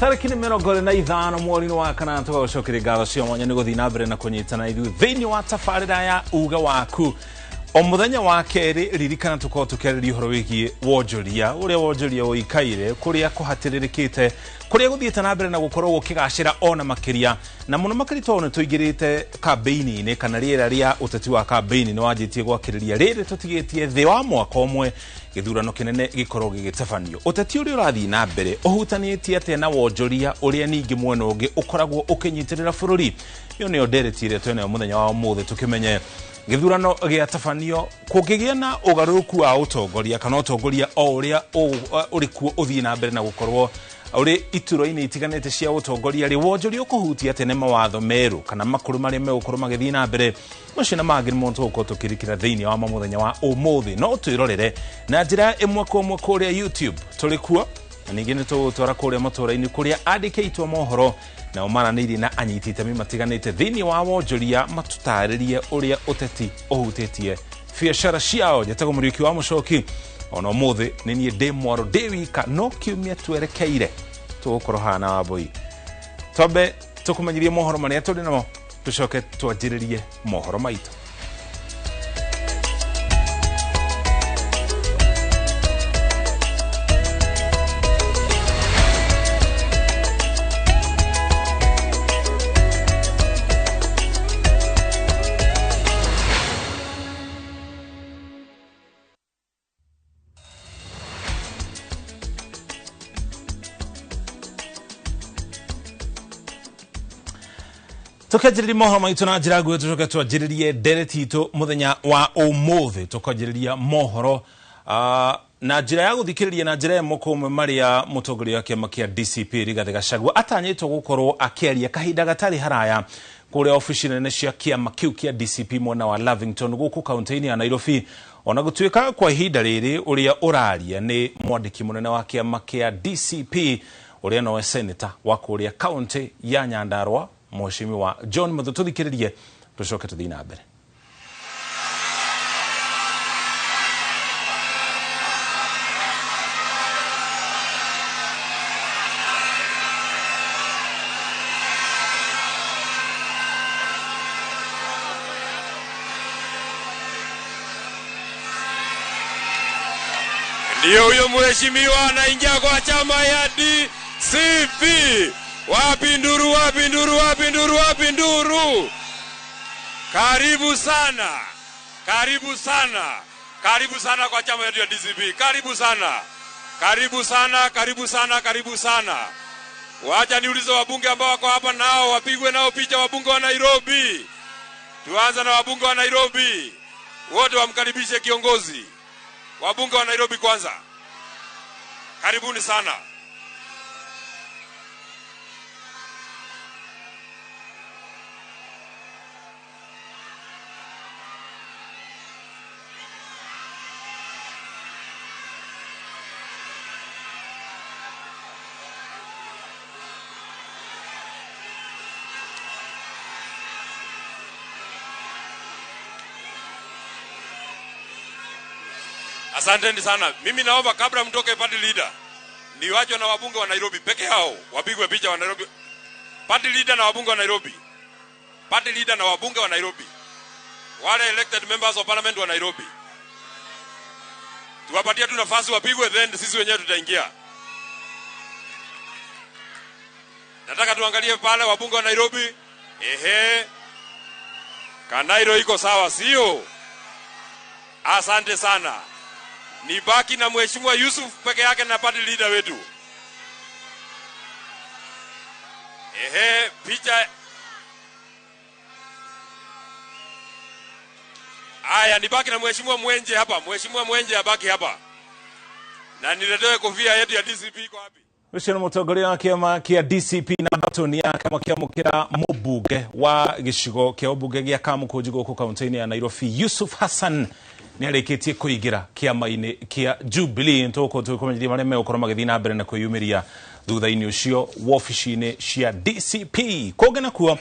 Tarĩki nĩ 25 mweri-inĩ wa kana, tũgagũcokeria ngatho cia mwanya nĩ gũthiĩ na mbere na kũnyitana ithuĩ thĩinĩ wa tabarĩra ya Uga Waku. O mũthenya wa kerĩ, ririkana tũkorwo tũkĩarĩria ũhoro wĩgiĩ wonjoria, ũrĩa wonjoria ũikaire, kũrĩa kũhatĩrĩrĩkĩte, kũrĩa gũthiĩte na mbere na gũkorwo gũkĩgacĩra ona makĩria, na mũno makĩria tondũ nĩ tũingĩrĩte kambĩini-inĩ, kana rĩera rĩa ũteti wa kambĩini nĩ wanjĩtie gwakĩrĩria. Rĩrĩ tũtigĩtie thĩ wa mwaka ũmwe gĩthurano kĩnene gĩkorwo gĩgĩtabanio. Ũteti ũrĩa ũrathiĩ na mbere ũhutanĩtie atĩa na wonjoria ũrĩa ningĩ mwena ũngĩ ũkoragwo ũkĩnyitĩrĩra bũrũri? Ĩyo nĩyo ndereti ĩrĩa twenayo mũthenya wa ũmũthĩ, tũkĩmenye gĩthurano gĩatabanio kũngĩgĩa na ũgarũrũku wa ũtongoria, kana ũtongoria o ũrĩa ũrĩ kuo ũthiĩ na mbere na gũkorwo ũrĩ ituro-inĩ itiganĩte cia ũtongoria rĩ, wonjoria ũkũhutia atĩa nĩ mawatho merũ kana makũrũ marĩa megũkorwo magĩthiĩ na mbere? Macio na mangĩ nĩmo tũgũkorwo tũkĩrikĩra thĩinĩ wa mũthenya wa ũmũthĩ. No twĩrorere na njĩra ĩmwe kwa ĩmwe kũrĩa YouTube, tũrĩ kuo, na ningĩ nĩ tũgũtwara kũrĩa matũũra-inĩ kũrĩa andĩke itwa mohoro nao maranĩirie na anyiti itemi matiganĩte thĩinĩ wa wonjoria, matũtarĩrie ũrĩa ũteti ũhutĩtie biacara ciao. Njĩtagwo Mũriũki wa Mũcoki. Ona ũmũthĩ nĩ niĩ ndĩ mwaro, ndĩ wika, no kiumia twerekeire tũgũkorwo haha na Wambũi. Twambe tũkũmenyithie mohoro marĩa tũrĩ namo, tũcoke twanjĩrĩrie mohoro maitũ. Tũkĩanjĩrĩria mohoro maitũ na njĩra nguhĩ, tũcoke twanjĩrĩrie ndereti itũ mũthenya wa ũmũthĩ. Tũkwanjĩrĩria mohoro na njĩra ya gũthikĩrĩria na njĩra ĩmwe kwa ũmwe marĩa mũtongoria wa kĩama kĩa DCP Rigathĩ Gachagua atanyĩtwo gũkorwo akĩaria kahinda gatarĩ haraya kũrĩa obici nene cia kĩama kĩu kĩa DCP mwena wa Lavington gũkũ kaunti-inĩ ya Nairobi. Ona gũtuĩka kwa ihinda rĩrĩ ũrĩa ũraria nĩ mwandĩki mũnene wa kĩama kĩa DCP, ũrĩa nowe senator wa kũrĩa kaunti ya Nyandarua, Mheshimiwa John Muthu. Tũthikĩrĩrie tũcoke tũthiĩ na mbere. Ndio huyo mheshimiwa anaingia kwa chama ya DCP. Wapi nduru, wapi nduru, wapi nduru, wapi nduru? Karibu sana, karibu sana, karibu sana kwa chama yetu ya DCP. Karibu sana, karibu sana, karibu sana, karibu sana. Wacha niulize wabunge ambao wako hapa nao wapigwe nao picha, wabunge wa Nairobi. Tuanze na wabunge wa Nairobi. Wote wamkaribishe kiongozi. Wabunge wa Nairobi kwanza. Karibuni sana. Asanteni sana. Mimi naomba kabla mtoke party leader, niwache na wabunge wa Nairobi peke yao wapigwe picha wa Nairobi. Party leader na wabunge wa Nairobi. Party leader na wabunge wa Nairobi. Wale elected members of parliament wa Nairobi. Tuwapatie tu nafasi wapigwe, then sisi wenyewe tutaingia. Nataka tuangalie pale wabunge wa Nairobi. Ehe. Kanairo iko sawa, sio? Asante sana. Nibaki na Mheshimiwa Yusuf peke yake na party leader wetu. Ehe, picha. Aya, nibaki na Mheshimiwa Mwenje hapa. Mheshimiwa Mwenje abaki hapa. Na niletewe kofia yetu ya DCP iko wapi? Ũcio nĩ mũtongoria wa kĩama kĩa DCP na batoni yake makĩamũkĩra mũmbunge wa gĩcigo kĩa ũmbunge gĩa Kamũkũnji gũkũ kaunti-inĩ ya Nairobi, Yusuf Hassan, nĩ arĩkĩtie kũingĩra kĩama-inĩ kĩa Jubilee. Nĩtũgũkorwo tũgĩkũmenyithia marĩa megũkorwo magĩthiĩ na mbere na kwĩyumĩria thutha-inĩ ũcio wobici-inĩ cia DCP. Kũngĩ nakuo,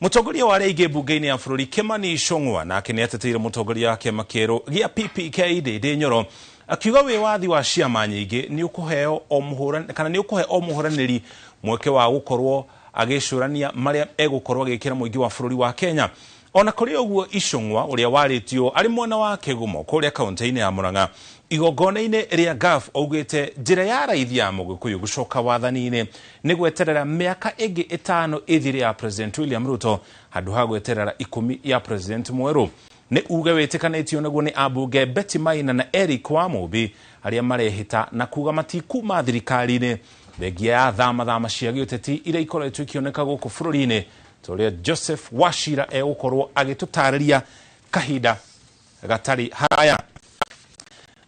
mũtongoria wa arĩa aingĩ mbunge-inĩ ya bũrũri Kimani Ichung'wa nake nĩ ateteire mũtongoria wa kĩama kĩerũ gĩa PPK Ndindi Nyoro Akiuga wĩwathi wa ciama nyingĩ nĩ ũkũheo o mũhũrani kana nĩ ũkũhe o mũhũranĩri mweke wa gũkorwo agĩcũrania marĩa egũkorwo agĩkĩra mũingĩ wa bũrũri wa Kenya. Ona kũrĩ ũguo, Icũng'wa ũrĩa warĩtio arĩ mwena wa Kĩgumo kũrĩa kaunti-inĩ ya Murang'a igongona-inĩ rĩa GAF augĩte njĩra ya raithi ya Mũgĩkũyũ gũcoka wathani-inĩ nĩ gweterera mĩaka ĩngĩ 5 ĩthire ya President William Ruto handũ ha gweterera 10 ya President mwerũ. Nĩ uge wĩtĩkanĩtio naguo nĩ ambunge Betty Maina na Eric Wamũmbi arĩa marehĩta na kuga matikuma thirikari-inĩ thengia ya thama thama cia gĩũteti iria ikoretwo ikĩoneka gũkũ bũrũri-inĩ, ta ũrĩa Joseph Wachira egũkorwo agĩtũtarĩria kahinda gatarĩ haraya.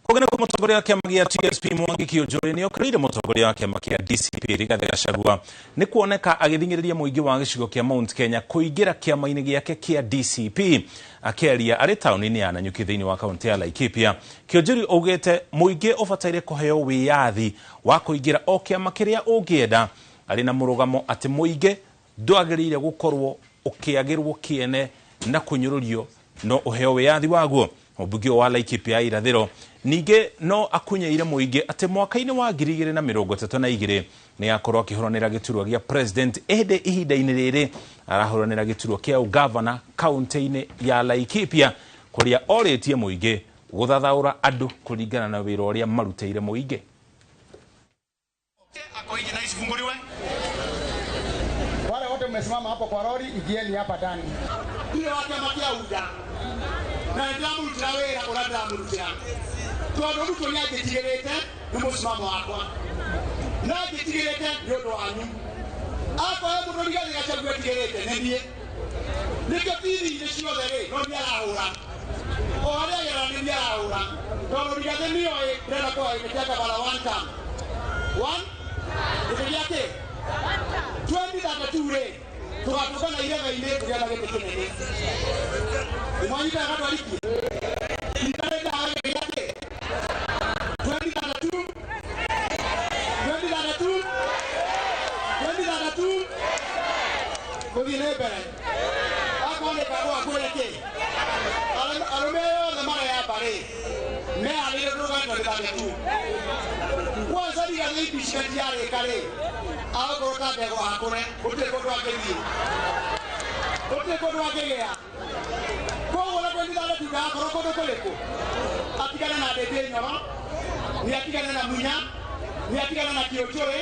Kũngĩ nĩkuo mũtongoria wa kĩama gĩa TSP Mwangi Kiunjuri nĩ okĩrĩire mũtongoria wa kĩama kĩa DCP Rigathĩ Gachagua nĩ kuoneka agĩthing'ĩrĩria mũingĩ wa gĩcigo kĩa Mount Kenya kũingĩra kĩama-inĩ gĩake kĩa DCP. Akĩaria arĩ taũni-inĩ ya Nanyuki thĩinĩ wa kaunti ya Laikipia, Kiunjuri augĩte mũingĩ ũbataire kũheo wĩyathi wa kũingĩra o kĩama kĩrĩa ũngĩenda, arĩ na mũrũgamo atĩ mũingĩ ndwagĩrĩire gũkorwo ũkĩagĩrwo kĩene na kũnyũrũrio no ũheo wĩyathi waguo. Mũmbunge wa Laikipia ya irathĩro ningĩ no akunyeire mũingĩ atĩ mwaka-inĩ wa 2032 nĩ akorwo akĩhũranĩra gĩturwa gĩa president, ĩndĩ ihinda-inĩ rĩrĩ arahũranĩra gĩturwa kĩa ũgavana kaunti-inĩ ya Laikipia kũrĩa orĩtie mũingĩ gũthathaũra andũ kũringana na wĩra ũrĩa marutĩire mũingĩ. Wale wote mmesimama hapo kwa lori, ingieni hapa ndani. Ndio wa chama kĩa UDA na ndĩramũrutĩra wĩra ũrĩa ndĩramũrutĩra tondũ Ruto nĩanjĩtigĩrĩte nĩ mũsimamo wakwa na anjĩtigĩrĩte nĩ ũndũ wanyu. Akorwo mũndũ Rigathĩ Gachagua etigĩrĩte nĩ niĩ, nĩkĩo TV-inĩ ciothe rĩ no niĩ arahũra, o harĩa agerera nĩ niĩ arahũra, tondũ Rigathĩ nĩoĩ ndĩrenda kũhoya gĩtĩ kĩa gavana one term. One? Gĩtĩ gĩa kĩ? 2032 rĩ tũgatũngana irebe-inĩ kũgĩa na gĩtĩ kĩnene. Nĩmwanyita gatwarikie? Nyitanĩte haha gĩtĩ gĩa kĩ? 2032? 2032? 2032? Gũthiĩ na mbere. Akorwo nĩ kagũa kwĩre kĩ? Arũme othe mareyamba rĩ, meharĩirie tũrũgame 2032. Kwanza Rigathĩ impeachment yarĩka rĩ, agũkorwo ta ndegwa hakũre, gũtirĩ kũndũ angĩthiĩ, gũtirĩ kũndũ angĩgĩa. Koguo na 2032 ndagakorwo kũndũ kũrĩkũ, atigane na Ndĩndĩ Nyoro, nĩ atigane na Munya, nĩ atigane na Kĩũnjũrĩ,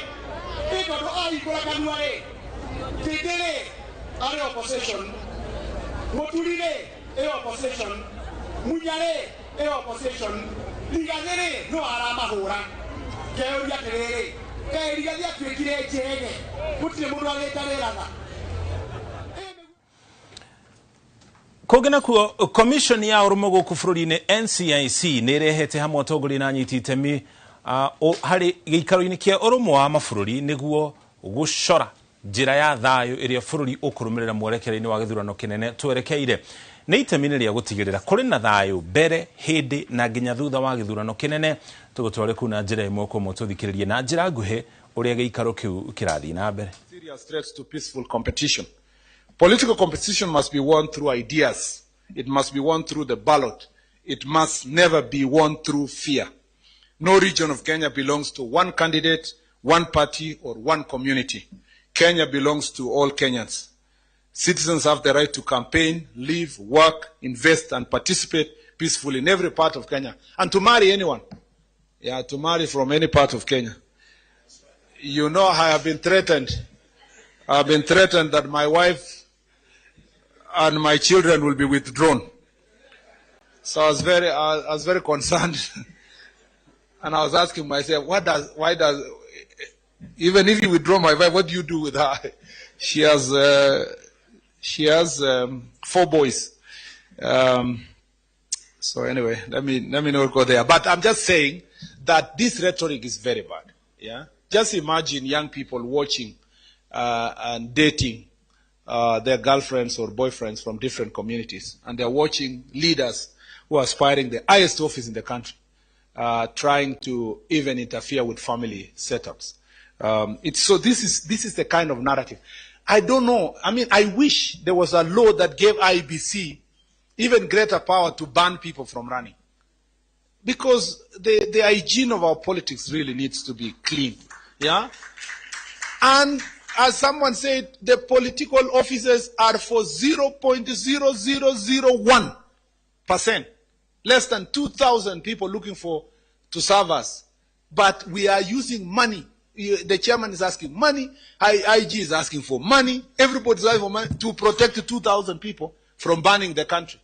ĩ tondũ ahingũra kanua rĩ, Ndĩndĩ rĩ arĩ opposition, Mũturi rĩ ĩ opposition, Munya rĩ ĩ opposition, Rigathĩ rĩ no aramahũra. Ngeyũria atĩrĩrĩ, kaĩ Rigathĩ atuĩkire njege, gũtirĩ mũndũ agĩtarĩraga. Kũngĩ nakuo, commission ya ũrũmwe gũkũ bũrũri-inĩ NCIC nĩ ĩrehete hamwe atongoria na anyiti itemi harĩ gĩikaro-inĩ kĩa ũrũmwe wa mabũrũri nĩguo gũcora njĩra ya thayũ ĩrĩa bũrũri ũkũrũmĩrĩra mwerekera-inĩ wa gĩthurano kĩnene twerekeire. Nĩ itemi-inĩ rĩa gũtigĩrĩra kũrĩ na thayũ mbere, hĩndĩ na nginya thutha wa gĩthurano kĩnene. Tũgũtware kũu na njĩra ĩmwe kwa ĩmwe tũthikĩrĩrie na njĩra nguhĩ ũrĩa gĩikaro kĩu kĩrathiĩ na mbere. Serious threats to peaceful competition. Political competition must be won through ideas. It must be won through the ballot. It must never be won through fear. No region of Kenya belongs to one candidate, one party, or one community. Kenya belongs to all Kenyans. Citizens have the right to campaign, live, work, invest, and participate peacefully in every part of Kenya. And to marry anyone. Yeah, to marry from any part of Kenya. You know, I have been threatened. I have been threatened that my wife and my children will be withdrawn. So I was very concerned. And I was asking myself, why does, even if you withdraw my wife, what do you do with her? She has 4 boys. So anyway, let me not go there. But I'm just saying that this rhetoric is very bad. Yeah. Just imagine young people watching and dating their girlfriends or boyfriends from different communities, and they're watching leaders who are aspiring the highest office in the country, trying to even interfere with family setups. So this is the kind of narrative. I don't know. I mean, I wish there was a law that gave IEBC even greater power to ban people from running. Because the hygiene of our politics really needs to be clean. Yeah? And as someone said, the political offices are for 0.0001%. Less than 2,000 people looking for to serve us. But we are using money. The chairman is asking money. IG is asking for money. Everybody's asking for money to protect 2,000 people from burning the country.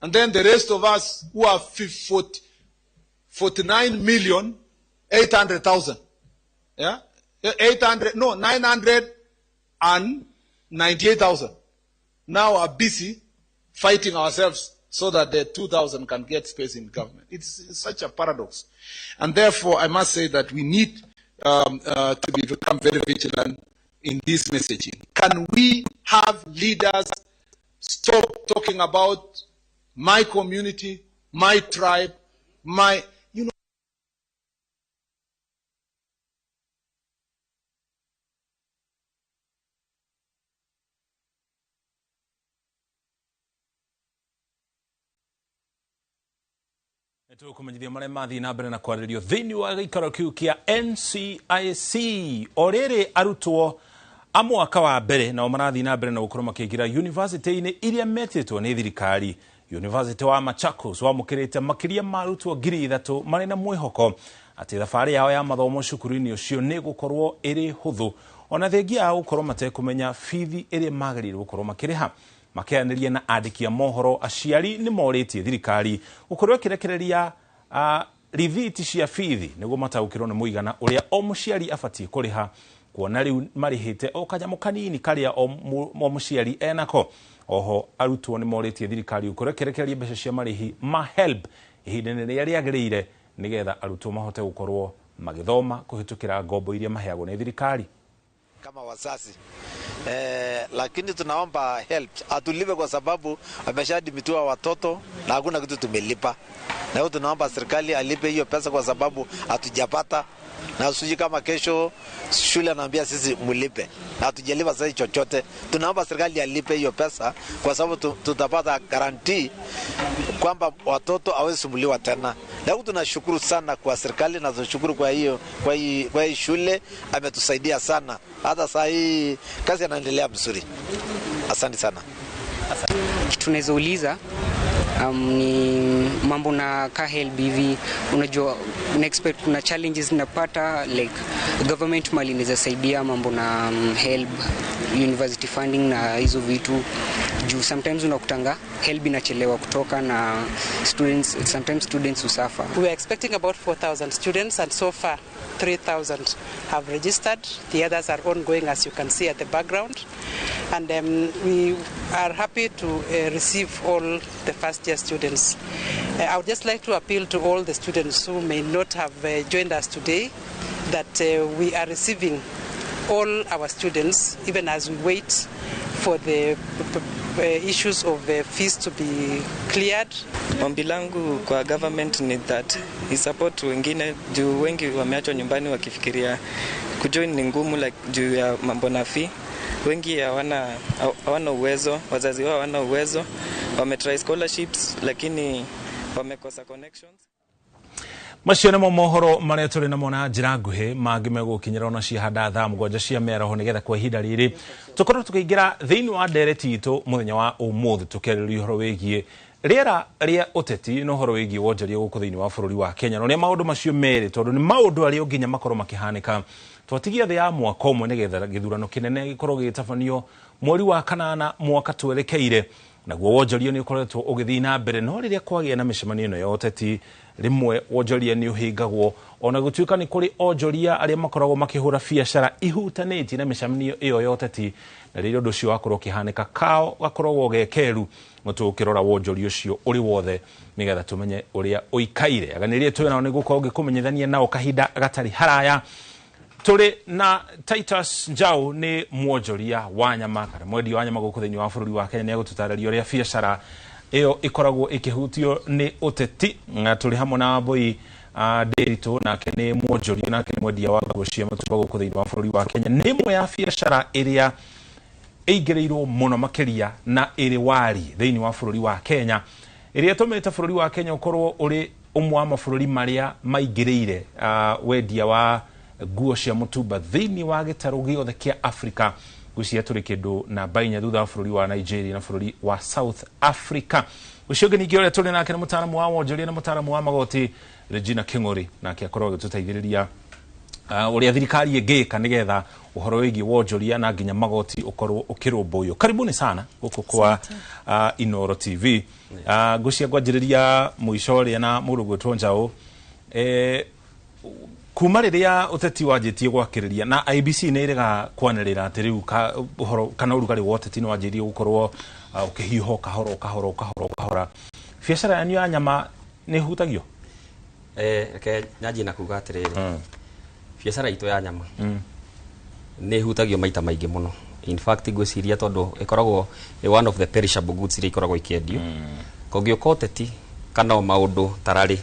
And then the rest of us who are 49,800,000. Yeah? 998,000. Now are busy fighting ourselves so that the 2,000 can get space in government. It's such a paradox. And therefore, I must say that we need to become very vigilant in this messaging. Can we have leaders stop talking about my community, my tribe, my, you know, Tũkũmenyithia marĩa mathiĩ na mbere na kwarĩrio thĩinĩ wa gĩikaro kĩu kĩa NCIC. O rĩrĩ arutwo a mwaka wa mbere nao marathiĩ na mbere na gũkorwo makĩingĩra yunivasĩtĩ-inĩ iria metĩtwo nĩ thirikari. Yunivasĩtĩ wa Machakos wamũkĩrĩte makĩria ma arutwo 3,000 marĩ na mwĩhoko atĩ thabarĩ yao ya mathomo cukuru-inĩ ũcio nĩ gũkorwo ĩrĩ hũthũ, ona thengia ya gũkorwo matekũmenya bithi ĩrĩa magĩrĩirwo gũkorwo makĩrĩha. Makeanĩria na andĩki a mohoro, aciari nĩ morĩtie thirikari gũkorwo ĩkĩrekereria rithiti cia bithi nĩguo mataũkĩrwo nĩ mũigana ũrĩa o mũciari abatiĩ kũrĩha, kuona rĩu marĩhĩte o kanyamũ kanini karĩa o mũciari enako. Oho arutwo nĩ morĩtie thirikari gũkorwo ĩkĩrekereria mbeca cia marĩhi ma HELB ihinda-inĩ rĩrĩa rĩagĩrĩire nĩgetha arutwo mahote gũkorwo magĩthoma kũhĩtũkĩra ngombo iria maheagwo nĩ thirikari. Kama wazazi lakini tunaomba help atulipe kwa sababu ameshadimitiwa watoto na hakuna kitu tumelipa. Na hiyo tunaomba serikali alipe hiyo pesa kwa sababu hatujapata, na sijui kama kesho shule anaambia sisi mlipe na hatujalipa sasa chochote. Tunaomba serikali alipe hiyo pesa kwa sababu tutapata guarantee kwamba watoto hawezi sumbuliwa tena. Na tunashukuru sana kwa serikali na tunashukuru kwa hiyo kwa hii shule ametusaidia sana. Hata saa hii kazi inaendelea mzuri. Asante sana. Kitu naweza uliza ni mambo na KHELB hivi, unajua una expect kuna challenges napata like government mali inaweza saidia mambo na HELB, university funding na hizo vitu, juu sometimes unakutanga HELB inachelewa kutoka na students, sometimes students usuffer. We are expecting about 4,000 students and so far 3,000 have registered. The others are ongoing, as you can see at the background. And we are happy to receive all the first year students. I would just like to appeal to all the students who may not have joined us today that we are receiving all our students, even as we wait for the issues of the fees to be cleared. Ombi langu kwa government ni that isupport wengine juu wengi wameachwa nyumbani wakifikiria kujoin ni ngumu, like juu ya mambo na fee. Wengi hawana uwezo, wazazi wao hawana uwezo, wametry scholarships lakini wamekosa connections. Macio nĩmo mohoro marĩa tũrĩ namo na njĩra nguhĩ mangĩ megũkinyĩra ona ciahanda thaa 7 cia mĩaraho nĩgetha kwa ihinda rĩrĩ tũkorwo tũkĩingĩra thĩinĩ wa ndereti itũ mũthenya wa ũmũthĩ tũkĩarĩrĩria ũhoro wĩgiĩ rĩera rĩa ũteti na ũhoro wĩgiĩ wonjoria gũkũ thĩinĩ wa bũrũri wa Kenya na ũrĩa maũndũ macio merĩ tondũ nĩ maũndũ arĩa nginya makorwo makĩhanĩka. Twatigia thĩ ya mwaka ũmwe nĩgetha gĩthurano kĩnene gĩkorwo gĩgĩtabanio mweri wa kanana mwaka twerekeire, naguo wonjoria nĩ ũkoretwo ũgĩthiĩ na mbere, no rĩrĩa kwagĩa na mĩcemanio ĩno ya ũteti rĩmwe wonjoria nĩ ũhĩngagwo, ona gũtuĩka nĩ kũrĩ onjoria arĩa makoragwo makĩhũra biacara ihutanĩtie na mĩcemanio ĩyo ya ũteti, na rĩrĩa ũndũ ũcio wakorwo ũkĩhanĩka kao gakoragwo gekeru tũkĩrora wonjoria ũcio ũrĩ wothe nĩgetha tũmenye ũrĩa ũikaire. Aganĩrie twĩ nao nĩ gũkorwo ngĩkũmenyithania nao kahinda gatarĩ haraya. Tũrĩ na Titus Njau nĩ mwonjoria wa nyama kana mwendia wa nyama gũkũ thĩinĩ wa bũrũri wa Kenya, nĩ egũtũtarĩria ũrĩa biacara ĩyo ĩkoragwo ĩkĩhutio nĩ ũteti. Na tũrĩ hamwe na Wambui Ndiritu, nake nĩ mwonjoria nake nĩ mwendia wa nguo cia mũtumba gũkũ thĩinĩ wa bũrũri wa Kenya. Nĩ ĩmwe ya biacara ĩrĩa ĩingĩrĩirwo mũno makĩria na ĩrĩ wari thĩinĩ wa bũrũri wa Kenya, ĩrĩa ĩtũmĩte bũrũri wa Kenya ũkorwo ũrĩ Ũmwe wa mabũrũri marĩa maingĩrĩire wendia wa nguo cia mũtumba thĩinĩ wa gĩtarũ gĩothe kĩa Africa, ngwĩciria tũrĩ kĩndũ namba 4 thutha wa bũrũri wa Nigeria na bũrũri wa South Africa. Ũcio ũngĩ ningĩ ũrĩa tũrĩ nake nĩ mũtaaramu wa wonjoria na mũtaaramu wa magoti Regina King'ori, nake akorwo agĩtũteithĩrĩria ũrĩa thirikari ĩngĩka nĩgetha ũhoro wĩgiĩ wonjoria na nginya magoti ũkorwo ũkĩrũmbũiyo. Karibuni sana gũkũ kwa Inoro TV. Ngwĩciria ngwanjĩrĩria mũico ũrĩa na mũndũ gwĩtwo Njaũ. Kuma rĩrĩa ũteti wanjĩtie gwakĩrĩria na IEBC nĩ ĩrega kwanĩrĩra atĩ rĩu ũhoro kana ũrugarĩ wa ũteti nĩ wanjĩrĩrie gũkorwo ũkĩhiũha kahora o kahora o kahora o kahora, biacara yanyu ya nyama nĩ ĩhutagio? Reke nyanjie na kuga atĩrĩrĩ, biacara itũ ya nyama nĩ ĩhutagio maita maingĩ mũno. In fact, ngwĩciria tondũ ĩkoragwo ĩ one of the perishable goods iria ikoragwo ikĩendio, kũngĩũka ũteti kana o maũndũ tararĩ,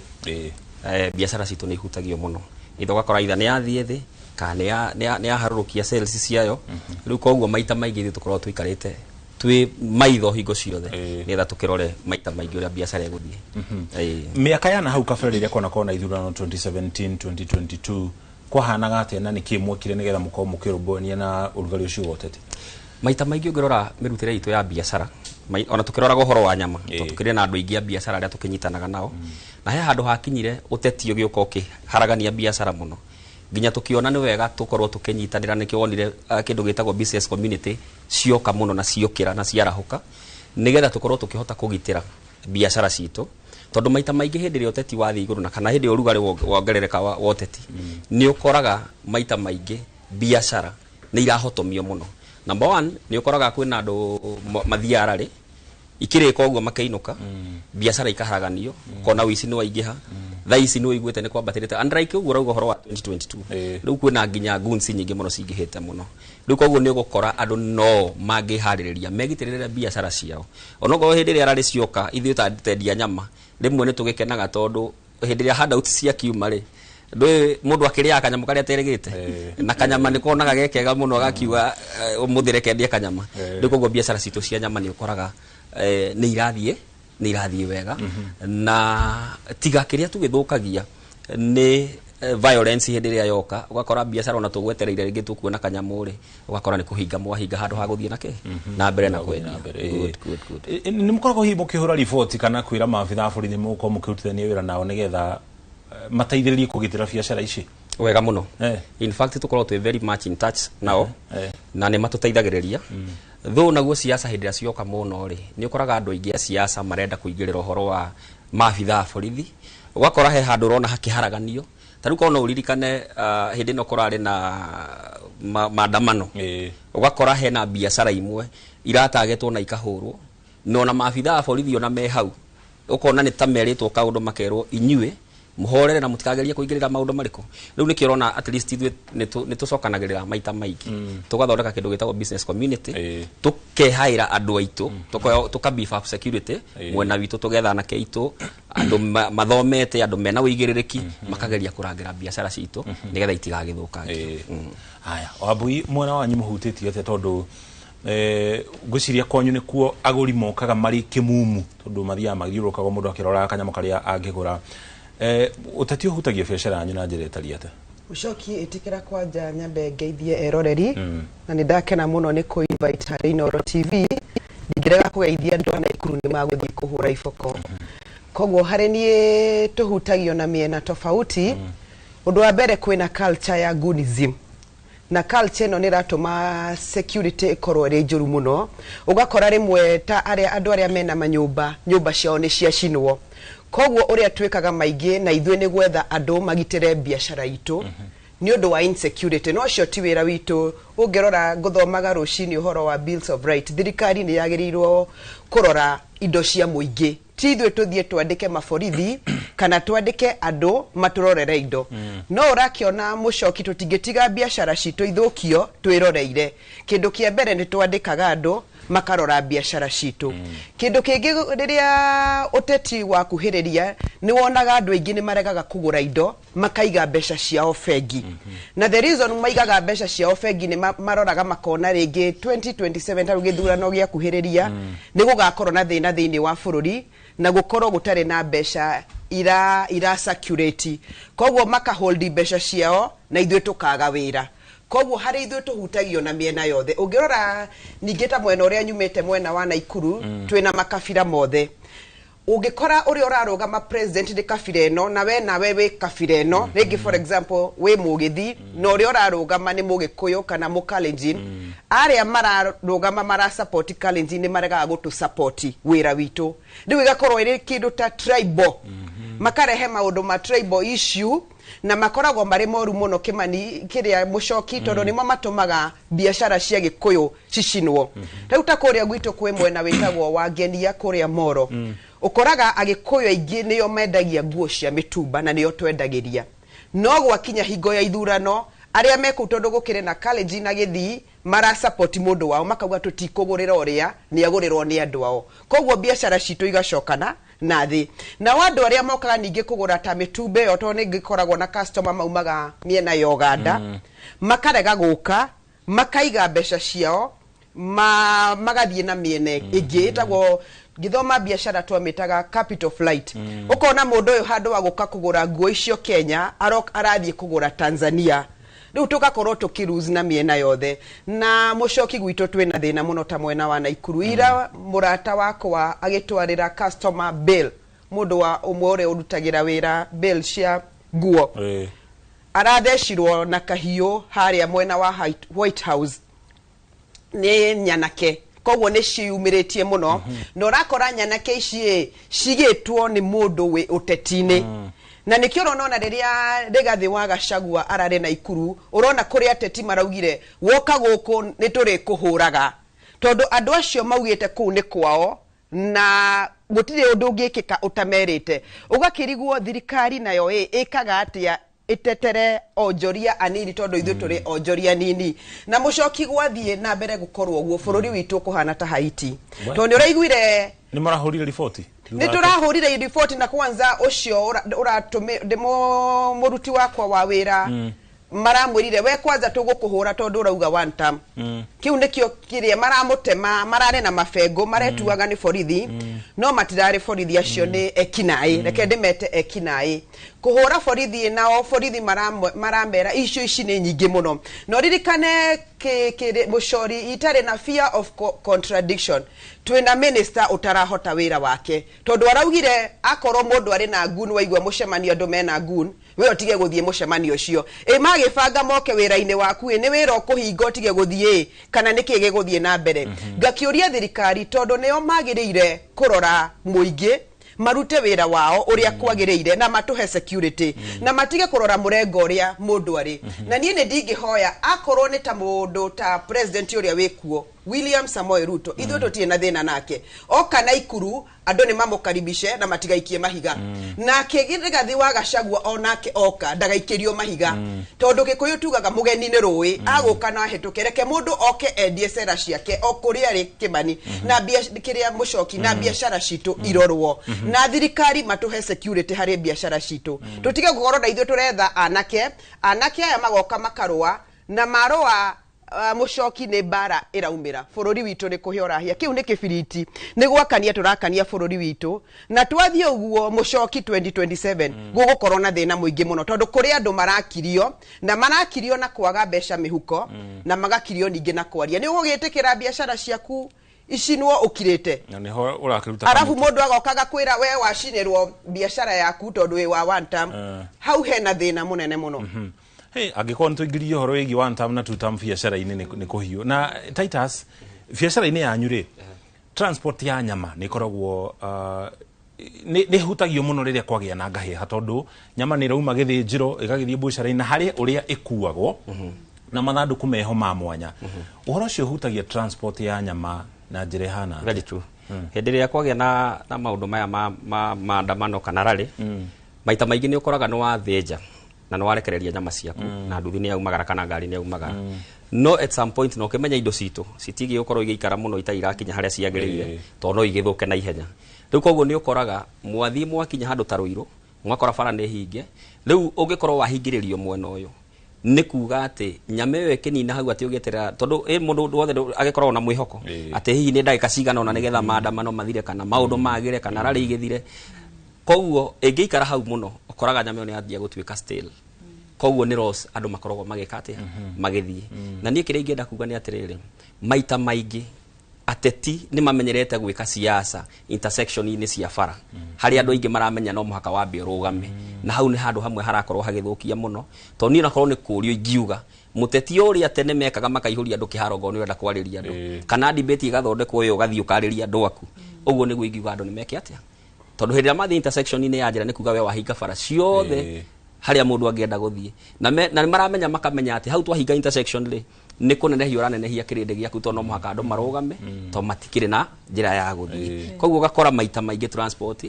biacara citũ nĩ ihutagio mũno. Ithe ũgakora itha nĩ yathiĩ thĩ kana nĩ yaharũrũkia sales ciayo. Rĩu koguo maita maingĩ ithuĩ tũkoragwo tũikarĩte twĩ maitho hingo ciothe nĩgetha tũkĩrore maita maingĩ ũrĩa biacara ĩgũthiĩ. Mĩaka ya na hau kabere rĩrĩa kwanakorwo na ithurano 2017, 2022, kwahanaga atĩa na nĩkĩ mwekire nĩgetha mũkorwo mũkĩrũmbũyania na ũrugarĩ ũcio wa ũteti? Maita maingĩ ũngĩrora mĩrutĩre itũ ya biacara, ona tũkĩroraga ũhoro wa nyama, tondũ tũkĩrĩ na andũ aingĩ a biacara arĩa tũkĩnyitanaga nao, na he handũ hakinyire ũteti ũgĩũka ũkĩharagania biacara mũno, nginya tũkĩona nĩ wega tũkorwo tũkĩnyitanĩra. Nĩkĩo wonire kĩndũ gĩtagwo business community cioka mũno na ciokĩra na ciarahũka, nĩgetha tũkorwo tũkĩhota kũgitĩra biacara citũ, tondũ maita maingĩ hĩndĩ ĩrĩa ũteti wathiĩ igũrũ na kana hĩndĩ ĩrĩa ũrugarĩ wongerereka wa ũteti, nĩ ũkoraga maita maingĩ biacara nĩ irahotomio mũno. Number one, nĩ ũkoraga kwĩna andũ mathiaga rarĩ ikĩrĩka ũguo makĩinũka, biacara ikaharaganio, ũkona ũici nĩ waingĩha. Thaa ici nĩ ũiguĩte nĩ kwambatĩrĩte, and like ũguo ũrauga ũhoro wa 2022, rĩu kwĩna nginya goons nyingĩ mũno cingĩhĩte mũno. Rĩu koguo nĩ ũgũkora andũ no mangĩharĩrĩria megitĩrĩre biacara ciao. Onokorwo hĩndĩ ĩrĩa rarĩ cioka, ithuĩ ta tendia nyama rĩmwe nĩ tũgĩkenaga, tondũ hĩndĩ ĩrĩa handout ciakiuma rĩ, ndũĩ mũndũ akĩrĩaga kanyamũ karĩa aterĩgĩte, na kanyama nĩ konaga ge kega mũno, agakiuga ũmũthĩ reke ndĩe kanyama. Rĩu koguo biacara citũ cia nyama nĩ ũkoraga nĩ irathiĩ wega, na tiga kĩrĩa tũgĩthũkagia nĩ violence. Hĩndĩ ĩrĩa yoka ũgakora biacara ona tũgwetereire rĩngĩ tũkuona kanyamũ rĩ, ũgakora nĩ kũhinga mwahinga handũ ha gũthiĩ na kĩ na mbere na kwendia. Good, good, good. Nĩ mũkoragwo hihi mũkĩhũra riboti kana kwĩra maabitha a borithi mũgũkorwo mũkĩrutithania wĩra nao nĩgetha mateithĩrĩrie kũgitĩra biacara ici? Wega mũno. In fact, tũkoragwo twĩ very much in touch nao na nĩ matũteithagĩrĩria. Though naguo siasa hĩndĩ ĩrĩa cioka mũno rĩ, nĩ ũkoraga andũ aingĩ a siasa marenda kũingĩrĩra ũhoro wa maabitha a borithi, ũgakora he handũ ũrona hakĩharaganio. Ta rĩu korwo no ũririkane, hĩndĩ ĩno kũrarĩ na maandamano, ũgakora hena biacara imwe iratagetwo na ikahũrwo, na ona maabitha a borithi ona me hau ũkona nĩ ta merĩtwo kaũndũ, makerwo inyuĩ mũhorere na mũtikagerie kũingĩrĩra maũndũ marĩkũ. Rĩu nĩkĩo ũrona at least ithuĩ nĩ tũcokanagĩrĩra maita maingĩ, tũgathondeka kĩndũ gĩtagwo business community, tũkehaĩra andũ aitũ, tũka beef up security mwena witũ, tũgetha anake aitũ, andũ mathomete, andũ mena ũigĩrĩrĩki, makageria kũrangĩra biacara citũ nĩgetha itigagĩthũkangio. Haya, Wambui, mwena wanyu mũhutĩtio atĩa? Tondũ ngwĩciria kwanyu nĩkuo agũri mokaga marĩ kĩmumu, tondũ mathiaga magĩthiũrũrũkaga mũndũ akĩroraga kanyamũ karĩa angĩgũra. Ũteti ũhutagia biacara yanyu na njĩra ĩtariĩ atĩa? Ucoki ĩtĩkĩra kwanja nyambe ngeithie eroreri, na nĩ ndakena mũno nĩ kũ invite harĩ Inooro TV. Ndingĩrega kũgeithia andũ a Naikuru nĩ magũthiĩ kũhũra iboko. Koguo harĩ niĩ tũhutagio na mĩena tofauti. Ũndũ wa mbere, kwĩna culture ya goonism, na culture ĩno nĩ ĩratũma security ĩkorwo ĩrĩ njũru mũno. Ũgakora rĩmwe ta arĩa andũ arĩa mena manyũmba, nyũmba ciao nĩ ciacinwo. Koguo ũrĩa twĩkaga maingĩ na ithuĩ nĩ gwetha andũ magitĩre biacara itũ nĩ ũndũ wa insecurity, no ũcio ti wĩra witũ. Ũngĩrora, ngũthomaga rũcinĩ ũhoro wa bills of right, thirikari nĩ yagĩrĩirwo kũrora indo cia mũingĩ, ti ithuĩ tũthiĩ twandĩke maborithi kana twandĩke andũ matũrorere indo. No ũrakĩona mũcoki, tũtingĩtiga biacara citũ ithũkio twĩroreire. Kĩndũ kĩa mbere, nĩ twandĩkaga andũ makarora biacara citũ. Kĩndũ kĩngĩ, rĩrĩa ũteti wakuhĩrĩria, nĩ wonaga andũ aingĩ nĩ maregaga kũgũra indo, makaiga mbeca ciao bengi. Na the reason maigaga mbeca ciao bengi nĩ maroraga makona rĩngĩ 2027, ta rĩu gĩthurano gĩakuhĩrĩria, nĩ gũgakorwo na thĩna thĩinĩ wa bũrũri na gũkorwo gũtarĩ na mbeca. ira circulate, koguo makahold mbeca ciao na ithuĩ tũkaga wĩra. Koguo harĩ ithuĩ tũhutagio na mĩena yothe. Ũngĩrora ningĩ ta mwena ũrĩa nyumĩte, mwena wa Naikuru, twĩna makabira mothe. Ũngĩkora ũrĩa ũrarũgama president nĩ kabira ĩno, na we nawe wĩ kabira ĩno rĩngĩ, for example wĩ Mũgĩthi, na ũrĩa ũrarũgama nĩ Mũgĩkũyũ kana Mũkalenjin, arĩa mararũgama marasupport Kalenjin nĩ maregaga gũtũ wĩra witũ. Rĩu ĩgakorwo ĩrĩ kĩndũ ta tribal, makarehe maũndũ ma tribal issue na makoragwo marĩ moru mũno, Kĩmani kĩrĩa Mũcoki, tondũ nĩmo matũmaga biacara cia Gĩkũyũ cicinwo. Rĩu ta kũrĩa gwitũ kwĩ mwena wĩtagwo wa Ngenia kũrĩa Moro, ũkoraga Agĩkũyũ aingĩ nĩo mendagia nguo cia mĩtumba na nĩo twendagĩria, no gwakinya hingo ya ithurano, arĩa me kũu, tondũ gũkĩrĩ na Kalenjin na Gĩthii, marasupport mũndũ wao, makauga tũtikũgũrĩra ũrĩa nĩ agũrĩrwo nĩ andũ ao. Koguo biacara citũ igacokana na thĩ, nao andũ arĩa mokaga ningĩ kũgũra ta mĩtumba ĩyo, tondũ nĩ ngĩkoragwo na customer maumaga mĩena ya Ũganda, makarega gũka, makaiga mbeca ciao, magathiĩ na mĩena ĩngĩ ĩtagwo, ngĩthoma biacara twamĩtaga capital flight. Ũkona mũndũ ũyũ handũ wa gũka kũgũra nguo icio Kenya, arathiĩ kũgũra Tanzania. Rĩu tũgakorwo tũkĩlose na mĩena yothe. Na Mũcoki, gwitũ twĩna thĩna mũno ta mwena wa Naikuru. Ira mũrata wakwa agĩtwarĩra customer bill, mũndũ wa ũmwe ũrĩa ũrutagĩra wĩra bill cia nguo, arathecirwo na kahiũ harĩa mwena wa White House nĩ nyanake. Koguo nĩ ciumĩrĩtie mũno, na ũrakora nyanake ici ĩ cigĩtwo nĩ mũndũ wĩ ũteti-inĩ, na nĩkĩo ũrona ona rĩrĩa Rigathĩ wa Gachagua ararĩ Naikuru, ũrona kũrĩ ateti maraugire, woka gũkũ nĩ tũrĩkũhũraga, tondũ andũ acio maugĩte kũu nĩ kwao na gũtirĩ ũndũ ũngĩkĩka ũtamerĩte. Ũgakĩrigwo thirikari nayo ĩ ĩkaga atĩa ĩtetere onjoria anini, tondũ ithuĩ tũrĩ onjoria anini. Na Mũcoki, gwathiĩ na mbere gũkorwo ũguo, bũrũri witũ ũkũhana ta Haiti, tondũ nĩ ũraiguire Nĩ marahũrire riboti? Nĩ tũrahũrire riboti, na kwanza ũcio ũratũmĩ ndĩmũ mũruti wakwa wa wĩra, maramwĩrire, we kwanza tũgũkũhũra tondũ ũrauga one term. Kĩu nĩkĩo kĩrĩa maramũtema, mararĩ na mabengo, maretuaga nĩ borithi, no matirarĩ borithi, acio nĩ ekinaĩ, reke ndĩmete ekinaĩ. Kũhũra borithi, nao borithi maramera icio ici nĩ nyingĩ mũno. Na ũririkane Mũcori, itarĩ na fear of contradiction, twĩna minister ũtarahota wĩra wake, tondũ araugire akorwo mũndũ arĩ na ngun, waigua mũcemanio andũ mena ngun, we ũtige gũthiĩ mũcemanio ũcio. Ĩ magĩbanga moke wĩra-inĩ waku, ĩ nĩ wĩra ũkũhinga ũtige gũthiĩ, kana nĩkĩ gĩgũthiĩ na mbere? Ngakĩũria thirikari, tondũ nĩo magĩrĩire kũrora mũingĩ, marute wĩra wao ũrĩa kwagĩrĩire na matũhe security na matige kũrora mũrengo ũrĩa mũndũ arĩ. Na niĩ nĩ ndingĩhoya akorwo nĩ ta mũndũ ta president ũrĩa wĩkuo, William Samoei Ruto, ithuĩ tũtirĩ na thĩna nake, oka Naikuru andũ nĩ mamũkaribishe na matigaikie mahiga. Nake Rigathĩ wa Gachagua onake oka ndagaikĩrio mahiga, tondũ Gĩkũyũ tugaga mũgeni nĩ rũĩ, agũka na ahĩtũke. Reke mũndũ oke endie cera ciake o kũrĩa arĩ, Kĩmani na kĩrĩa Mũcoki, na biacara citũ irorwo na thirikari matũhe security harĩ biacara citũ, tũtige gũkorwo na ithuĩ tũretha anake. Anake aya magoka makarũa na marũa, Mũcoki, nĩ mbara ĩraumĩra bũrũri witũ, nĩ kũhĩa ũrahĩa. Kĩu nĩ kĩbiriti, nĩ gwakania tũrakania bũrũri witũ. Na twathiĩ ũguo, Mũcoki, 2027 gũgũkorwo na thĩna mũingĩ mũno, tondũ kũrĩ andũ marakirio, na marakirio na kwaga mbeca mĩhuko, na magakirio ningĩ na kwaria. Nĩ ũgũgĩtĩkĩra biacara ciaku icinwo ũkirĩte? Na nĩho ũrakĩruta. Arabu mũndũ agoka agakwĩra we wacinĩrwo biacara yaku tondũ wĩ wa one term. Hau hena thĩna mũnene mũno. Hey, angĩkorwo nĩ tũingĩrie ũhoro wĩgiĩ one term na two term biacara-inĩ, nĩ kũhiũ. Na Titus, biacara-inĩ yanyu rĩ, transport ya nyama nĩ ĩkoragwo nĩ ĩhutagio mũno rĩrĩa kwagĩa na ngahĩha, tondũ nyama nĩ ĩrauma gĩthĩnjĩro ĩgagĩthiĩ mbucĩrĩ-inĩ, na harĩ ũrĩa ĩkuagwo na mathandũkũ meho ma mwanya. Ũhoro ũcio ũhutagia transport ya nyama na njĩra ĩhana atĩa? Very true. Hĩndĩ ĩrĩa kwagĩa na maũndũ maya ma maandamano kana rarĩ, maita maingĩ nĩ ũkoraga nĩ wathĩnja na nĩ warekereria nyama ciaku na nduthi nĩ yaumagara kana ngari nĩ yaumagara, no at some point no ũkĩmenya indo citũ citigĩ gũkorwo igĩikara mũno itarĩ irakinya harĩa ciagĩrĩire, tondũ no igĩthũke na ihenya. Rĩu koguo nĩ ũkoraga mwathiĩ mwakinya handũ ta Rũirũ, mwakora bara nĩ hinge. Rĩu ũngĩkorwo wahingĩrĩrio mwena ũyũ, nĩ kuga atĩ nyama ĩyo ĩkĩnina hau, atĩ ũgĩeterera, tondũ ĩ mũndũ wothe agĩkoragwo na mwĩhoko atĩ hihi nĩ ndagĩka cigana ũna nĩgetha maandamano mathire kana maũndũ magĩre kana rarĩ igĩthire. Koguo ĩngĩikara hau mũno, ũkoraga nyama ĩyo nĩ yanjia gũtuĩka stale. Koguo nĩ loss andũ makoragwo magĩka atĩa, magĩthiĩ. Na niĩ kĩrĩa ingĩenda kuga nĩ atĩrĩrĩ, maita maingĩ ateti nĩ mamenyerete gwĩka siasa intersection-inĩ cia bara, harĩa andũ aingĩ maramenya no mũhaka wambe ũrũgame, na hau nĩ handũ hamwe harakorwo hagĩthũkia mũno, tondũ niĩ onakorwo nĩ kũũrio ingiuga mũteti ũrĩa tene mekaga makaihũria andũ kĩharo ngoro nĩ ũrenda kwarĩria andũ, kana debate ĩgathondekwo ĩyo ũgathiĩ ũkarĩria andũ aku. Ũguo nĩguo ingiuga andũ nĩ meke atĩa, tondũ hĩndĩ ĩrĩa mathiĩ intersection-inĩ ya njĩra, nĩ kuga we wahinga bara ciothe harĩa mũndũ angĩenda gũthiĩ, na nĩ maramenya, makamenya atĩ hau twahinga intersection rĩ, nĩ kũnenehia ũranenehia kĩrĩndĩ gĩaku, tondũ no mũhaka andũ marũgame, tondũ matikĩrĩ na njĩra ya gũthiĩ. Koguo ũgakora maita maingĩ transport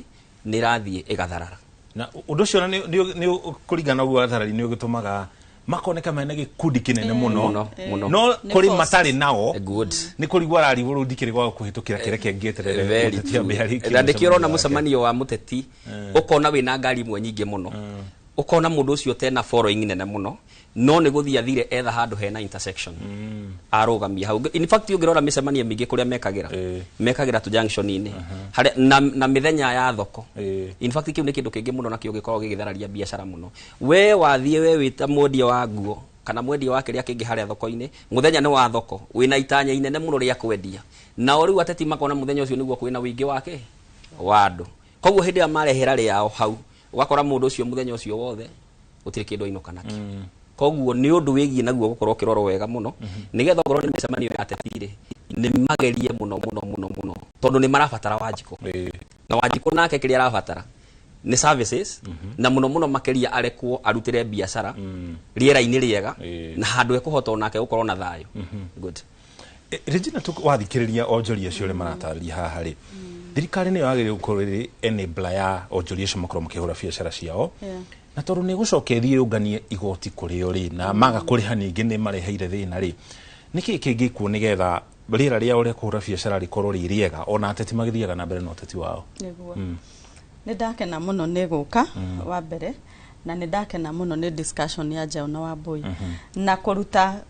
nĩ ĩrathiĩ ĩgatharara. Na ũndũ ũcio nĩ kũringana na ũguo atharari nĩ ũgĩtũmaga makoneka mena gĩkundi kĩnene mũno. Mũno, mũno. No Nĩ kũrĩ cost. matarĩ nao. Good. Nĩ kũrigwo ararigwo rĩu ndikĩrĩ gwa kũhĩtũkĩra kĩreke ngĩeterere Very mũteti true. ambe arĩkie Na ndĩkĩo ũrona mũcemanio mũcemanio wa mũteti, ũkona wĩna ngari imwe nyingĩ mũno, ũkona mũndũ ũcio tena following nene mũno, no nĩ gũthiĩ athire etha handũ hena intersection, arũgamia hau. In fact, ũngĩrora mĩcemanio mĩingĩ kũrĩa mekagĩra tu junction-inĩ harĩa na mĩthenya ya thoko. In fact, kĩu nĩ kĩndũ kĩngĩ mũno nakĩo gĩkoragwo gĩgĩthararia biacara mũno. We wathiĩ, we wĩta mwendia wa nguo kana mwendia wa kĩrĩa kĩngĩ harĩa thoko-inĩ, mũthenya nĩ wa thoko, wĩna itanya inene mũno rĩa kwendia, nao rĩu ateti makona mũthenya ũcio nĩguo kwĩna ũingĩ wake wa andũ. Koguo hĩndĩ ĩrĩa marehera rĩao hau, ũgakora mũndũ ũcio mũthenya ũcio wothe gũtirĩ kĩndũ ainũka nakĩo. Koguo nĩ ũndũ wĩgiĩ naguo gũkorwo ũkĩrorwo wega mũno, nĩgetha okorwo nĩ mĩcemanio ya ateti rĩ, nĩ magerie mũno mũno mũno mũno, tondũ nĩ marabatara Wanjikũ, na Wanjikũ nake kĩrĩa arabatara nĩ services, na mũno mũno makĩria arekwo arutĩre biacara rĩera-inĩ rĩega na handũ ekũhota onake gũkorwo na thayũ. Good. Regina, wathikĩrĩria onjoria acio ũrĩa maratarĩria haha rĩ, thirikari nĩyo yagĩrĩirwo gũkorwo ĩrĩ enabler ya onjoria acio makorwo makĩhũra biacara ciao, na tondũ nĩ gũcoka ĩthiĩ yũnganie igoti kũrĩ o rĩ, na maga kũrĩha ningĩ nĩ mareheire thĩna rĩ, nĩkĩ kĩngĩkwo nĩgetha rĩera rĩao rĩa kũhũra biacara rĩkorwo rĩ rĩega, ona ateti magĩthiaga na mbere na ũteti wao? Nĩguo. Nĩ ndakena mũno nĩ gũka wa mbere, na nĩ ndakena mũno nĩ discussion ya Njaũ na Wambui na kũruta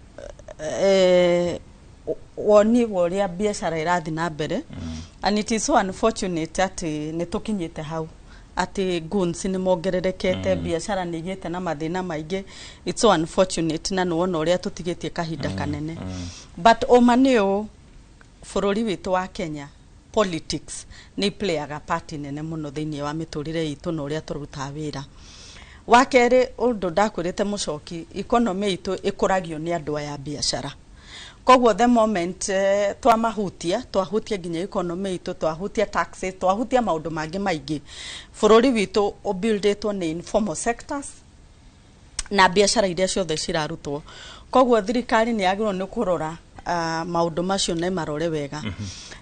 woni wa ũrĩa biacara ĩrathiĩ na mbere. And it is so unfortunate atĩ nĩ tũkinyĩte hau atĩ goons nĩ mongererekete, biacara nĩ igĩte na mathĩna maingĩ. It's so unfortunate, na nĩ wona ũrĩa tũtigĩtie kahinda kanene. But ũma nĩ ũũ, bũrũri witũ wa Kenya, politics nĩ playaga part nene mũno thĩinĩ wa mĩtũrĩre itũ na ũrĩa tũrutaga wĩra. Wa kerĩ, ũndũ ndakwĩrĩte mũcoki, economy itũ ĩkũragio nĩ andũ aya biacara. Koguo the moment twamahutia, twahutia nginya economy itũ, twahutia taxes, twahutia maũndũ mangĩ maingĩ. Bũrũri witũ ũbuildĩtwo nĩ informal sectors na biacara iria ciothe cirarutwo. Koguo thirikari nĩ yagĩrĩirwo nĩ kũrora maũndũ macio na ĩmarore wega.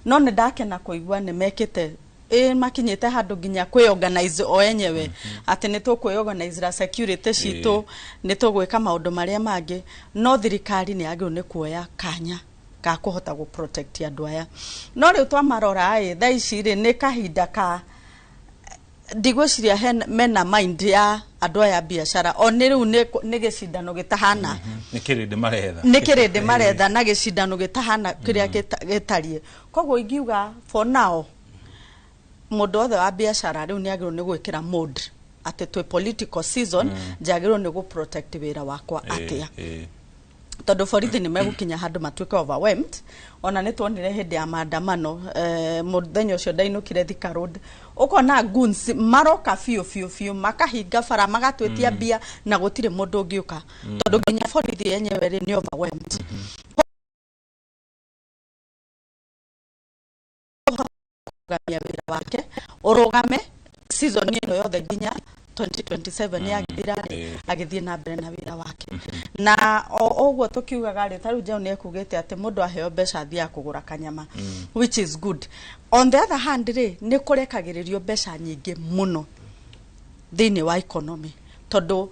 No nĩ ndakena kũigua nĩ mekĩte ĩ makinyĩte handũ nginya kwĩorganize o enyewe, atĩ nĩ tũkwĩorganizera security citũ, nĩ tũgwĩka maũndũ marĩa mangĩ. No thirikari nĩ yagĩrĩirwo nĩ kuoya kanya ga kũhota gũ protect andũ aya. No rĩu twamarora ĩ, thaa ici rĩ, nĩ kahinda ka ndigwĩciria mena mind ya andũ aya biacara o nĩ rĩu nĩ gĩcindano gĩtahana. Nĩ kĩrĩndĩ maretha. Nĩ kĩrĩndĩ maretha na gĩcindano gĩtahana kĩrĩa gĩtariĩ. Koguo ingiuga for now mũndũ wothe wa biacara rĩu nĩ agĩrĩirwo nĩ gwĩkĩra mode atĩ twĩ political season, njagĩrĩirwo nĩ gũ protect wĩra wakwa atĩa, tondũ borithi nĩ megũkinya handũ matuĩke overwhelmed. Ona nĩ tuonire hĩndĩ ya maandamano, mũthenya ũcio ndainũkire Thika Road, ũkona goons maroka biũ biũ biũ, makahinga bara, magatwĩtia mbia, na gũtirĩ mũndũ ũngĩũka, tondũ nginya borithi yenyewe rĩ nĩ overwhelmed. Kũrũgamia wĩra wake ũrũgame season ĩno yothe nginya 2027 yagĩthira rĩ, agĩthiĩ na mbere na wĩra wake. Na o ũguo tũkiugaga rĩ, ta rĩu Njaũ nĩ ekugĩte atĩ mũndũ aheo mbeca athiaga kũgũra kanyama, which is good. On the other hand rĩ, nĩ kũrekagĩrĩrio mbeca nyingĩ mũno thĩinĩ wa economy, tondũ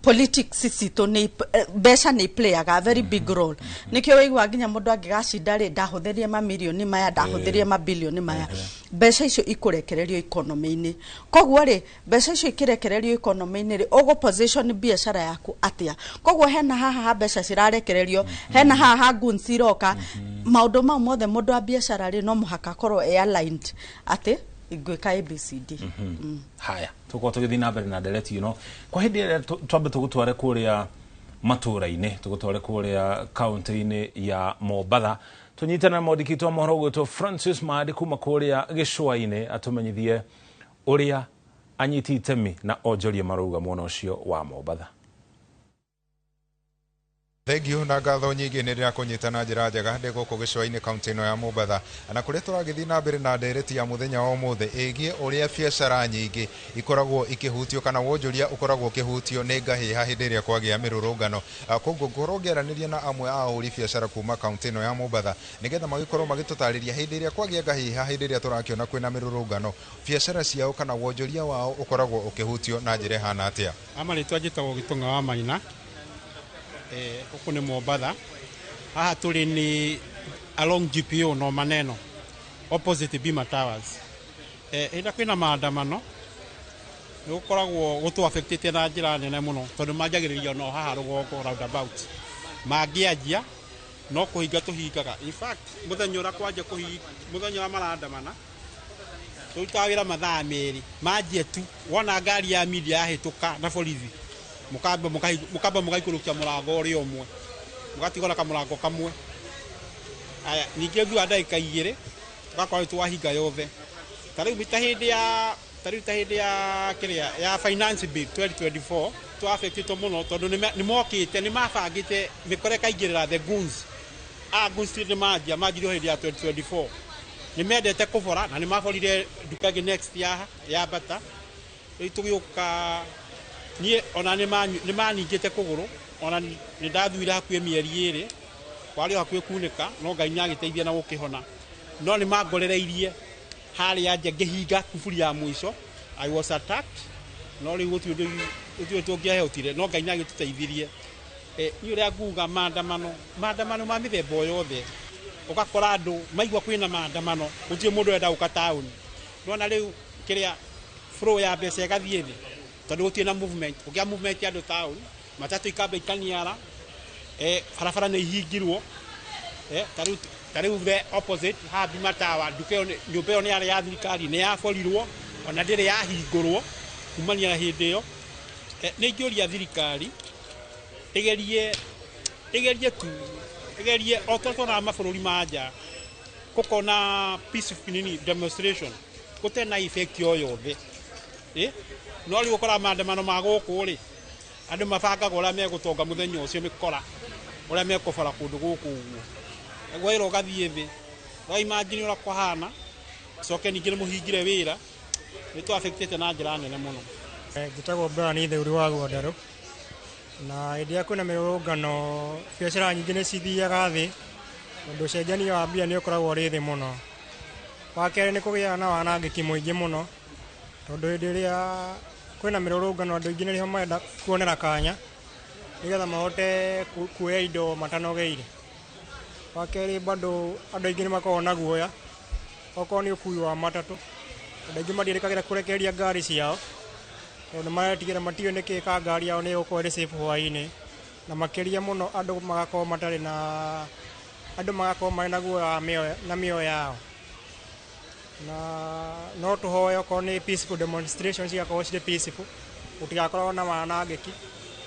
politics citũ nĩ mbeca nĩ playaga a very big role. Nĩkĩo waigua nginya mũndũ angĩgacinda rĩ, ndahũthĩrie mamirioni maya, ndahũthĩrie mabilioni maya. Mbeca icio ikũrekererio economy-inĩ. Koguo rĩ, mbeca icio ikĩrekererio economy-inĩ rĩ, ũgũ position biacara yaku atĩa? Koguo hena haha ha mbeca cirarekererio, hena haha ha goons iroka, maũndũ mau mothe, mũndũ wa biacara rĩ, no mũhaka akorwo e aligned atĩ Ngwĩka ABCD. Haya, tũkorwo tũgĩthiĩ na mbere na ndereti ĩno kwa hĩndĩ ĩrĩa twambe tũgũtware kũrĩa matũra-inĩ, tũgũtware kũrĩa kaũntĩ-inĩ ya Mombatha, tũnyitane na mwandĩki witũ wa mohoro ũgwĩtwo Francis Mandi kuma kũrĩa gĩcũa-inĩ, atũmenyithie ũrĩa anyiti itemi na onjoria marauga mwena ũcio wa Mombatha. Thengiũ na ngatho nyingĩ, nĩ ndĩrakũnyita na njĩra njega ndĩ gũkũ gĩcũa-inĩ, kaũntĩ ĩno ya Mombatha, na kũrĩa tũragĩthiĩ na mbere na ndereti ya mũthenya wa ũmũthĩ ĩgiĩ ũrĩa biacara nyingĩ ikoragwo ikĩhutio kana wonjoria ũkoragwo ũkĩhutio nĩ ngahĩha hĩndĩ ĩrĩa kwagĩa mĩrũrũngano. Koguo ngorwo ngĩaranĩria na amwe a ahũri biacara kuma kaũntĩ ĩno ya Mombatha, nĩgetha magĩkorwo magĩtũtarĩria hĩndĩ ĩrĩa kwagĩa ngahĩha, hĩndĩ ĩrĩa tũrakĩona kwĩna mĩrũrũngano, biacara ciao kana wonjoria wao ũkoragwo ũkĩhutio na njĩra ĩhana atĩa. Amarĩtwa njĩtagwo Gĩtũng'a wa Maina, gũkũ nĩ Mombatha. Haha tũrĩ nĩ along GPO no maneno opposite Bima Towers. Hĩndĩ ĩrĩa kwĩna maandamano, nĩ gũkoragwo gũtũ affectĩte na njĩra nene mũno, tondũ manjagĩrĩria no haha rũgongo roundabout. Mangĩanjia no kũhinga tũhingaga. In fact, mũthenya ũrĩa kwanjia kũhinga, mũthenya ũrĩa marandamana, tũrutaga wĩra mathaa 2. Manjie tu wona ngari ya media yahĩtũka na borithi, mũkamba mũgaikũrũkia mũrango ũrĩa ũmwe, mũgatigwo na kamũrango kamwe. Aya, ningĩ thutha wa ndagĩka 2 tũgakorwo twahinga yothe. Ta rĩu ta hĩndĩ ya, ta rĩu ta hĩndĩ ya kĩrĩa ya finance bill 2024, twa-affectĩtwo mũno, tondũ nĩ mokĩte, nĩ mabangĩte mĩkora ĩkaingĩrĩra the goons. A goons nĩ manjia manjirio hĩndĩ ya 2024, nĩ mendete kũbora na nĩ maborire nduka ĩngĩ next ya Bata. Rĩu tũgĩũka, niĩ ona nĩ maningĩte kũgũrũ, ona nĩ ndathuire hakuhĩ mĩeri 2, kwarĩ o hakuhĩ kunĩka, no Ngai nĩ agĩteithia na gũkĩhona. No nĩ mangorereirie harĩa nja ngĩhinga kuburi ya mũico. I was attacked, no rĩu gũtirĩ ũndũ, gũtirĩ tũngĩahotire, no Ngai nĩ agĩtũteithirie. Niĩ ũrĩa nguga, maandamano ma mĩthemba o yothe, ũgakora andũ maigua kwĩna maandamano, gũtirĩ mũndũ ũrenda gũka taũni. Nĩwona rĩu kĩrĩa flow ya mbeca ĩgathiĩ thĩ, tondũ gũtirĩ na movement. Kũgĩa movement ya andũ taũni, matatũ ikamba ikaniara, barabara nĩ ihingirwo. Ta rĩu the opposite haha Bima Tower, nduka ĩyo nyũmba ĩyo nĩ yarĩ ya thirikari, nĩ yaborirwo, ona ndĩrĩ yahingũrwo kumania na hĩndĩ ĩyo. Nĩ ingĩũria thirikari ĩgerie tu, ĩgerie o ta tuonaga mabũrũri ma nja, gũkona peaceful nini demonstration gũtarĩ na effect o yothe. No rĩu ũkoraga maandamano ma gũkũ rĩ, andũ mabangaga ũrĩa megũtonga mũthenya ũcio, mĩkora ũrĩa mekũbora kũndũ gũkũ ũguo, wĩra ũgathiĩ thĩ. Wa imagine ũrĩa kũhana, coke ningĩ nĩ mũhingire wĩra, nĩ tũ affectĩte na njĩra nene mũno. Njĩtagwo Brian Theuri wa Gwandarũ, na hĩndĩ ĩrĩa kwĩna mĩrũrũngano, biacara nyingĩ nĩ cithiaga thĩ, tondũ ũcenjania wa mbia nĩ ũkoragwo ũrĩ thĩ mũno. Wa kerĩ, nĩ kũgĩaga na wanangĩki mũingĩ mũno, tondũ hĩndĩ ĩrĩa kwĩna mĩrũrũngano, andũ aingĩ nĩrĩo marenda kuonera kanya nĩgetha mahote kuoya indo matanogeire. Wa kerĩ, bado andũ aingĩ nĩ makoragwo na guoya, okorwo nĩ ũkui wa matatũ, andũ aingĩ matiĩrĩkagĩra kũrekereria ngari ciao, tondũ nĩ maretigĩra, matiũĩ nĩkĩ ka ngari yao nĩ ĩgũkorwo ĩrĩ safe hwaĩ-inĩ. Na makĩria mũno, andũ magakorwo matarĩ na, andũ magakorwo marĩ na guoya wa mĩoyo na mĩoyo yao. Na no tũhoe okorwo nĩ peaceful demonstration cigakorwo cirĩ peaceful, gũtigakorwo na wanangĩki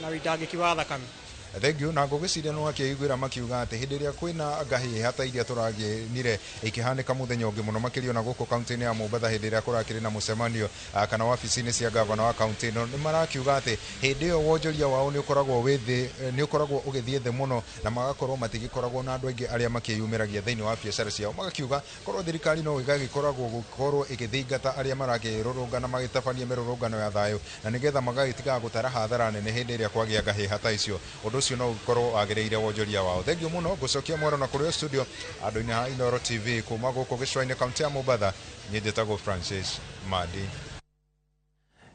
na wĩitangĩki wa thakame. Thengiũ, na ngũgĩciria no akĩiguĩra makiuga atĩ hĩndĩ ĩrĩa kwĩna ngahĩha ta iria tũragĩonire ikĩhanĩka mũthenya ũngĩ, mũno makĩria ona gũkũ kaunti-inĩ ya Mombatha, hĩndĩ ĩrĩa kũrakĩrĩ na mũcemanio kana wabici-inĩ cia gavana wa kaunti ĩno, nĩ marakiuga atĩ hĩndĩ ĩyo wonjoria wao nĩ ũkoragwo wĩ thĩ, nĩ ũkoragwo ũgĩthiĩ thĩ mũno, na magakorwo matigĩkoragwo na andũ aingĩ arĩa makĩyumĩragia thĩinĩ wa biacara ciao. Magakiuga korwo thirikari no ĩgagĩkoragwo gũkorwo ĩgĩthingata arĩa marakĩrũrũngana, magĩtabania mĩrũrũngano ya thayũ, na nĩgetha magagĩtigaga gũtara hathara nene hĩndĩ ĩrĩa kwagĩa ngahĩha ta icio, ũndũ ũcio no ũkorwo wagĩrĩire wonjoria wao. Thengiũ mũno, ngũcokia mwero na kũrĩ o studio andũ-inĩ ha Inooro TV kuma gũkũ gĩcũa-inĩ, kaunti ya Mombatha. Niĩ njĩtagwo Francis Mandi.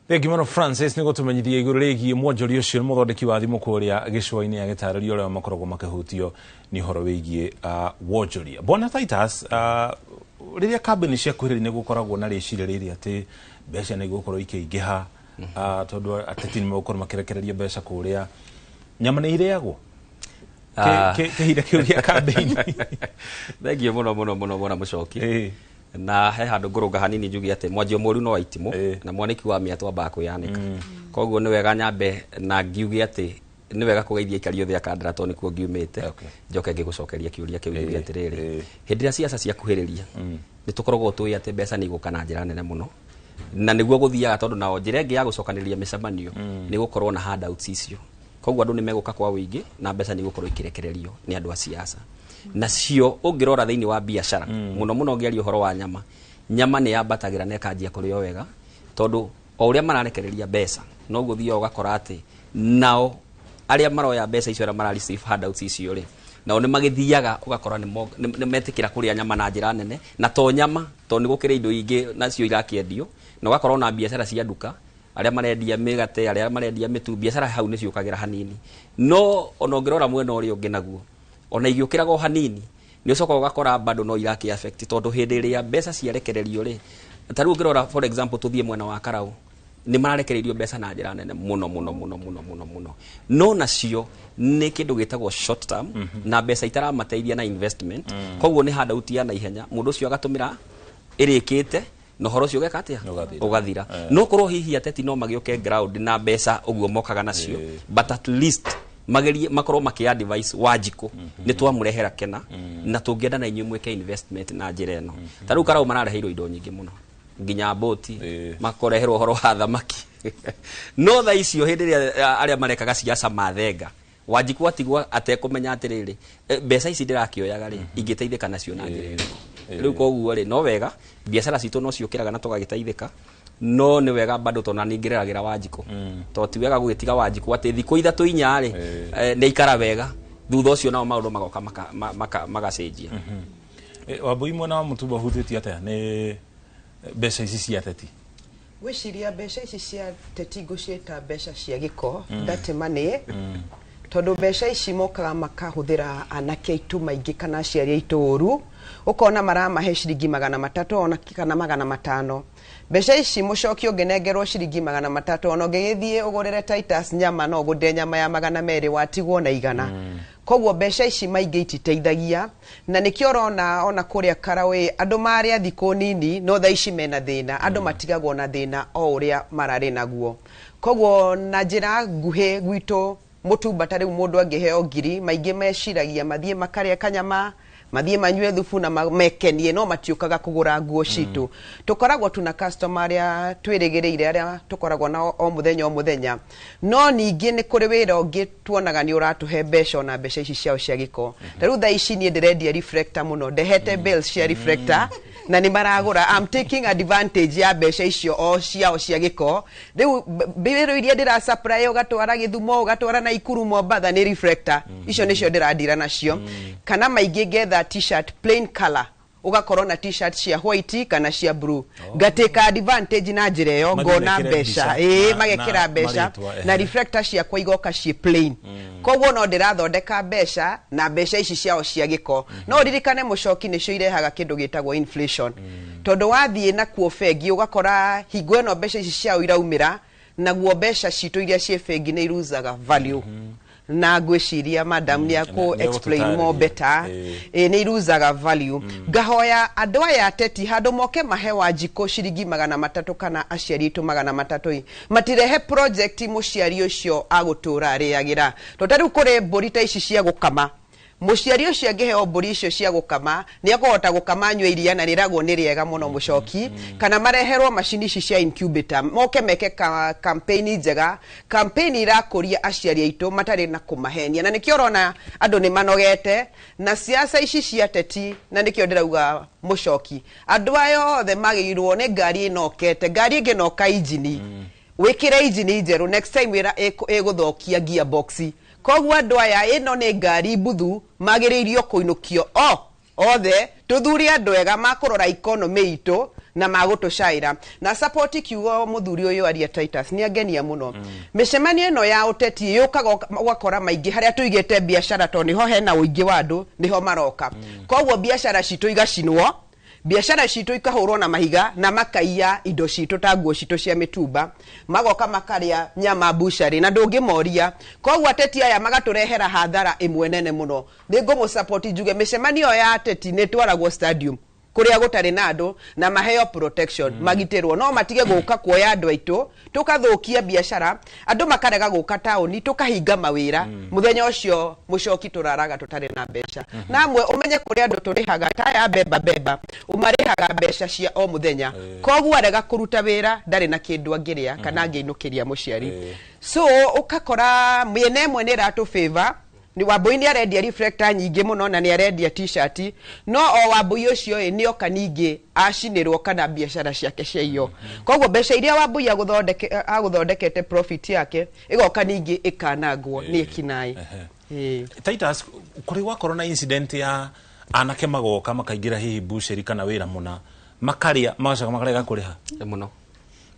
Thengiũ mũno Francis nĩ gũtũmenyithia igũrũ rĩgiĩ mwonjoria ũcio, nĩ mũthondeki wa thimũ kũrĩa gĩcũa-inĩ, agĩtarĩria ũrĩa makoragwo makĩhutio nĩ ũhoro wĩgiĩ wonjoria. Bwana Titus, rĩrĩa kambĩni ciakuhĩrĩria, nĩ gũkoragwo na rĩciria rĩrĩ atĩ mbeca nĩ igũkorwo ikĩingĩha, tondũ ateti nĩ megũkorwo makĩrekereria mbeca kũrĩa. Nyama nĩ irĩagwo kĩhinda kĩu gĩa kambĩini? Thengiũ mũno mũno mũno, bwana Mũcoki. Na he handũ ngũrũnga hanini njuge atĩ mwanjio mũru no waitimũ na mwanĩki wa mĩatũ ambaga kwĩyanĩka. Koguo nĩ wega nyambe na ngiuge atĩ nĩ wega kũgeithia aikari othe a Kandara tondũ nĩkuo ngiumĩte, njoke ngĩgũcokeria kĩũria kĩu njuge atĩrĩrĩ, hĩndĩ ĩrĩa ciaca ciakuhĩrĩria nĩ tũkoragwo tũĩ atĩ mbeca nĩ igũka na njĩra nene mũno, na nĩguo gũthiaga tondũ nao njĩra ĩngĩ ya gũcokanĩrĩria mĩcemanio nĩ gũkorwo na handouts icio. Koguo andũ nĩ megũka kwa ũingĩ na mbeca nĩ igũkorwo ikĩrekererio nĩ andũ a siasa. Nacio ũngĩrora thĩinĩ wa biacara mũno mũno ũngĩaria ũhoro wa nyama, nyama nĩ yambatagĩra na ĩkanjia kũrĩo wega tondũ o ũrĩa mararekereria mbeca noguo ũthiaga ũgakora atĩ nao arĩa maroya mbeca icio, arĩa mara receive handouts icio rĩ, nao nĩ magĩthiaga ũgakora nĩ metĩkĩra kũrĩa nyama na njĩra nene, na to nyama tondũ nĩ gũkĩrĩ indo ingĩ nacio irakĩendio, na ũgakorwo na biacara cia nduka, arĩa marendia mĩgate, arĩa marendia mĩtu, biacara hau nĩ ciũkagĩra hanini. No ona ũngĩrora mwena ũrĩa ũngĩ naguo ona igĩũkĩraga o hanini nĩ ũcokaga ũgakora bado no irakĩ affect tondũ hĩndĩ ĩrĩa mbeca ciarekererio rĩ, ta rĩu ũngĩrora for example tũthiĩ mwena wa Karau, nĩ mararekereirio mbeca na njĩra nene mũno mũno mũno mũno mũno mũno, no nacio nĩ kĩndũ gĩtagwo short term na mbeca itaramateithia na investment. Koguo nĩ handout ya naihenya, mũndũ ũcio agatũmĩra ĩrĩkĩte na ũhoro ũcio ũgeka atĩa? Ũgathira. No korwo hihi ateti no magĩũke ground na mbeca ũguo mokaga nacio, but at least magerie makorwo makĩ advice Wanjikũ nĩ twamũrehera kena na tũngĩenda na inyuĩ mwĩke investment na njĩra ĩno. Ta rĩu Karau marareheirwo indo nyingĩ mũno, nginya boti, makoreherwo ũhoro wa thamaki, no thaa icio hĩndĩ ĩrĩa arĩa marekaga siasa mathenga, Wanjikũ atigwo atekũmenya atĩrĩrĩ, mbeca ici ndĩrakĩoyaga rĩ, ingĩteithĩka nacio na njĩra ĩrĩkũ? Rĩu koguo rĩ, no wega biacara citũ no ciũkĩraga na tũgagĩteithĩka, no nĩ wega bado tondũ nĩ ngĩreragĩra Wanjikũ, tondũ ti wega gũgĩtiga Wanjikũ atĩ thikũ 3 4 rĩ, nĩ aikara wega, thutha ũcio nao maũndũ magoka magacenjia. Wambui, mwena wa Mũtumba hutĩtie atĩa nĩ mbeca ici cia ateti? Gwĩciria mbeca ici cia teti ngũciĩta mbeca cia gĩko, dirty money, tondũ mbeca ici mokaga makahũthĩra anake aitũ maingĩ kana aciari aitũ ũru, ũkona maramahe ciringi 300 ona kana 500. Mbeca ici mũcoki ũngĩnengerwo ciringi 300, ona ũngĩgĩthiĩ ũgũrĩre Titus nyama no ũgũrĩre nyama ya 200, watigwo na 100. Koguo mbeca ici maingĩ ititeithagia, na nĩkĩo ũrona ona kũrĩa Karaũ andũ marĩa thikũ nini no thaa ici mena thĩna, andũ matigagwo na thĩna o ũrĩa mararĩ naguo. Koguo na njĩra nguhĩ gwitũ Mũtumba ta rĩu mũndũ angĩheo 1000, maingĩ meciragia mathiĩ makarĩe kanyama, mathiĩ manyue thubu na mekenie, no matiũkaga kũgũra nguo citũ. Tũkoragwo tuna customer arĩa twĩrĩgĩrĩire, arĩa tũkoragwo nao o mũthenya o mũthenya, no ningĩ nĩ kũrĩ wĩra ũngĩ tuonaga nĩ ũratũhe mbeca ona mbeca ici ciao cia gĩko. Ta rĩu thaa ici niĩ ndĩrendia reflector mũno, ndehete bills cia reflector na nĩ maragũra. I'm taking advantage ya mbeca icio o ciao cia gĩko. Rĩu mbĩrũ iria ndĩra supply ũgatwara Gĩthumo, ũgatwara Naikuru, Mombatha nĩ reflector icio nĩcio ndĩrandira nacio, kana maingĩ ngetha t-shirt plain color, ũgakorwo na t-shirt cia white kana cia blue, ngatĩka advantage na njĩra ĩyo ngona mbeca, ĩĩ, magekĩra mbeca na reflector ciakwa igoka ciĩ plain. Koguo no ndĩrathondeka mbeca na mbeca ici ciao cia gĩko. No ũririkane mũcoki nĩcio irehaga kĩndũ gĩtagwo inflation, tondũ wathiĩ nakuo bengi ũgakora hingo ĩno mbeca ici ciao iraumĩra, naguo mbeca citũ iria ciĩ bengi nĩ iruzaga value. Na ngwĩciria madam nĩ akũ explain more better. Nĩ iruzaga value. Ngahoya andũ aya ateti handũ moke mahe Wanjikũ ciringi 300 kana aciari aitũ 300, matirehe project mũciari ũcio agũtũra arĩagĩra. Tondũ ta rĩu kũrĩ mbũri ta ici cia gũkama, mũciari ũcio angĩheo mbũri icio cia gũkama nĩ akũhota gũkama anyue iria na rĩragwo nĩ rĩega mũno mũcoki, kana mareherwo macini ici cia incubator, moke meke campaign njega, campaign irakũria aciari aitũ matarĩ na kũmahenia. Na nĩkĩo ũrona andũ nĩ manogete na siasa ici cia ateti, na nĩkĩo ndĩrauga mũcoki andũ aya othe magĩrĩirwo nĩ ngari ĩnokete, ngari ĩngĩ noka injini, wĩkĩre injini njerũ next time ĩra ĩgũthũkia gearbox. Koguo andũ aya ĩno nĩ ngari mbuthu, magĩrĩirio kũinũkio o othe, tũthure andũ ega makũrora economy itũ na magũtũcaĩra. Na support kiugo mũthuri ũyũ aria Titus nĩ angenia mũno. Mĩcemanio ĩno ya ũteti yũkaga ũgakora maingĩ harĩa tũigĩte biacara, tondũ nĩho hena ũingĩ wa andũ, nĩho maroka. Koguo biacara citũ igacinwo, biacara citũ ikahũrwo na mahiga na makaiya indo citũ ta nguo citũ cia mĩtumba, magoka makarĩa nyama bucari na ndũngĩmoria. Koguo ateti aya magatũrehera hathara ĩmwe nene mũno. Nĩ ngũmũ support njuge mĩcemanio ya ateti nĩ ĩtwaragwo stadium. Kuria gutari na andu na maheo protection, magitirwo, no matige guka kuoya andu aitu tukathukia biacara, andu makarega guka tauni, tukahinga mawira. Muthenya ucio mucoki turaraga tutari na mbeca. Na amwe umenye kuria andu turihaga taya beba beba, umarihaga mbeca cia o muthenya, koguo arega kuruta wira ndari na kindu angiria kana angiinukiria muciari. So ukakora miena ĩmwe nĩ ĩratũ favor, ni Wambui nĩ arendia reflector nyingĩ mũno na nĩ arendia T-shirt, no o Wambui ũcio ĩ nĩoka ningĩ acinĩrwo kana biacara ciake ciaiywo. Koguo mbeca iria Wambui agũthondekete profit yake ĩgoka ningĩ ĩkanangwo nĩ ekinaĩ. Titus, kũrĩ gwakorwo na incident ya anake magoka makaingĩra hihi buceri kana wĩra mũna, makarĩa, magacoka makarega kũrĩha? Mũno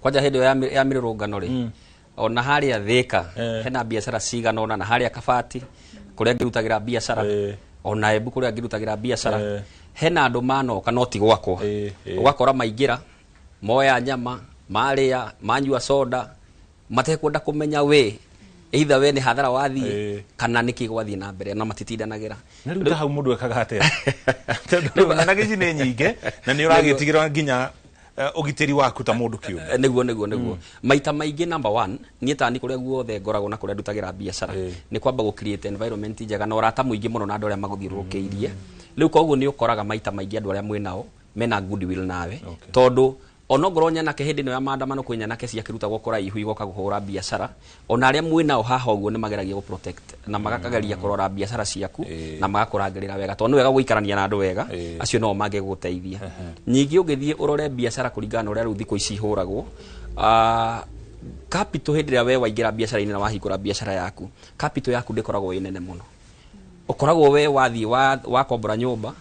kwanja hĩndĩ ĩyo ya mĩrũrũngano rĩ, ona harĩa Thika hena biacara cigana ũna, na harĩa Kabati kũrĩa ngĩrutagĩra biacara, ona Embu kũrĩa ngĩrutagĩra biacara, hena andũ manoka no ti gwakwa, ũgakora maingĩra moya nyama, marĩa, manyua soda, matekwenda kũmenya we either we nĩ hathara wathiĩ kana nĩkĩ gwathiĩ na mbere, na matitindanagĩra. Na rĩu ta hau mũndũ ekaga atĩa? Tondũ nganagĩ ici nĩ nyingĩ na nĩ ũragĩtigĩrwo nginya ũgitĩri waku ta mũndũ kĩũmbe. Nĩguo maita maingĩ, number 1, niĩ tani kũrĩa guothe ngoragwo na kũrĩa ndutagĩra biacara nĩ kwamba gũ create environment njega na ũrata mũingĩ mũno na andũ arĩa magũthiũrũrũkĩirie. Rĩu koguo nĩ ũkoraga maita maingĩ andũ arĩa mwĩ nao mena goodwill nawe, tondũ onongorwo nyanake hĩndĩ ĩno ya maandamano kwĩ nyanake ciakĩrutagwo kũraihu igoka kũhũra biacara, ona arĩa mwĩ nao haha ũguo nĩ mageragia gũ protect na magakageria kũrora biacara ciaku na magakũrangĩrĩra wega, tondũ nĩ wega gũikarania na andũ wega, acio no mangĩgũteithia. Ningĩ ũngĩthiĩ ũrore biacara kũringana na ũrĩa rĩu thikũ ici ihũragwo, capital hĩndĩ ĩrĩa we waingĩra biacara-inĩ na wahingũra biacara yaku, capital yaku ndĩkoragwo ĩ nene mũno. Ũkoragwo we wathiĩ wakombora nyũmba,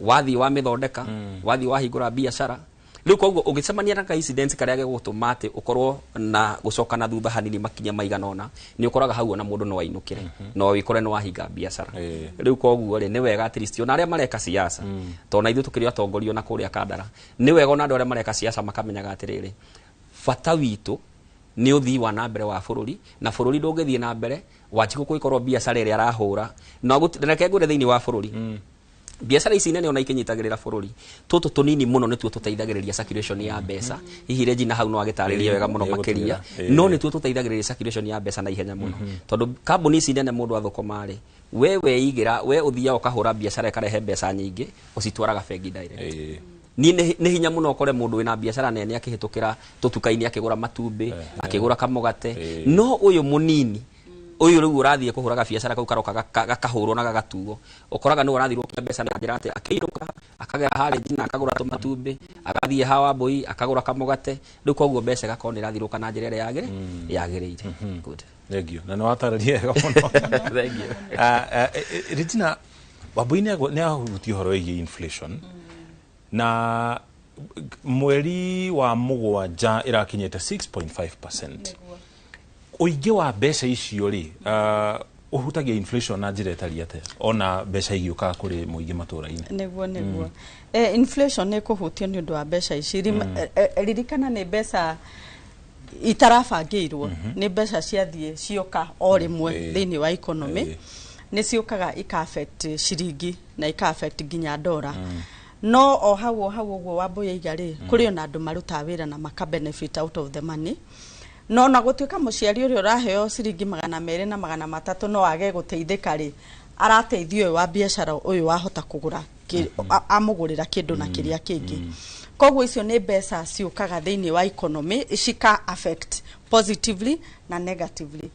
wathiĩ wamĩthondeka, wathiĩ wahingũra biacara. Rĩu koguo ũngĩcemania na ka incident karĩa gegũtũma atĩ ũkorwo na gũcoka na thutha hanini makinya maigana ũna, nĩ ũkoraga hau ona mũndũ no ainũkĩre, no wĩkore nĩ wahinga biacara. Rĩu koguo rĩ, nĩ wega at least ona arĩa mareka siasa, tondũ na ithuĩ tũkĩrĩ atongoria ona kũrĩa Kandara, nĩ wega ona andũ arĩa mareka siasa makamenyaga atĩrĩrĩ, bata witũ nĩ ũthii wa na mbere wa bũrũri, na bũrũri ndũngĩthiĩ na mbere Wanjikũ gũgĩkorwo biacara ĩrĩa arahũra. Na reke ngwĩre thĩinĩ wa bũrũri, biacara ici nene ona ikinyitagĩrĩra bũrũri, tũtũ tũnini mũno nĩtuo tũteithagĩrĩria circulation ya mbeca. Hihi Regina hau no agĩtarĩrie wega mũno makĩria, no nĩtuo tũteithagĩrĩria circulation ya mbeca na ihenya mũno, tondũ kambuni ici nene mũndũ athũkũma rĩ, we weigĩra, we ũthiaga ũkahũra biacara ĩkarehe mbeca nyingĩ, ũcitwaraga bengi direct. Niĩ nĩ hinya mũno ũkore mũndũ wĩna biacara nene akĩhĩtũkĩra tũtuka-inĩ akĩgũra matumbĩ, akĩgũra kamũgate, no ũyũ mũnini ũyũ rĩu ũrathiĩ kũhũraga biacara kau karoka gakahũrwo na gagatuo, ũkoraga nĩ ũrathiũrũkia mbeca na njĩra atĩ akĩinũka akagera harĩ Regina akagũra tũmatumbĩ, agathiĩ hawa Wambui akagũra kamũgate. Rĩu koguo mbeca igakorwo nĩ ĩrathiũrũka na njĩra ĩrĩa yagĩrĩire. Good. Thank you. Na nĩ watarĩria wega mũno. Thank you. Regina, Wambui nĩ ahutia ũhoro wĩgiĩ inflation, na mweri wa mũgwanja ĩrakinyĩte 6.5%. Ũingĩ wa mbeca icio rĩ, ũhutagia inflation na njĩra ĩtariĩ atĩa, ona mbeca igĩũkaga kũrĩ mũingĩ matũra-inĩ? Nĩguo. Inflation nĩ ĩkũhutio nĩ ũndũ wa mbeca ici. Ririkana nĩ mbeca itarabangĩirwo, nĩ mbeca ciathiĩ cioka o rĩmwe thĩinĩ wa economy, nĩ ciũkaga ika affect ciringi na ika affect nginya ndora. No o hau ũguo Wambui aiga rĩ, kũrĩ ona andũ marutaga wĩra na maka benefit out of the money. No na gũtuĩka mũciari ũrĩa ũraheo ciringi 200 na 300 no age gũteithĩka rĩ, arateithio ũyũ wa biacara ũyũ wahota kũgũra, amũgũrĩra kĩndũ na kĩrĩa kĩngĩ. Koguo icio nĩ mbeca ciũkaga thĩinĩ wa economy, cika affect positively na negatively.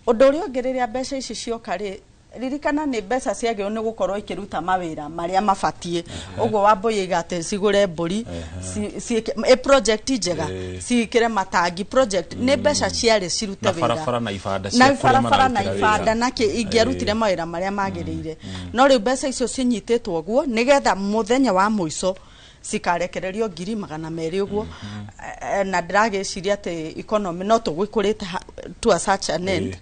Ũndũ ũrĩa ũngĩ rĩrĩa mbeca ici cioka rĩ, ririkana nĩ mbeca ciagĩrĩirwo nĩ gũkorwo ikĩruta mawĩra marĩa mabatiĩ. Ũguo Wambui aiga atĩ cigũre mbũri, project njega, ciĩkĩre matangi project, nĩ mbeca ciarĩ cirute wĩra. Na barabara na ibanda cia kũrĩa barabara na ibanda na kĩ ingĩarutire mawĩra marĩa magĩrĩire. No rĩu mbeca icio cinyitĩtwo ũguo nĩgetha mũthenya wa mũico cikarekererio 200,000 ũguo, na ndĩragĩciria atĩ economy no tũgũikũrĩte to a such an end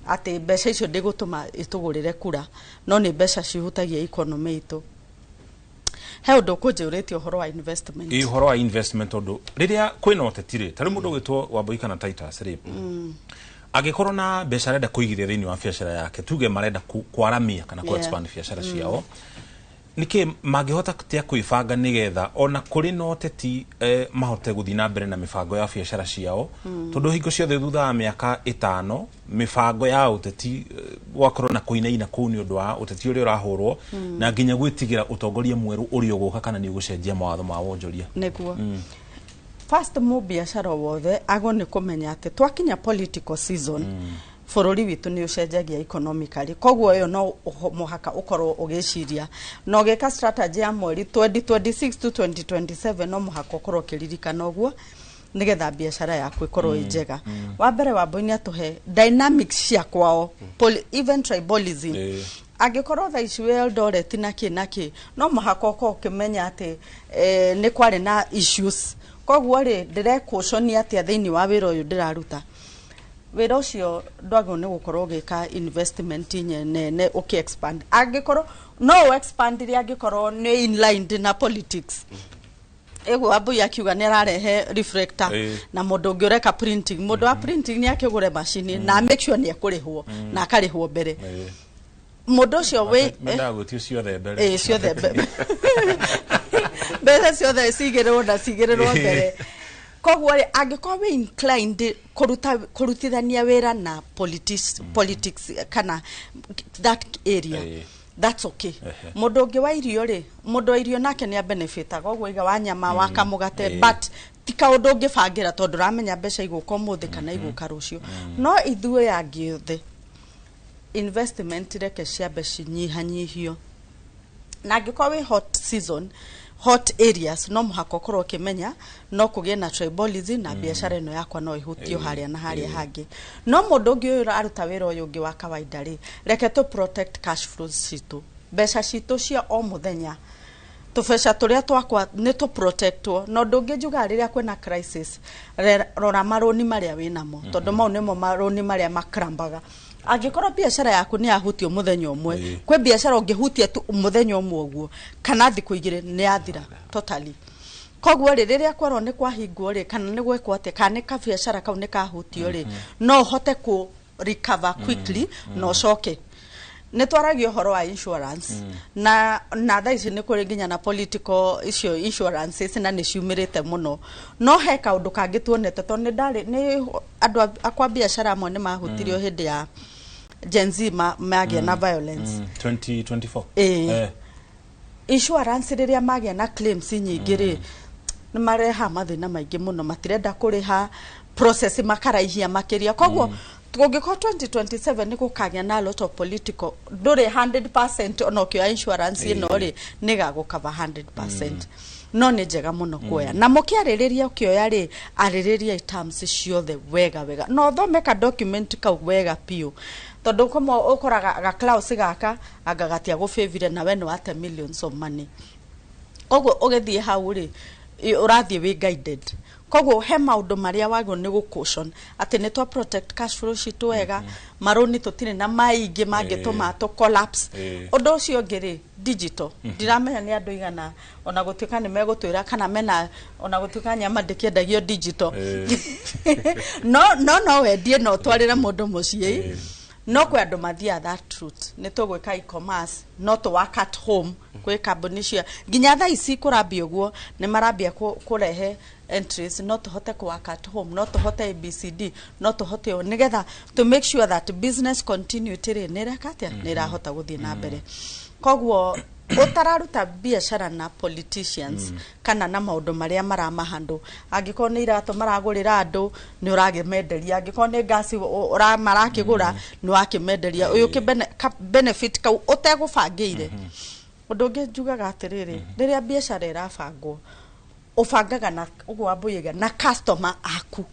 atĩ mbeca icio ndĩgũtũma ĩtũgũrĩre kura, no nĩ mbeca cihutagia economy itũ. He ũndũ ũkũnjũrĩtie ũhoro wa investment. Ũhoro wa investment, tondũ rĩrĩa kwĩna ũteti rĩ, ta rĩu mũndũ ũgwĩtwo Wambui kana Titus rĩ, angĩkorwo na mbeca arenda kũigithia thĩinĩ wa biacara yake, tuge marenda kwaramia kana ku expand biacara ciao, Nĩkĩ mangĩhota tia kwĩbanga nĩgetha ona kũrĩ na ũteti mahote gũthiĩ na mbere na mĩbango ya biacara ciao, tondũ hingo ciothe thutha wa mĩaka 5 mĩbango ya ũteti gwakorwo na kũinaina kũu nĩ ũndũ wa ũteti ũrĩa ũrahũrwo, na nginya gwĩtigĩra ũtongoria mwerũ ũrĩa ũgũka kana nĩ ũgũcenjia mawatho ma wonjoria? Nĩguo. First, mu biacara wothe agwo nĩ kũmenya atĩ twakinya political season, bũrũri witũ nĩ ũcenjagia economically. Koguo ĩyo no mũhaka ũkorwo ũgĩciria na ũgĩka strategy ya mweri 2026 to 2027. No mũhaka ũkorwo ũkĩririkana ũguo nĩgetha biacara yaku ĩkorwo ĩ njega. Wa mbere, Wambui nĩ atũhe dynamics cia kwao, even tribalism. Angĩkorwo thaa ici wĩ Eldoret na kĩ na kĩ, no mũhaka ũkorwo ũkĩmenya atĩ nĩ kwarĩ na issues. Koguo rĩ, ndĩrekũconia atĩa thĩinĩ wa wĩra ũyũ ndĩraruta? Wĩra ũcio ndwagĩrĩirwo nĩ gũkorwo ũgĩka investment nene ũkĩ expand. Angĩkorwo no ũ expand rĩ, angĩkorwo nĩ inline na politics ĩguo Wambui akiuga nĩ ararehe reflector, na mũndũ ũngĩ ũreka printing, mũndũ wa printing nĩ akĩgũre macini na make sure nĩ ekũrĩhwo na akarĩhwo mbere mũndũ ũcio wĩ Mendaga gwĩtio ciothe mbere. Ĩ, ciothe mbeca ciothe cigĩrĩrwo na cigĩrĩrwo mbere. Koguo rĩ, angĩkorwo wĩ inclined kũruta kũrutithania wĩra na politics kana that area, that's okay. Mũndũ ũngĩ wa irio rĩ, mũndũ wa irio nake nĩ abenefitaga ũguo iga wa nyama, wa kamũgate, but ti kaũndũ ũngĩbangĩra tondũ ũramenya mbeca igũka ũmũthĩ kana igũka rũciũ. No ithuĩ angĩ othe, investment reke ciambe cinyihanyihio, na angĩkorwo wĩ hot season, hot areas, no mũhaka ũkorwo ũkĩmenya no kũgĩe na tribalism na biacara ĩno yakwa no ĩhutio harĩa na harĩa hangĩ. No mũndũ ũngĩ ũyũ aruta wĩra ũyũ ũngĩ wa kawaida rĩ, reke tũ protect cash flows citũ, mbeca citũ cia o mũthenya, tũbeca tũrĩa twakwa nĩ tũ protectwo. Na ũndũ ũngĩ njugaga, rĩrĩa kwĩna crisis, rora marũni marĩa wĩnamo, tondũ mau nĩmo marũni marĩa makrambaga. Angĩkorwo biacara yaku nĩ yahutio mũthenya ũmwe, kwĩ biacara ũngĩhutia tu mũthenya ũmwe ũguo kana thikũ 2, nĩ yathira totally. Koguo rĩ, rĩrĩa kwerwo nĩ kwahingwo rĩ, kana nĩ gwekwo atĩa, kana nĩ kabiacara kau nĩ kahutio rĩ, no ũhote kũ recover quickly na ũcoke. Nĩ twaragia ũhoro wa insurance, na thaa ici nĩ kũrĩ nginya na political icio insurances na nĩ ciumĩrĩte mũno. No he kaũndũ kangĩ tuonete, tondũ nĩ ndarĩ nĩ andũ akwa biacara amwe nĩ mahutirio hĩndĩ ya Gen Z magĩa na violence. 2024. Ĩĩ. Insurance rĩrĩa magĩa na claims nyingĩ rĩ, nĩ mareha mathĩna maingĩ mũno, matirenda kũrĩha, process makaraihia makĩria. Koguo kũngĩkorwo 2027 nĩ gũkagĩa na a lot of political, ndũrĩ 100% ona ũkĩoya insurance ĩno rĩ, nĩ gagũcover 100%. No nĩ njega mũno kuoya, na mũkĩarĩrĩria ũkĩoya rĩ, arĩrĩria terms ciothe wega wega, na ũthome ka document kau wega biũ, tondũ kũmwe ũkoraga ga clause gaka anga gatia gũbĩvire na we nĩ wate millions of money. Koguo ũgĩthiĩ hau rĩ, ũrathiĩ wĩ guided. Koguo he maũndũ marĩa wagĩrĩirwo nĩ gũ-caution atĩ nĩ twa protect cash flow citũ wega, marũni tũtirĩ na maingĩ mangĩtũma tũ collapse. Ũndũ ũcio ũngĩ rĩ, digital. Ndiramenya nĩ andũ igana ona gũtuĩka nĩ megũtwĩra kana mena, ona gũtuĩka nyama ndĩkĩendagio digital, no wendie na ũtwarĩre mũndũ mũciĩ. No kwĩ andũ mathiaga that route, nĩ tũgwĩka e-commerce, no tũ work at home. Kwĩ kambuni cia nginya thaa ici kũrambia ũguo, nĩ marambia kũrehe entries, no tũhote kũ work at home, no tũhote ABCD, no tũhote ũũ, nĩgetha to make sure that business continuity rĩ, nĩ ĩreka atĩa, nĩ ĩrahota gũthiĩ na mbere. Koguo ũtararuta biacara na politicians kana na maũndũ marĩa maramahandũ, angĩkorwo nĩ iratũ maragũrĩra andũ, nĩ ũragĩmenderia, angĩkorwo nĩ ngasi marakĩgũra, nĩ wakĩmenderia, ũyũ ka benefit kau ũtegũbangĩire. Ũndũ ũngĩ njugaga atĩrĩrĩ, rĩrĩa biacara ĩrabangwo, ũbangaga na ũguo wambũiga na customer aku,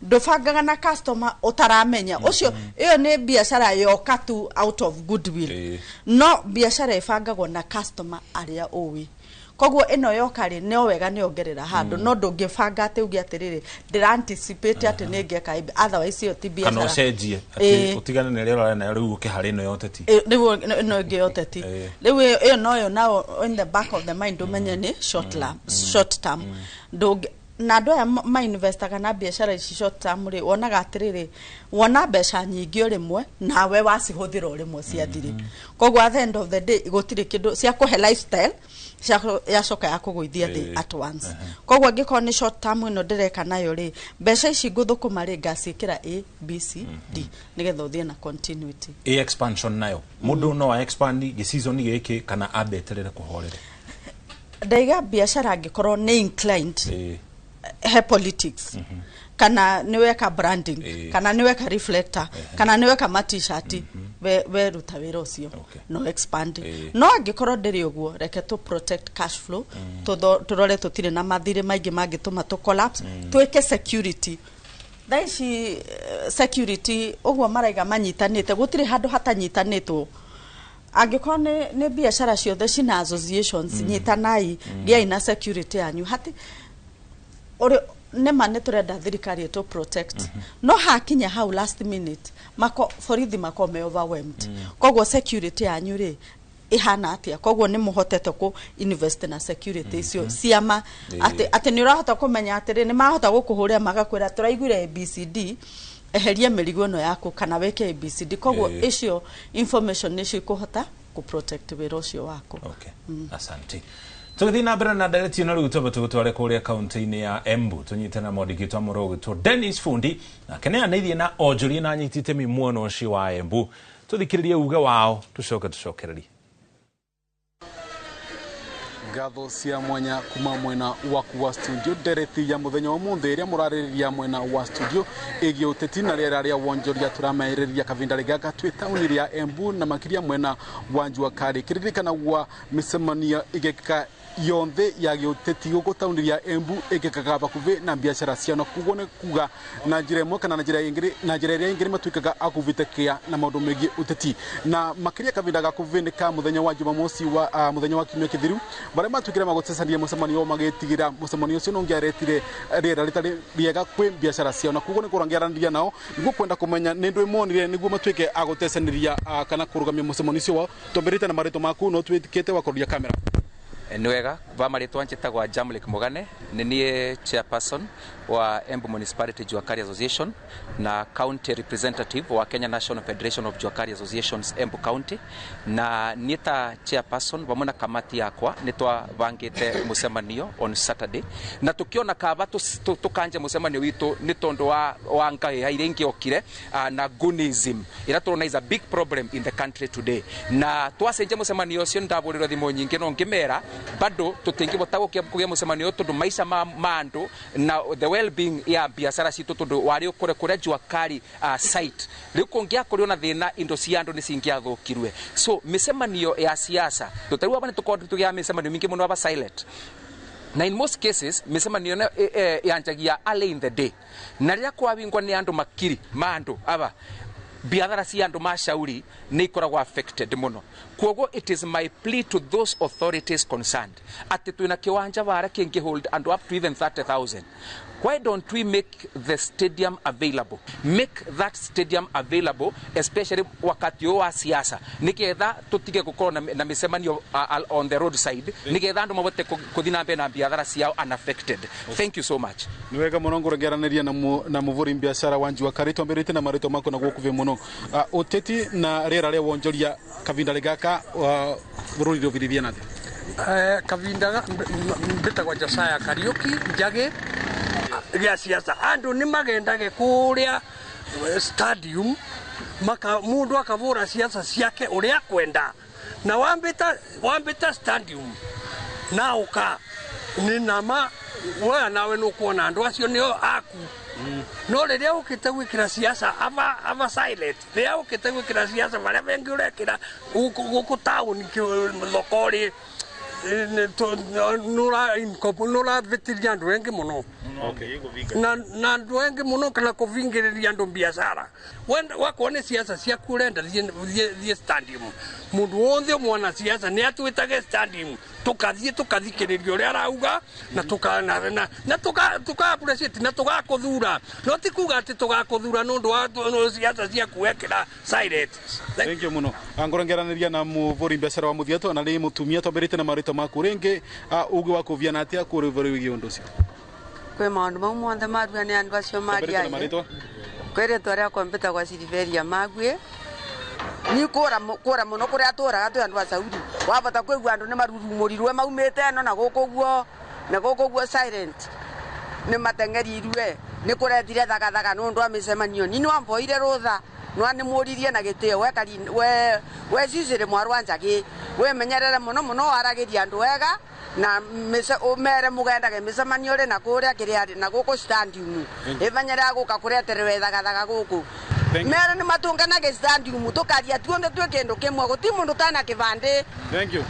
ndũbangaga na customer ũtaramenya ũcio. Ĩyo nĩ biacara yoka tu out of goodwill. No biacara ĩbangagwo na customer arĩa ũĩ. Koguo ĩno yoka rĩ, no wega nĩ ongerera handũ, no ndũngĩbanga atĩ uge atĩrĩrĩ, ndĩra anticipate atĩ nĩ ngeka otherwise ĩyo ti kana biacara. Ũcenjie atĩ ũtigane na ĩrĩa ũrarĩ nayo rĩu ũke harĩ ĩno ya ũteti. Rĩu ĩno ĩngĩ ya ũteti rĩu ĩyo noyo nao in the back of the mind ũmenye nĩ short term, short term. Ndũngĩ Na andũ aya ma-investaga na biacara ici short term rĩ, wonaga atĩrĩrĩ, wona mbeca nyingĩ o rĩmwe, nawe wacihũthĩra o rĩmwe ciathire. Koguo at the end of the day gũtirĩ kĩndũ cia kũhe lifestyle yacoka ya kũgũithia thĩ at once. Koguo angĩkorwo nĩ short term ĩno ndĩreka nayo rĩ, mbeca ici ngũthũkũma rĩ, ngaciĩkĩra A B C D nĩgetha ũthiĩ na continuity. Ĩ expansion nayo, mũndũ no a expand gĩseason gĩkĩ kana ambe eterere kũhorere? Ndaiga biacara angĩkorwo nĩ inclined he politics, kana nĩ weka branding, kana nĩ weka reflector, kana nĩ weka ma T-shirt, we ruta wĩra ũcio, no expand. No angĩkorwo ndĩrĩ ũguo, reke tũ protect cash flow, tũrore tũtirĩ na mathirĩ maingĩ mangĩtũma tũ collapse, twĩke security. Thaa ici security ũguo maraiga manyitanĩte, gũtirĩ handũ hatanyitanĩtwo. Angĩkorwo nĩ biacara ciothe cina associations, nyitanai, gĩai na security yanyu. Hati ũrĩ nĩma nĩ tũrenda thirikari ĩtũ protect, no hakinya hau last minute mako borithi mako me overwhelmed. Koguo security yanyu rĩ ihana atia? Koguo nĩ mũhotete kũ invest na security icio ciama, atĩ nĩ ũrahota kũmenya atĩrĩ, nĩ mahota gũkũhũrĩra magakwĩra, "Tũraiguire ABCD, eheria mĩrigo ĩno yaku kana wĩke ABCD." Koguo icio information nĩcio ikũhota kũ protect wĩra ũcio waku. Okay. Asante. Tũgĩthiĩ na mbere na ndereti ĩno, rĩu twambe tũgũtware kũrĩa kaunti-inĩ ya Embu, tũnyite na mwandĩki witũ amũro ũgĩtwo Dennis Fundi, nake nĩ anĩirie na onjoria na anyiti itemi mwena ũcio wa Embu. Tũthikĩrĩrie uge wao, tũcoke tũcokererie. Ngatho cia mwanya kuma mwena waku wa studio. Ndereti ya muthenya wa muthi ĩrĩa mũrarĩrĩria mwena wa studio ĩgiĩ ũteti na rĩera rĩa wonjoria, tũramerĩrĩria kavinda gaka twĩ taũni rĩa Embu na makĩria mwena wa Jua Kali. Kĩririkanagwa mĩcemanio ĩgekĩka yonthe ya gĩũteti gũkũ taũni ya Embu ĩkĩkaga bakuhĩ na biacara ciao, na koguo nĩ kuga na njĩra ĩmwe kana na njĩra ĩngĩ, na njĩra ĩrĩa ĩngĩ nĩ matuĩkaga a kũvĩtĩkia na maũndũ megiĩ ũteti, na makĩria kavinda gakuhĩ nĩ ka mũthenya wa Jumamosi wa mũthenya wa kiumia kĩthiru, barĩa matuĩkire magũcecania mũcemanio magĩtigĩra mũcemanio ũcio nĩ ũngĩaretire rĩera rĩtarĩ rĩega kwĩ biacara ciao. Na koguo nĩ kũrangĩaranĩria nao nĩguo kwenda kũmenya nĩ ndũ monire nĩguo matuĩke a gũtecanĩria kana kũrũgamia mũcemanio ũcio wao. Twambĩrĩte na marĩtwa maku, no twĩtĩkĩte wakoria kamera. Nĩ wega va marĩtwa njĩtagwa Jamlek Mugane, nĩ niĩ chairperson wa Embu Municipality Jua Kali Association na county representative wa Kenya National Federation of Jua Kali Associations Embu County. Na niĩ ta chairperson vamwe na kamati yakwa nĩ twabangĩte mũcemanio on Saturday, na tukiona kaba tukanje mũcemanio witũ nĩ tondũ wa ngahĩha iria ingĩokire na goonism ĩrĩa tũrona is a big problem in the country today. Na twacenjia mũcemanio ũcio, nĩ ndabũrĩrwo thimũ nyingĩ, no ngĩmera bado tũtingĩbota kũgĩa mũcemanio ũyũ tondũ maica ma andũ na the well-being ya biacara citũ, tondũ warĩ ũkore kũrĩa Jua Kali site rĩu kũngĩakorirwo na thĩna, indo cia andũ nĩ cingĩathũkirwe. So mĩcemanio ya siasa tũtarĩu aba nĩ tũkorwo tũgĩa mĩcemanio mĩingĩ mũno aba silent, na in most cases mĩcemanio ĩno yanjagia early in the day, na rĩrĩa kwawingwo nĩ andũ makiri ma andũ aba, biathara cia andũ mashauri nĩ ikoragwo affected mũno. Kuoguo it is my plea to those authorities concerned atĩ twĩna kĩwanja vara kĩngĩ hold andũ up to even 30,000. Why don't we make the stadium available, make that stadium available, especially wakati ũyũ wa siasa, nĩgetha tũtige gũkorwo na mĩcemanio on the roadside, nĩgetha andũ mabote kũthiĩ na mbere na biathara ciao unaffected. Thank you so much. Nĩ wega mũno. Ngũrũngĩaranĩria na mũvũri biacara wa Jua Kali. Twambĩrĩte na marĩtwa maku na gũkuhĩ mũno, ũteti na rĩera rĩa wonjoria kavinda gaka bũrũri rũvirithia nathĩ. Kavinda mbĩtagwa Josaya Kariuki Njagi. Gĩa siasa andũ nĩ magendage kũrĩa stadium, maka mũndũ akavũra siasa ciake ũrĩa akwenda, na wambĩta stadium na ũka nĩ nama we nawe nũkuona andũ acio nĩo aku. No rĩrĩa ũkĩte gwĩkĩra siasa aba silent, rĩrĩa ũkĩte gwĩkĩra siasa barĩa bengi ũrekĩra gũkũ taũni thoko rĩ, nũravĩtĩria andũ engĩ mũno na andũ engĩ mũno kana kũvingĩrĩria andũ biacara. Wakorwo nĩ siasa ciaku ũrenda, thiĩ stadium. Mũndũ wothe mwana siasa nĩ atwĩtage stadium, tũkathiĩ tũkathikĩrĩria ũrĩa arauga na tuka na tuka appreciate na tũgakũthura, no ti kuga atĩ tũgakũthura nĩ ũndũ wa siasa ciaku wekĩra silent. Thank you mũno. Ngũrũngĩaranĩria na mũvũri biacara wa mũthiato na rĩ mũtumia. Twambĩrĩte na marĩtwa maku rĩngĩ, uge wa kũviana atĩa kũrĩ ũhoro wĩgiĩ ũndũ ũcio? Kwi maundu mau monthe marua ni andu acio mariaye kwi ritwa riakwa mbitagwa Silveria Magwe. Ni kura kura muno kuria turaga twi andu a Saudi wavota kwigua andu ni marurumurirwe maumite eno na guku guo na guku guo silent ni matengerirwe ni kuretire thagathaga nundu wa micemanio. Ni nwamboire rutha nwanimuririe na gitio we kari we cicire mwarwa Njagi wimenyerere muno muno waragiria andu wega na umere mugendage micemanio ri na kuria kiria na guku stadium imenyerera guka kureterwe thagathaga guku mere ni matunganage stadium tukaria tuonde twi kindu kimwe guti mundu tana kivandi. Thank you.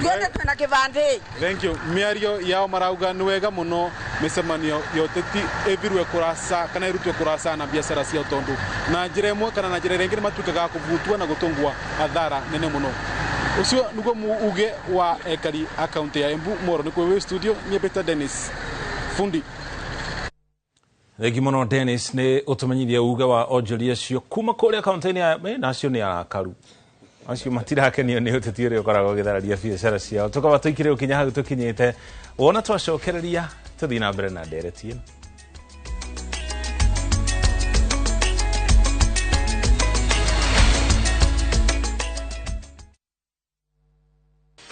Tuonde twina kivandi. Thank you. Miario yao marauga ni wega muno micemanio ya uteti ithirwe kurasa kana irutwe kurasa na biacara cia tondu na njira imwe kana na njira ĩrĩa ĩngĩ nĩ matuĩkaga kũbutwo na gũtũngwa athara nene muno. Ucio niguo uge wa ekari a kaunti ya Embu. Moro nĩ kwĩ studio niĩ Peter Dennis Fundi. Thengi muno Dennis nĩ ũtũmenyithia uge wa onjoria acio kuma kũrĩa kaunti-inĩ ya na acio nĩ arakaru acio matirakenio nĩ ũteti ũrĩa ũkoragwo ũgĩthararia biacara ciao. Tũkaba tũikire gũkinya hau tũkinyĩte wona twacokereria tũthiĩ na mbere na ndereti ĩno.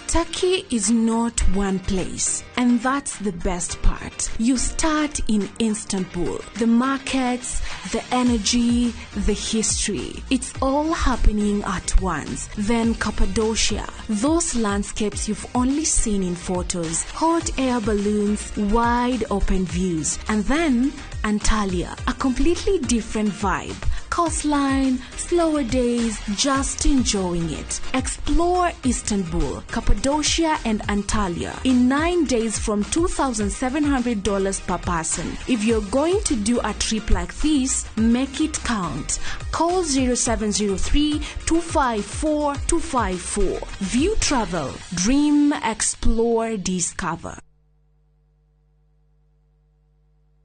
Turkey is not one place, and that's the best part. You start in Istanbul. The markets, the energy, the history. It's all happening at once. Then Cappadocia, those landscapes you've only seen in photos, hot air balloons, wide open views. And then Antalya, a completely different vibe. Coastline, slower days, just enjoying it. Explore Istanbul, Cappadocia and Antalya in 9 days from $2,700 per person. If you're going to do a trip like this, make it count. Call 0703 254 254. View Travel. Dream, explore, discover.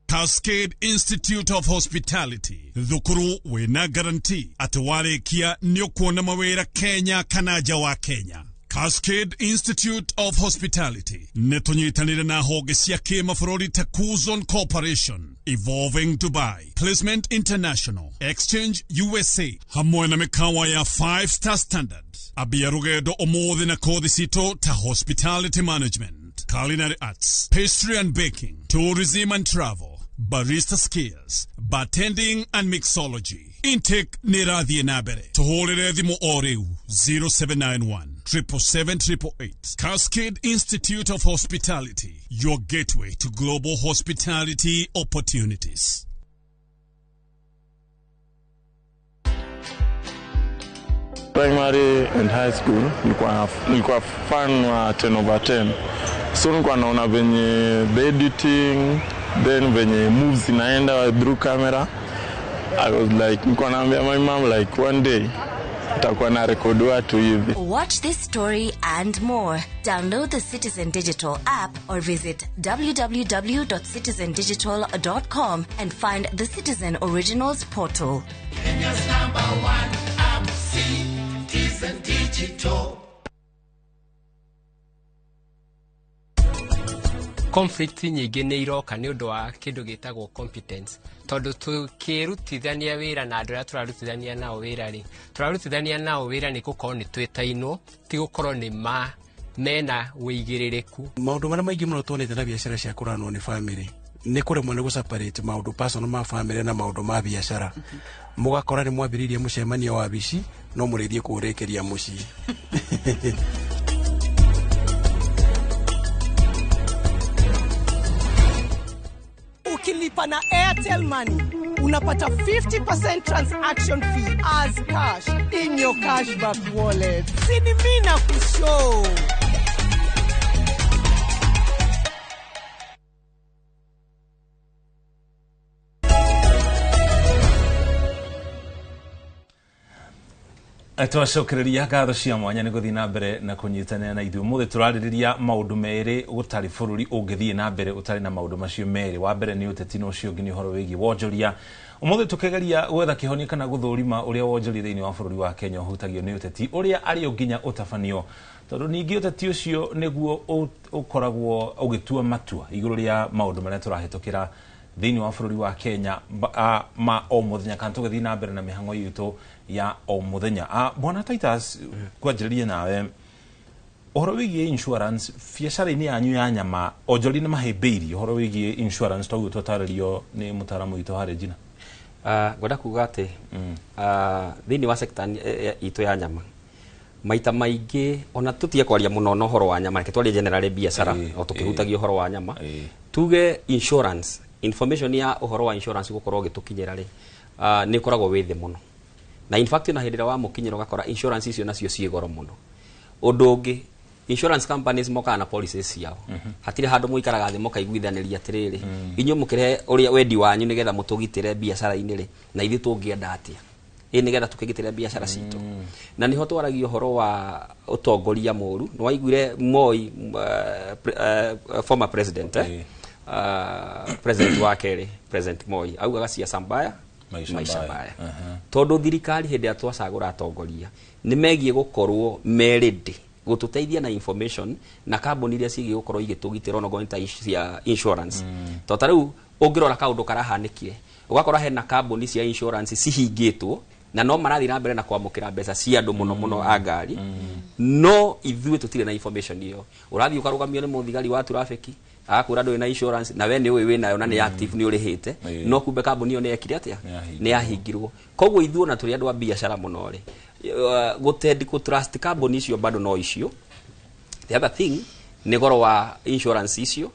Cascade Institute of Hospitality thukuru wina guarantee atĩ warĩkia nĩ ũkuona mawĩra Kenya kana nja wa Kenya. Cascade Institute of Hospitality nĩ tũnyitanĩre na honge cia kĩmabũrũri ta Kuzon Corporation, Evolving Dubai, Placement International, Exchange USA, hamwe na mĩkawa ya 5 star standard. Ambia rũgendo ũmũthĩ na kothi citũ ta Hospitality Management, Culinary Arts, Pastry and Baking, Tourism and Travel, Barista Skills, Bartending and Mixology. Intake nĩ ĩrathiĩ na mbere. Tũhũrĩre thimũ o rĩu 0791 777 Cascade Institute of Hospitality, your gateway to global hospitality opportunities. Primary and high school nilikuwa fan wa 10 over 10. So nilikuwa naona venye the editing, then venye moves inaenda through camera. I was like, nilikuwa naambia my mom like one day nitakuwa na record watu hivi. Watch this story and more. Download the Citizen Digital app or visit www.citizendigital.com and find the Citizen Originals portal. Kenya's number one app, Citizen Digital. Conflict nyingĩ nĩ iroka nĩ ũndũ wa kĩndũ gĩtagwo competence, tondũ tũkĩrutithania wĩra na andũ arĩa tũrarutithania nao wĩra rĩ, tũrarutithania nao wĩra nĩ gũkorwo nĩ twĩtainwo, ti gũkorwo nĩ ma mena wĩigĩrĩrĩku. Maũndũ marĩa maingĩ mũno tuonete na biacara cia kũranwo nĩ family nĩ kũremwo nĩ gũ-separate maũndũ personal ma family na maũndũ ma biacara. Mũgakora nĩ mwambĩrĩirie mũcemanio wa wabici no mũrĩthiĩ kũũrĩkĩria mũciĩ. Ukilipa na Airtel Money unapata 50% transaction fee as cash in your cashback wallet. Sini mina kushow. Twacokereria ngatho cia mwanya nĩ gũthiĩ na mbere na kũnyitanĩra na ithuĩ. Ũmũthĩ tũrarĩrĩria maũndũ merĩ gũtarĩ bũrũri ũngĩthiĩ na mbere ũtarĩ na maũndũ macio merĩ. Wa mbere nĩ ũteti na ũcio ũngĩ nĩ ũhoro wĩgiĩ wonjoria. Ũmũthĩ tũkĩgeria gwetha kĩhonia kana gũthũrima ũrĩa wonjoria thĩinĩ wa bũrũri wa Kenya ũhutagio nĩ ũteti ũrĩa arĩ o nginya ũtabanio, tondũ ningĩ ũteti ũcio nĩguo ũkoragwo ũgĩtua matua igũrũ rĩa maũndũ marĩa tũrahĩtũkĩra thĩinĩ wa bũrũri wa Kenya ma o mũthenya, kana tũgĩthiĩ na mbere na mĩhang'o itũ ya o mũthenya. Bwana Titus, kwanjĩrĩrie nawe ũhoro wĩgiĩ insurance biacara-inĩ yanyu ya nyama. Onjoria nĩ mahĩmbĩirie ũhoro wĩgiĩ insurance toguo twatarĩrio nĩ mũtaaramu witũ harĩ njina? Ngwenda kuga atĩ thĩinĩ wa sector itũ ya nyama, maita maingĩ ona tũtige kwaria mũno na ũhoro wa nyama, reke twarie generally biacara o tũkĩhutagia ũhoro wa nyama. Tuge insurance information ya ũhoro wa insurance gũkorwo ũgĩtũkinyĩra rĩ, nĩ ũkoragwo wĩ thĩ mũno, na in fact na hĩndĩ ĩrĩa wamũkinyĩra ũgakora insurance icio nacio ciĩ goro mũno. Ũndũ ũngĩ, insurance companies mokaga na policies ciao. Hatirĩ handũ mũikaraga thĩ mũkaiguithanĩria atĩrĩrĩ, inyuĩ mũkĩrehe ũrĩa wendi wanyu nĩgetha mũtũgitĩre biacara-inĩ rĩ, na ithuĩ tũngĩenda atĩa ĩ nĩgetha tũkĩgitĩre biacara citũ. Na nĩho twaragia ũhoro wa ũtongoria mũru. Nĩ waiguire Moi, former president, president wa kerĩ, President Moi, augaga siasa mbaya maisha maisha mbaya. Mbaya, tondũ thirikari hĩndĩ ĩrĩa twacagũra atongoria nĩ megiĩ gũkorwo merĩndĩ gũtũteithia na information na kambuni iria ciĩgiĩ gũkorwo igĩtũgitĩra, onokorwo nĩ ta cia insurance. To ta rĩu ũngĩrora kaũndũ karahanĩkire, ũgakora hena kambuni cia insurance cihingĩtwo na no marathiĩ na mbere na kwamũkĩra mbeca cia andũ, mũno mũno a ngari, no ithuĩ tũtirĩ na information ĩyo. Ũrathiĩ ũkarũgamio nĩ mũthigari wa traffic, agakwĩra ndũrĩ na insurance, na we nĩ ũĩ wĩnayo na nĩ active, nĩ ũrĩhĩte, no kumbe kambuni ĩyo nĩ yekire atĩa? Nĩ yahingirwo. Koguo ithuĩ ona tũrĩ andũ a biacara mũno rĩ, gũtendi kũ trust kambuni icio bado no icio. The other thing nĩ goro wa insurance icio,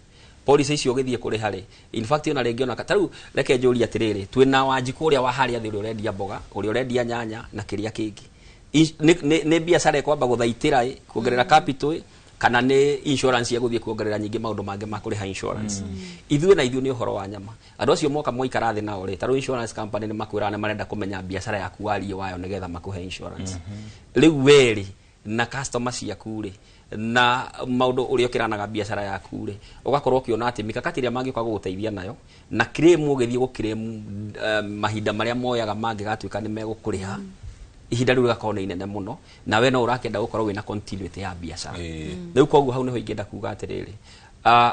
policy icio ũgĩthiĩ kũrĩha rĩ, in fact ona rĩngĩ ona ta rĩu reke njũrie atĩrĩrĩ, twĩna Wanjikũ ũrĩa wa harĩa thĩ, ũrĩa ũrendia mboga, ũrĩa ũrendia nyanya na kĩrĩa kĩngĩ. Nĩ biacara ĩkwamba gũthaitĩra ĩ kuongerera capital ĩ, kana nĩ insurance ya gũthiĩ kuongerera nyingĩ maũndũ mangĩ ma kũrĩha insurance? Ithuĩ na ithuĩ nĩ ũhoro wa nyama, andũ acio moka mwaikara thĩ nao rĩ, ta rĩu insurance company nĩ makwĩraga nĩ marenda kũmenya biacara yaku, wariĩ wayo, nĩgetha makũhe insurance. Rĩu we rĩ, na customer ciaku rĩ, na maũndũ ũrĩa ũkĩranaga biacara yaku rĩ, ũgakorwo ũkĩona atĩ mikakati ĩrĩa mangĩũka gũgũteithia nayo na claim, ũgĩthiĩ gũ claim, mahinda marĩa moyaga mangĩgatuĩka nĩ megũkũrĩha, ihinda rĩu rĩgakorwo nĩ inene mũno, na we no ũrakĩenda gũkorwo wĩna continuity ya biacara. Rĩu koguo hau nĩho ingĩenda kuga atĩrĩrĩ,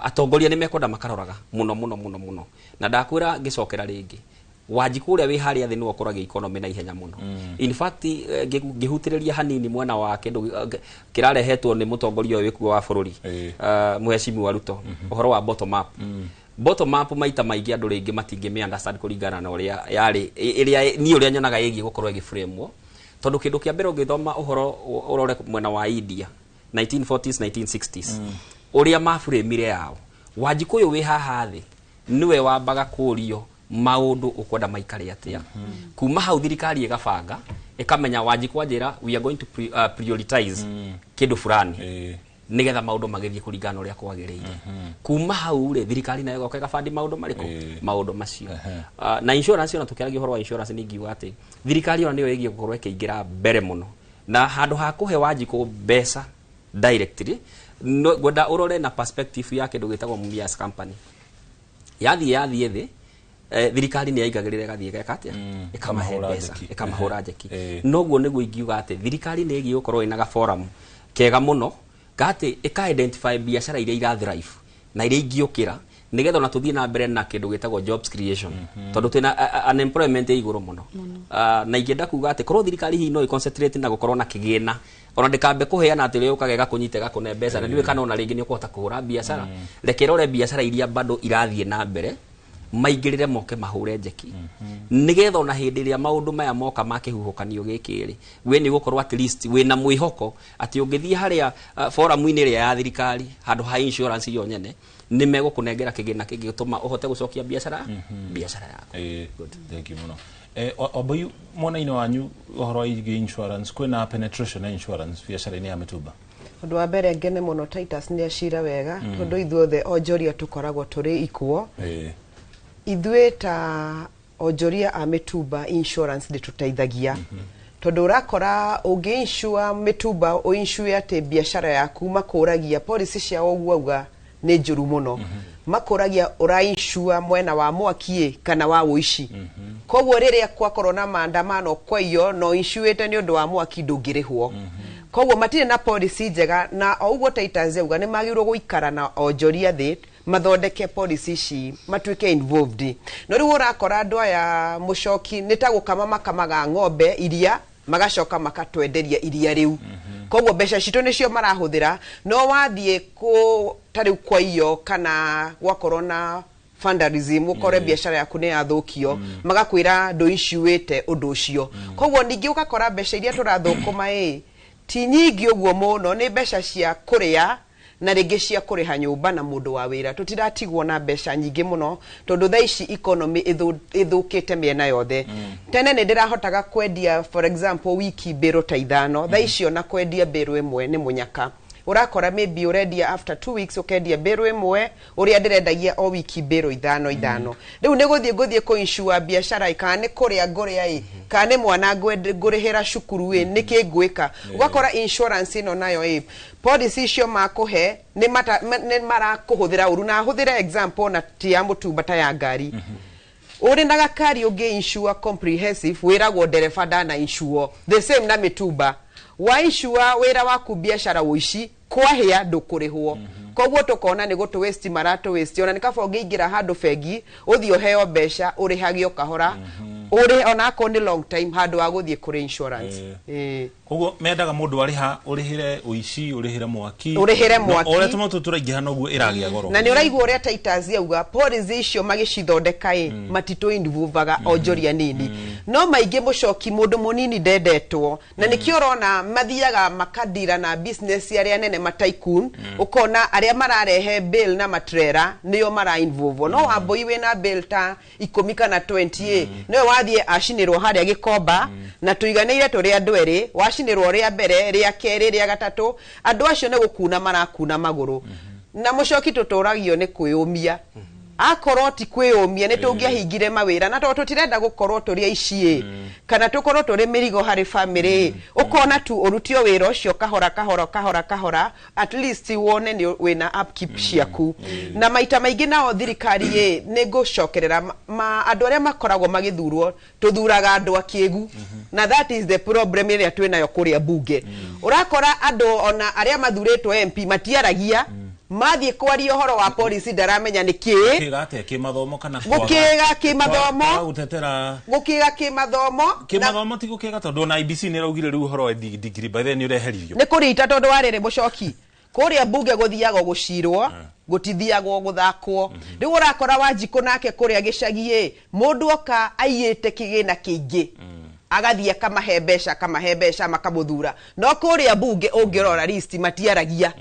atongoria nĩ mekwenda makaroraga mũno mũno mũno mũno. Na ndakwĩra ngĩcokera rĩngĩ, Wanjikũ ũrĩa wĩ harĩa thĩ nĩwe ũkũragia economy na ihenya mũno. In fact, ngĩhutĩrĩria hanini mwena wa kĩndũ kĩrarehetwo nĩ mũtongoria ũyũ wĩkuo wa bũrũri, Mheshimiwa Ruto, ũhoro wa bottom up. Bottom up maita maingĩ andũ rĩngĩ matingĩmĩ understand kũringana na ũrĩa yarĩ ĩrĩa niĩ ũrĩa nyonaga ĩgiĩ gũkorwo ĩgĩframwo, tondũ kĩndũ kĩa mbere ũngĩthoma ũhoro ũrore mwena wa India 1940s, 1960s, ũrĩa maframire yao, Wanjikũ ũyũ wĩ haha thĩ nĩwe wambaga kũrio maũndũ ũkwenda maikare atĩa. Kuma hau thirikari ĩgabanga, ĩkamenya Wanjikũ anjĩra we are going to prioritize kĩndũ fulani nigetha maũndũ magĩthiĩ kũringana na ũrĩa kwagĩrĩire. Kuma hau rĩ, thirikari nayo ĩgoka ĩgabandi maũndũ marĩkũ, maũndũ macio. Na insurance, ona tũkĩaragia ũhoro wa insurance, nĩ ingiuga atĩ thirikari ona nĩyo ĩgiĩ gũkorwo ĩkĩingĩra mbere mũno, na handũ ha kũhe Wanjikũ mbeca directly, no ngwenda ũrore na perspective ya kĩndũ gĩtagwo Mumias Company. Yathiĩ thĩ, thirikari nĩ yaingagĩrĩra, ĩgathiĩ ĩgeka atĩa? Ĩkamahe ĩkamahũra mbeca, njeki. Ĩkamahũra njeki. Noguo nĩguo ingiuga atĩ thirikari nĩ ĩgiĩ gũkorwo ĩna gaforum kega mũno gatĩ ĩka identify biacara iria ira thrive na iria ingĩũkĩra, nĩgetha ona tũthiĩ na mbere na kĩndũ gĩtagwo jobs creation, tondũ twĩna unemployment ĩ igũrũ mũno. Na ingĩenda kuga atĩ korwo thirikari hihi no ĩ-concentrate na gũkorwo na kĩgĩna, ona ndĩkambe kũheana atĩ ũrĩa ũkaga ĩgakũnyita ĩgakũne mbeca na ndiũĩ kana ona rĩngĩ nĩ ũkũhota kũhũra biacara. Reke ĩrore biacara iria bado irathiĩ na mbere, maingĩrĩre, moke mahũre njeki, nĩgetha ona hĩndĩ ĩrĩa maũndũ maya moka ma kĩhuhũkanio gĩkĩ rĩ, we nĩ gũkorwo at least wĩna mwĩhoko atĩ ũngĩthiĩ harĩa forum-inĩ ĩrĩa ya thirikari, handũ ha insurance iyo nyene, nĩ megũkũnengera kĩgĩna kĩngĩtũma ũhote gũcokia biacara yaku. Thank you mũno. Wambui, mwena-inĩ wanyu ũhoro wĩgiĩ insurance, kwĩna penetration ya insurance biacara-inĩ ya mĩtumba? Ũndũ wa mbere, ngene mũno Titus nĩ acira wega, tondũ ithuothe onjoria tũkoragwo tũrĩ ikuo. Ithuĩ ta onjoria a mĩtumba, insurance ndĩtũteithagia. Tondũ ũrakora ũngĩ insure mĩtumba, ũinsure atĩ biacara yaku, makũragia policy ciao ũguo auga nĩ njũru mũno. Makũragia ũrainsure mwena wa mwaki ĩ kana wa ũici. Koguo rĩrĩa kwakorwo na maandamano kwaiyo no insurĩte nĩ ũndũ wa mwaki, ndũngĩrĩhwo. Koguo matirĩ na policy njega, na o ũguo Titus auga, nĩ magĩrĩirwo gũikara na onjoria thĩ, mathondeke policy ici, matuĩke involved. No rĩu ũrakora andũ aya, mũcoki, nĩ ta gũkama makamaga ng'ombe iria, magacoka makatwenderia iria rĩu. Koguo mbeca citũ nĩcio marahũthĩra. No wathiĩ kũ ta rĩu kwaiyo kana gwakorwo na vandalism, ũkore biacara yaku nĩ yathũkio, magakwĩra ndũinsuĩte ũndũ ũcio. Koguo ningĩ ũgakora mbeca iria tũrathũkũma ĩ ti nyingĩ ũguo mũno, nĩ mbeca cia kũrĩa na rĩngĩ cia kũrĩha nyũmba na mũndũ wa wĩra. Tũtiratigwo na mbeca nyingĩ mũno, tondũ thaa ici economy ĩthũkĩte mĩena yothe. Tene nĩ ndĩrahotaga kwendia, for example, wiki mbĩrũ ta 5. Thaa ici ona kwendia mbĩrũ 1 nĩ mũnyaka. Ũrakora maybe ũrendia after 2 weeks ũkendia mbĩrũ 1, ũrĩa ndĩrendagia o wiki mbĩrũ ithano ithano. Rĩu nĩ gũthiĩ ngũthiĩ kũ-insure biacara ĩ, kana nĩ kũrĩa ngũrĩa ĩ, kana nĩ mwana ngũrĩhĩra cukuru ĩ, nĩkĩ ngwĩka? Ũgakora insurance ĩno nayo ĩ, policy icio makũhe nĩ marakũhũthĩra ũru. Na hũthĩre example na ti ya mũtumba, ta ya ngari. Ũrĩ na gakari ũngĩ insure comprehensive, wĩragwo ndereba ndana insure. The same na mĩtumba, wa insure wĩra waku biacara, ũici kwahĩa ndũkũrĩhwo. Koguo tũkona nĩ gũtũ waste maratũ waste. Ona nĩ kaba ũngĩingĩra handũ bengi, ũthiĩ ũheo mbeca, ũrĩhagio kahora, ũrĩhe onakorwo nĩ long time, handũ wa gũthiĩ kũrĩ insurance. Ĩĩ. Koguo mendaga mũndũ arĩha, ũrĩhĩre ũici, ũrĩhĩre mwaki. Ũrĩhĩre No, mwaki. o ũrĩa tũmoto tũraingĩha noguo ĩragĩa goro. Na nĩ ũraigua ũrĩa Titus auga, policy icio magĩcithondeka ĩ, matitũ involvaga onjoria nini. No maingĩ, mũcoki, mũndũ mũnini ndendetwo, na nĩkĩo ũrona mathiaga makadira na business arĩa nene, ma tycoon. Ũkona arĩa mararehe bill na matrera nĩo mara involve. No Wambui wĩna bill ta 10 kana 20 ĩ, nĩwe wathiĩ acinĩrwo harĩa Gĩkomba, na tũiganĩire tũrĩ andũ erĩ, wacinĩrwo rĩa mbere, rĩa kerĩ, rĩa gatatũ, andũ acio nĩ gũkuna marakuna magũrũ. Na mũcoki, tũtũragio nĩ kwĩyũmia. Akorwo ti kwĩyũmia, nĩ tũngĩahingire mawĩra, na tondũ tũtirenda gũkorwo tũrĩ aici ĩ, kana tũkorwo tũrĩ mĩrigo harĩ famĩlĩ ĩ, ũkona tu ũrutio wĩra ũcio kahora kahora kahora kahora, at least wone nĩ wĩna upkeep ciaku. Na maita maingĩ nao thirikari ĩ, nĩ ngũcokerera andũ arĩa makoragwo magĩthurwo, tũthuraga andũ akĩgu, na that is the problem ĩrĩa twĩnayo kũrĩa bunge. Ũrakora andũ ona arĩa mathurĩtwo MP matiaragia. Mathiĩ kwaria ũhoro wa policy, ndaramenya nĩ kĩĩ. Gũkĩga atĩa, kĩmathomo kana Gũkĩga kĩmathomo. Kwaga gũtetera. Gũkĩga kĩmathomo na Kĩmathomo ti gũkĩga, tondũ ona IBC nĩ ĩraugire rĩu ũhoro wa degree by then nĩ ũreheririo. Nĩ kũrita, tondũ warĩrĩ mũcoki, kũrĩa mbunge gũthiagwo gũcirwo, gũtithiagwo gũthakwo. Rĩu ũrakora Wanjikũ nake kũrĩa gĩcagi ĩ, mũndũ oka aiyĩte kĩgĩna kĩingĩ, agathiĩ akamahe mbeca, akamahe mbeca, makamũthura. No kũrĩa mbunge ũngĩrora list, matiaragia,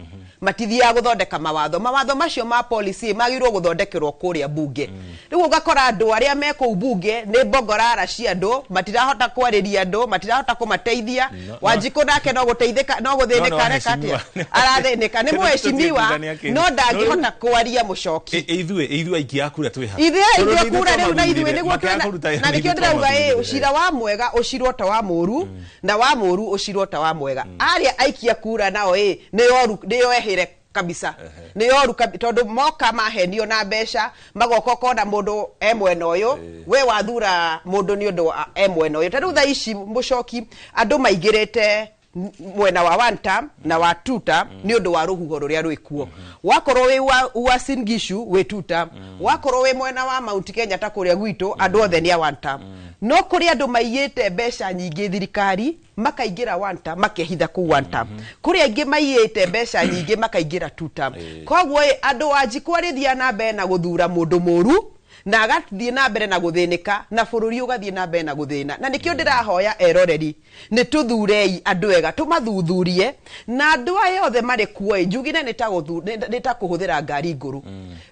matithiaga gũthondeka mawatho. Mawatho macio ma policy magĩrĩirwo gũthondekerwo kũrĩa mbunge. Rĩu ũgakora andũ arĩa me kũu mbunge nĩ mbongorara cia andũ, matirahota kwarĩria andũ, matirahota kũmateithia. Wanjikũ nake no gũteithĩka, no gũthĩnĩka. No Areka atĩa? waheshimiwa. Arathĩnĩka nĩ mũheshimiwa, no ndangĩhota kwaria, mũcoki. Ithuĩ aikia a kura twĩ ha? Ithuĩ Tondũ ithuĩ nĩ ithuĩ kura rĩu na ithuĩ twamathurire, nĩguo makĩaga twĩna kũruta wĩra na nĩ nĩkĩo ithuĩ ndĩrauga ĩ, twamathurire. ũcira wa mwega ũcirwo ta wa mũru, na wa mũru ũcirwo ta wa mwega. Arĩa aikia kura nao ĩ, nĩoru, nĩo ehĩre kabisa, nĩ oru tondũ moka mahenio na mbeca, magoka ũkona mũndũ e mwena ũyũ, we wathura mũndũ nĩ ũndũ wa e mwena ũyũ. Ta rĩu thaa ici, mũcoki, andũ maingĩrĩte mwena wa one term na wa two term nĩ ũndũ wa rũhuho rũrĩa rwĩkuo. Wakorwo wĩ wa Uasin Gishu, wĩ two term. Wakorwo wĩ mwena wa Mount Kenya ta kũrĩa gwitũ, andũ othe nĩ a one term. No kũrĩ andũ maiyĩte mbeca nyingĩ thirikari, makaingĩra one term, makehitha kũu one term. Kũrĩ aingĩ maiyĩte mbeca nyingĩ, makaingĩra two term. Koguo ĩ, andũ Wanjikũ arĩthiaga na mbere na gũthura mũndũ mũru, na agathiĩ na mbere na gũthĩnĩka, na bũrũri ũgathiĩ na mbere na gũthĩna. Na nĩkĩo ndĩrahoya eroreri, nĩ tũthurei andũ ega, tũmathuthurie. Na andũ aya othe marĩ kuo ĩ, njugire nĩ ta kũhũthĩra ngari ngũrũ.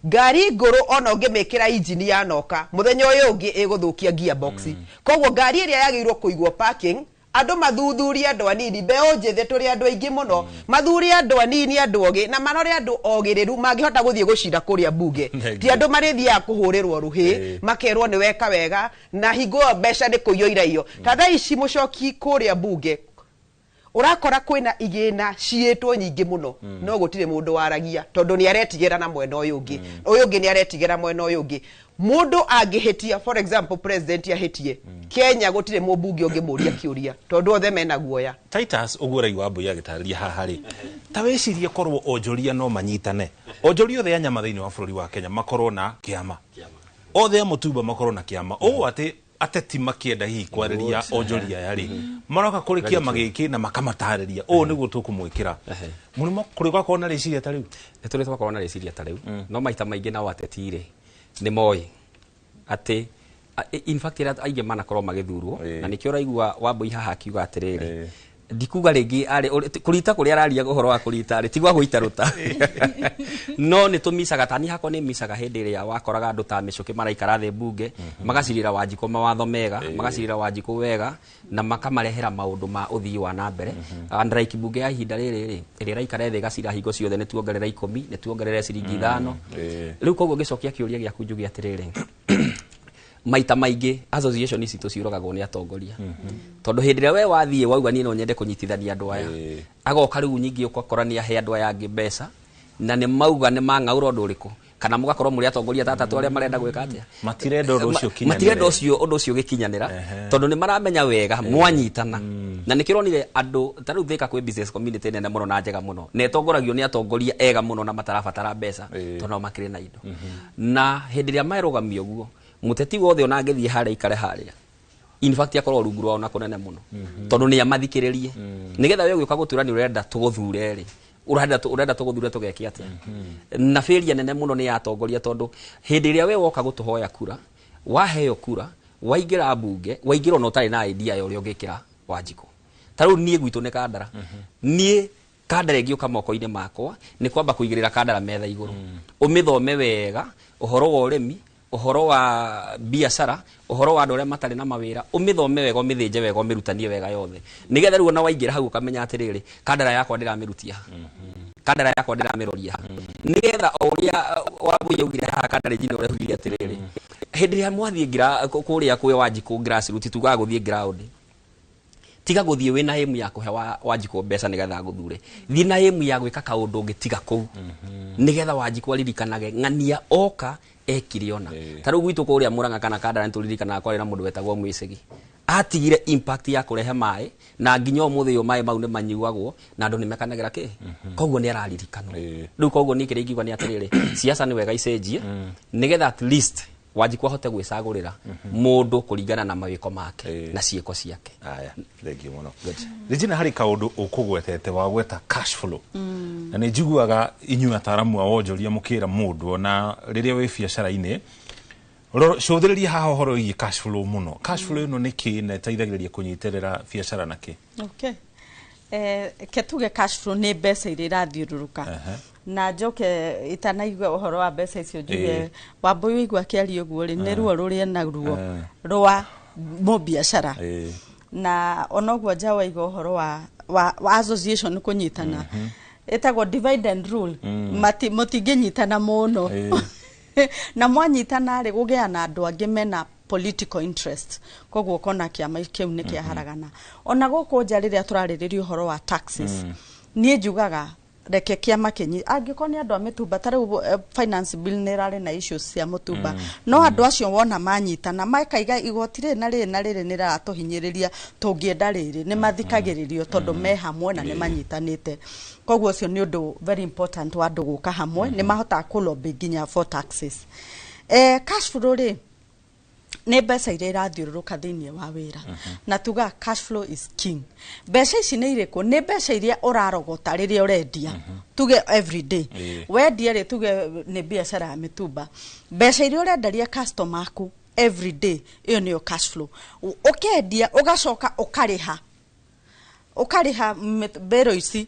Ngari ngũrũ ona ũngĩmĩkĩra injini yanoka, mũthenya ũyũ ũngĩ ĩgũthũkia gearbox. Koguo ngari ĩrĩa yagĩrĩirwo kũigwo parking Andũ mathuthurie andũ anini, mbeũ njĩthĩ tũrĩ andũ aingĩ mũno, mathurie andũ anini, andũ ogĩ, na marore andũ ogĩrĩru mangĩhota gũthiĩ gũcira kũrĩa mbunge. Ti andũ marĩthiaga kũhũrĩrwo rũhĩ makerwo nĩ weka wega na hingo ĩyo mbeca nĩ kũiywo iraiyo. Ta thaa ici mũcoki kũrĩa mbunge ũrakora kwĩna igĩna ciĩtwo nyingĩ mũno, no gũtirĩ mũndũ waragia tondũ nĩ aretigĩra na mwena ũyũ ũngĩ, ũyũ ũngĩ nĩ aretigĩra mwena ũyũ ũngĩ. Mũndũ angĩhĩtia, for example, president ahĩtie Kenya, gũtirĩ mũmbunge ũngĩmũria kĩũria tondũ othe mena guoya. Titus, ũguo ũraigua Wambui agĩtarĩria haha rĩ, ta wĩcirie korwo onjoria no manyitane, onjoria othe a nyama thĩinĩ wa bũrũri wa Kenya makorwo na kĩama, othe a mũtumba makorwo na kĩama, ũũ atĩ ateti makĩenda hihi kwarĩria onjoria aya rĩ, maroka kũrĩ kĩama gĩkĩ na makamatarĩria ũũ nĩguo tũkũmwĩkĩra mũrĩmo kũrĩ gwakorwo na rĩciria ta rĩu. Nĩ tũrĩ twakorwo na rĩciria ta rĩu, no maita maingĩ nao ateti rĩ nĩ moĩ atĩ in fact ĩrĩa aingĩ manakorwo magĩthurwo, na nĩkĩo ũraigua Wambui haha akiuga atĩrĩrĩ, ndikuga rĩngĩ arĩ kũrita kũrĩa araria ũhoro wa kũrita rĩ, ti gwa gũita rũta, no nĩ tũmicaga. Ta niĩ hakwa nĩ micaga hĩndĩ ĩrĩa wakoraga andũ ta mĩcũkĩ maraikara thĩ mbunge, magacirĩra Wanjikũ mawatho mega, magacirĩra Wanjikũ wega na makamarehera maũndũ ma ũthii wa na mbere. Unlike mbunge ya ihinda rĩrĩ rĩ, ĩrĩa ĩraikara thĩ ĩgacira hingo ciothe nĩ tuongerera 10, nĩ tuongerere ciringi 5. Rĩu koguo ngĩcokia kĩũria gĩaku njuge atĩrĩrĩ, maita maingĩ association ici tũciũragagwo nĩ atongoria, tondũ hĩndĩ ĩrĩa we wathiĩ wauga niĩ no nyende kũnyitithania andũ aya, agoka rĩu nyingĩ ũgakora nĩ ahe andũ aya angĩ mbeca na nĩ mauga nĩ mang'aũra ũndũ ũrĩkũ, kana mũgakorwo mũrĩ atongoria ta atatũ arĩa marenda gwĩka atĩa. Matirenda ũndũ ũcio ũkinyanĩre. Matirenda ũcio ũndũ ũcio ũgĩkinyanĩra, tondũ nĩ maramenya wega mwanyitana. Na nĩkĩo ũronire andũ ta rĩu Thika kwĩ business community nene mũno na njega mũno, na ĩtongoragio nĩ atongoria ega mũno na matarabatara mbeca, tondũ nao makĩrĩ na indo. Na hĩndĩ ĩrĩa merũgamio ũguo, mũteti wothe ona angĩthiĩ harĩa ikare harĩa, in fact akorwo rungu rwao na kũnene mũno, tondũ nĩ amathikĩrĩrie, nĩgetha we ũgĩũka gũtwĩra nĩ ũrenda tũgũthure rĩ, ũrenda tũgũthure tũgeke atĩa. Na failure nene mũno nĩ ya atongoria, tondũ hĩndĩ ĩrĩa we woka gũtũhoya kura, waheo kura, waingĩra mbunge, waingĩra ona ũtarĩ na idea ya ũrĩa ũngĩkĩra Wanjikũ. Ta rĩu niĩ gwitũ nĩ Kandara, niĩ Kandara ĩngĩũka moko-inĩ makwa nĩ kwamba kũigĩrĩra Kandara metha igũrũ, ũmĩthome wega, ũhoro wa ũrĩmi, ũhoro wa biacara, ũhoro wa andũ arĩa matarĩ na mawĩra, ũmĩthome wega, ũmĩthĩnje wega, ũmĩrutanie wega yothe, nĩgetha rĩu ona waingĩra hau ũkamenya atĩrĩrĩ, Kandara yakwa ndĩramĩrutia ha, Kandara yakwa ndĩramĩroria ha, nĩgetha o ũrĩa Wambui augire haha Kandara Regina ũrĩa augire atĩrĩrĩ, hĩndĩ ĩrĩa mwathiĩ kũrĩa kwĩ Wanjikũ grassroots, tugaga gũthiĩ ground, tiga gũthiĩ wĩna aim ya kũhe Wanjikũ mbeca nĩgetha agũthure, thiĩ na aim ya gwĩka kaũndũ ũngĩtiga kũu, nĩgetha Wanjikũ aririkanage ng'ania oka ekire ona. Ta rĩu gwitũ kũrĩa Murang'a kana Kandara nĩtũririkanaga kwarĩ na mũndũ wetagwo Mwĩcegi, atigire impact ya kũrehe maĩ, na nginya ũmũthĩ ũyũ maĩ mau nĩ manyuagwo na andũ nĩ mekanagĩra kĩ, koguo nĩ araririkanwo. Rĩu koguo niĩ kĩrĩa ingiuga nĩ atĩrĩrĩ, siasa nĩ wega icenjie, nĩgetha at least Wanjikũ ahote gwĩcagũrĩra mũndũ kũringana na mawĩko make na ciĩko ciake. Aya, thank you mũno. Regina, harĩ kaũndũ ũkũgwetete wa gweta cash flow, na nĩ njiguaga inyuĩ ataaramu a wonjoria mũkĩra mũndũ ona rĩrĩa wĩ biacara-inĩ cũthĩrĩria haha ũhoro wĩgiĩ cash flow mũno. Cash flow ĩno nĩ kĩ na ĩteithagĩrĩria kũnyitĩrĩra biacara na kĩ? Okay. Ke tuge cash flow nĩ mbeca iria irathiũrũrũka, na njoke itanaigua ũhoro wa mbeca icio njuge Wambui wĩigua akĩaria ũguo rĩ, nĩ ruo rũrĩa naruo rwa mũbiacara, na onoguo nja waiga ũhoro wa association kũnyitana, ĩtagwo divide and rule. Mũtingĩnyitana mũno, na mwanyitana rĩ, gũgĩa na andũ angĩ mena political interest, koguo ũkona kĩama kĩu nĩ kĩaharagana. Ona gũkũ nja rĩrĩa tũrarĩrĩria ũhoro wa taxes, niĩ njugaga reke kĩama kĩnyi angĩkorwo nĩ andũ a mĩtumba, ta rĩu finance bill nĩ ĩrarĩ na issues cia mũtumba, no andũ acio wona manyitana makaiga igoti rĩrĩ na rĩrĩ na rĩrĩ nĩ rĩratũhinyĩrĩria, tũngĩenda rĩrĩ, nĩ mathikagĩrĩrio tondũ me hamwe na nĩ manyitanĩte. Koguo ũcio nĩ ũndũ very important wa andũ gũka hamwe, nĩ mahotaga kũ-lobby nginya for taxes. Cash flow rĩ, nĩ mbeca iria irathiũrũrũka thĩinĩ wa wĩra, na tuga cash flow is king. Mbeca ici nĩ irĩkũ? Nĩ mbeca iria ũrarogota rĩrĩa ũrendia, tuge every day wendia rĩ, tuge nĩ biacara ya mĩtumba, mbeca iria ũrenderia customer aku every day, ĩyo nĩyo cash flow. Ũkendia ũgacoka ũkarĩha, ũkarĩha mbĩro ici,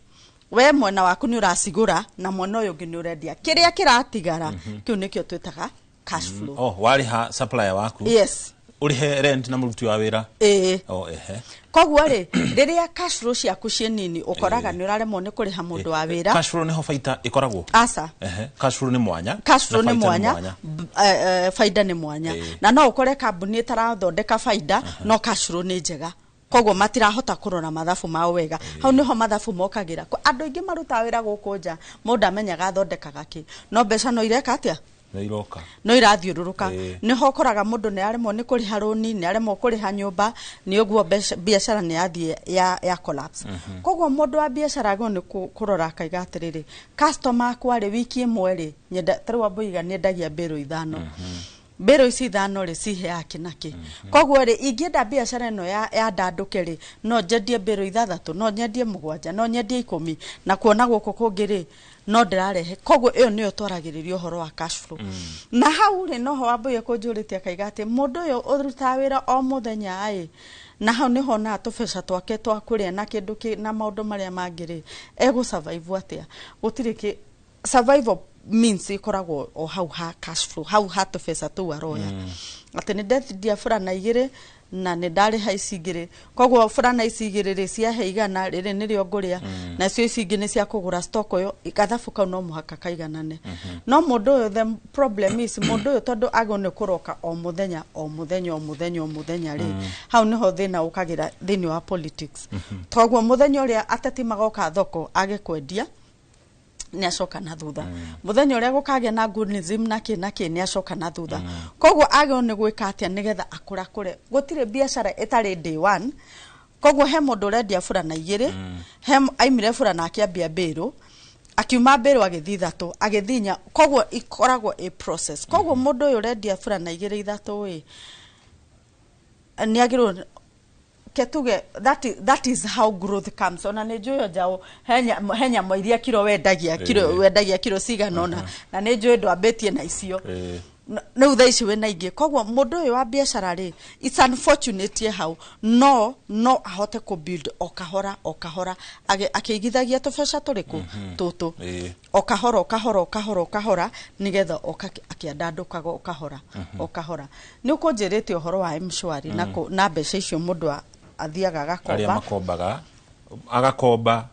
we mwena waku nĩ ũracigũra na mwena ũyũ ũngĩ nĩ ũrendia, kĩrĩa kĩratigara kĩu nĩkĩo twĩtaga cash flow. Oh, warĩha supplier waku, Yes. Ũrĩhe rent na mũruti wa wĩra. Ĩĩ. O ehe. Koguo rĩ, rĩrĩa cash flow ciaku ciĩ nini, ũkoraga nĩ ũraremwo nĩ kũrĩha mũndũ wa wĩra. Cash flow nĩho baita ĩkoragwo? Aca. Ehe, cash flow nĩ mwanya. Cash flow na nĩ baita. Mwanya, baida nĩ mwanya. Na no ũkore kambuni ĩtarathondeka baida, no cash flow nĩ njega, koguo matirahota kũrora mathabu mao wega. Hau nĩho mathabu mokagĩra. Andũ aingĩ marutaga wĩra gũkũ nja, mũndũ amenyaga athondekaga kĩ, no mbeca no ireka atĩa? Nĩ iroka. No irathiũrũrũka. Nĩho ũkoraga mũndũ nĩ aremwo nĩ kũrĩha rũni, nĩ aremwo kũrĩha nyũmba, nĩ ũguo biacara nĩ yathiĩ ya collapse. Koguo mũndũ wa biacara agĩrĩirwo nĩ kũrora akaiga atĩrĩrĩ, customer akwa rĩ, wiki ĩmwe rĩ, nyenda tarĩu Wambũiga nĩendagia mbĩrũ ithano, mbĩrũ ici ithano rĩ, ciheaga kĩ na kĩ? Koguo rĩ, ingĩenda biacara ĩno ya ndandũke rĩ, no njendie mbĩrũ ithathatũ, no nyendie mũgwanja, no nyendie 10, na kuona gũkũ kũngĩ rĩ, no ndĩrarehe. Koguo ĩyo nĩyo twaragĩrĩria ũhoro wa cash flow. Na hau rĩ, noho Wambũi ekũnjũrĩtie akaiga atĩ mũndũ ũyũ ũrutaga wĩra o mũthenya ĩ, na hau nĩho onaga tũbeca twake twa kũrĩa na kĩndũ kĩ na maũndũ marĩa mangĩ rĩ, egũ survive atĩa? Gũtirĩ kĩ survival means ĩkoragwo o hau ha cash flow, hau ha tũbeca tũu aroya, atĩ nĩ ndendia burana igĩrĩ na nĩ ndarĩha ici igĩrĩ, koguo burana ici igĩrĩ rĩ, ciahe 100 rĩrĩ nĩrĩo ngũrĩa, nacio ici ingĩ nĩ cia kũgũra stock. Ũyũ gathabu kau no mũhaka kaiganane. No mũndũ ũyũ, the problem is, mũndũ ũyũ tondũ agwo nĩ kũroka o mũthenya, o mũthenya, o mũthenya, o mũthenya rĩ, hau nĩho thĩna ũkagĩra thĩinĩ wa politics. Koguo mũthenya ũrĩa ateti magoka thoko age kwendia, nĩ acoka na thutha. Mũthenya ũrĩa gũkagĩa na goonism na kĩ na kĩ, nĩ acoka na thutha. Koguo agĩrĩirwo nĩ gwĩka atĩa nĩgetha akũrakũre? Gũtirĩ biacara ĩtarĩ day one. Koguo he mũndũ ũrendia burana igĩrĩ, he aimire burana akĩambia mbĩrũ, akiuma mbĩrũ agĩthiĩ ithatũ, agĩthiĩ inya. Koguo ikoragwo a process. Koguo mũndũ ũyũ ũrendia burana igĩrĩ, ithatũ ĩ, nĩ agĩrĩirwo ketuge that is how growth comes. Ona nĩ njũĩ njaũ he nyama iria kiro wendagia kiro, wendagia kiro cigana ũna, na nĩ njũĩ ndwambĩtie na icio. Rĩu thaa ici wĩna ingĩ. Koguo mũndũ ũyũ wa biacara rĩ, it's unfortunate hau, no ahote kũ build o kahora o kahora, akĩigithagia tũbeca tũrĩkũ tũtũ, o kahora, o kahora, o kahora, o kahora, nĩgetha oka akĩandandũkaga o kahora, o kahora. Nĩ ũkũnjĩrĩte ũhoro wa M-Shwari na na mbeca icio mũndũ athiaga arĩa agakomba. Makombaga, agakomba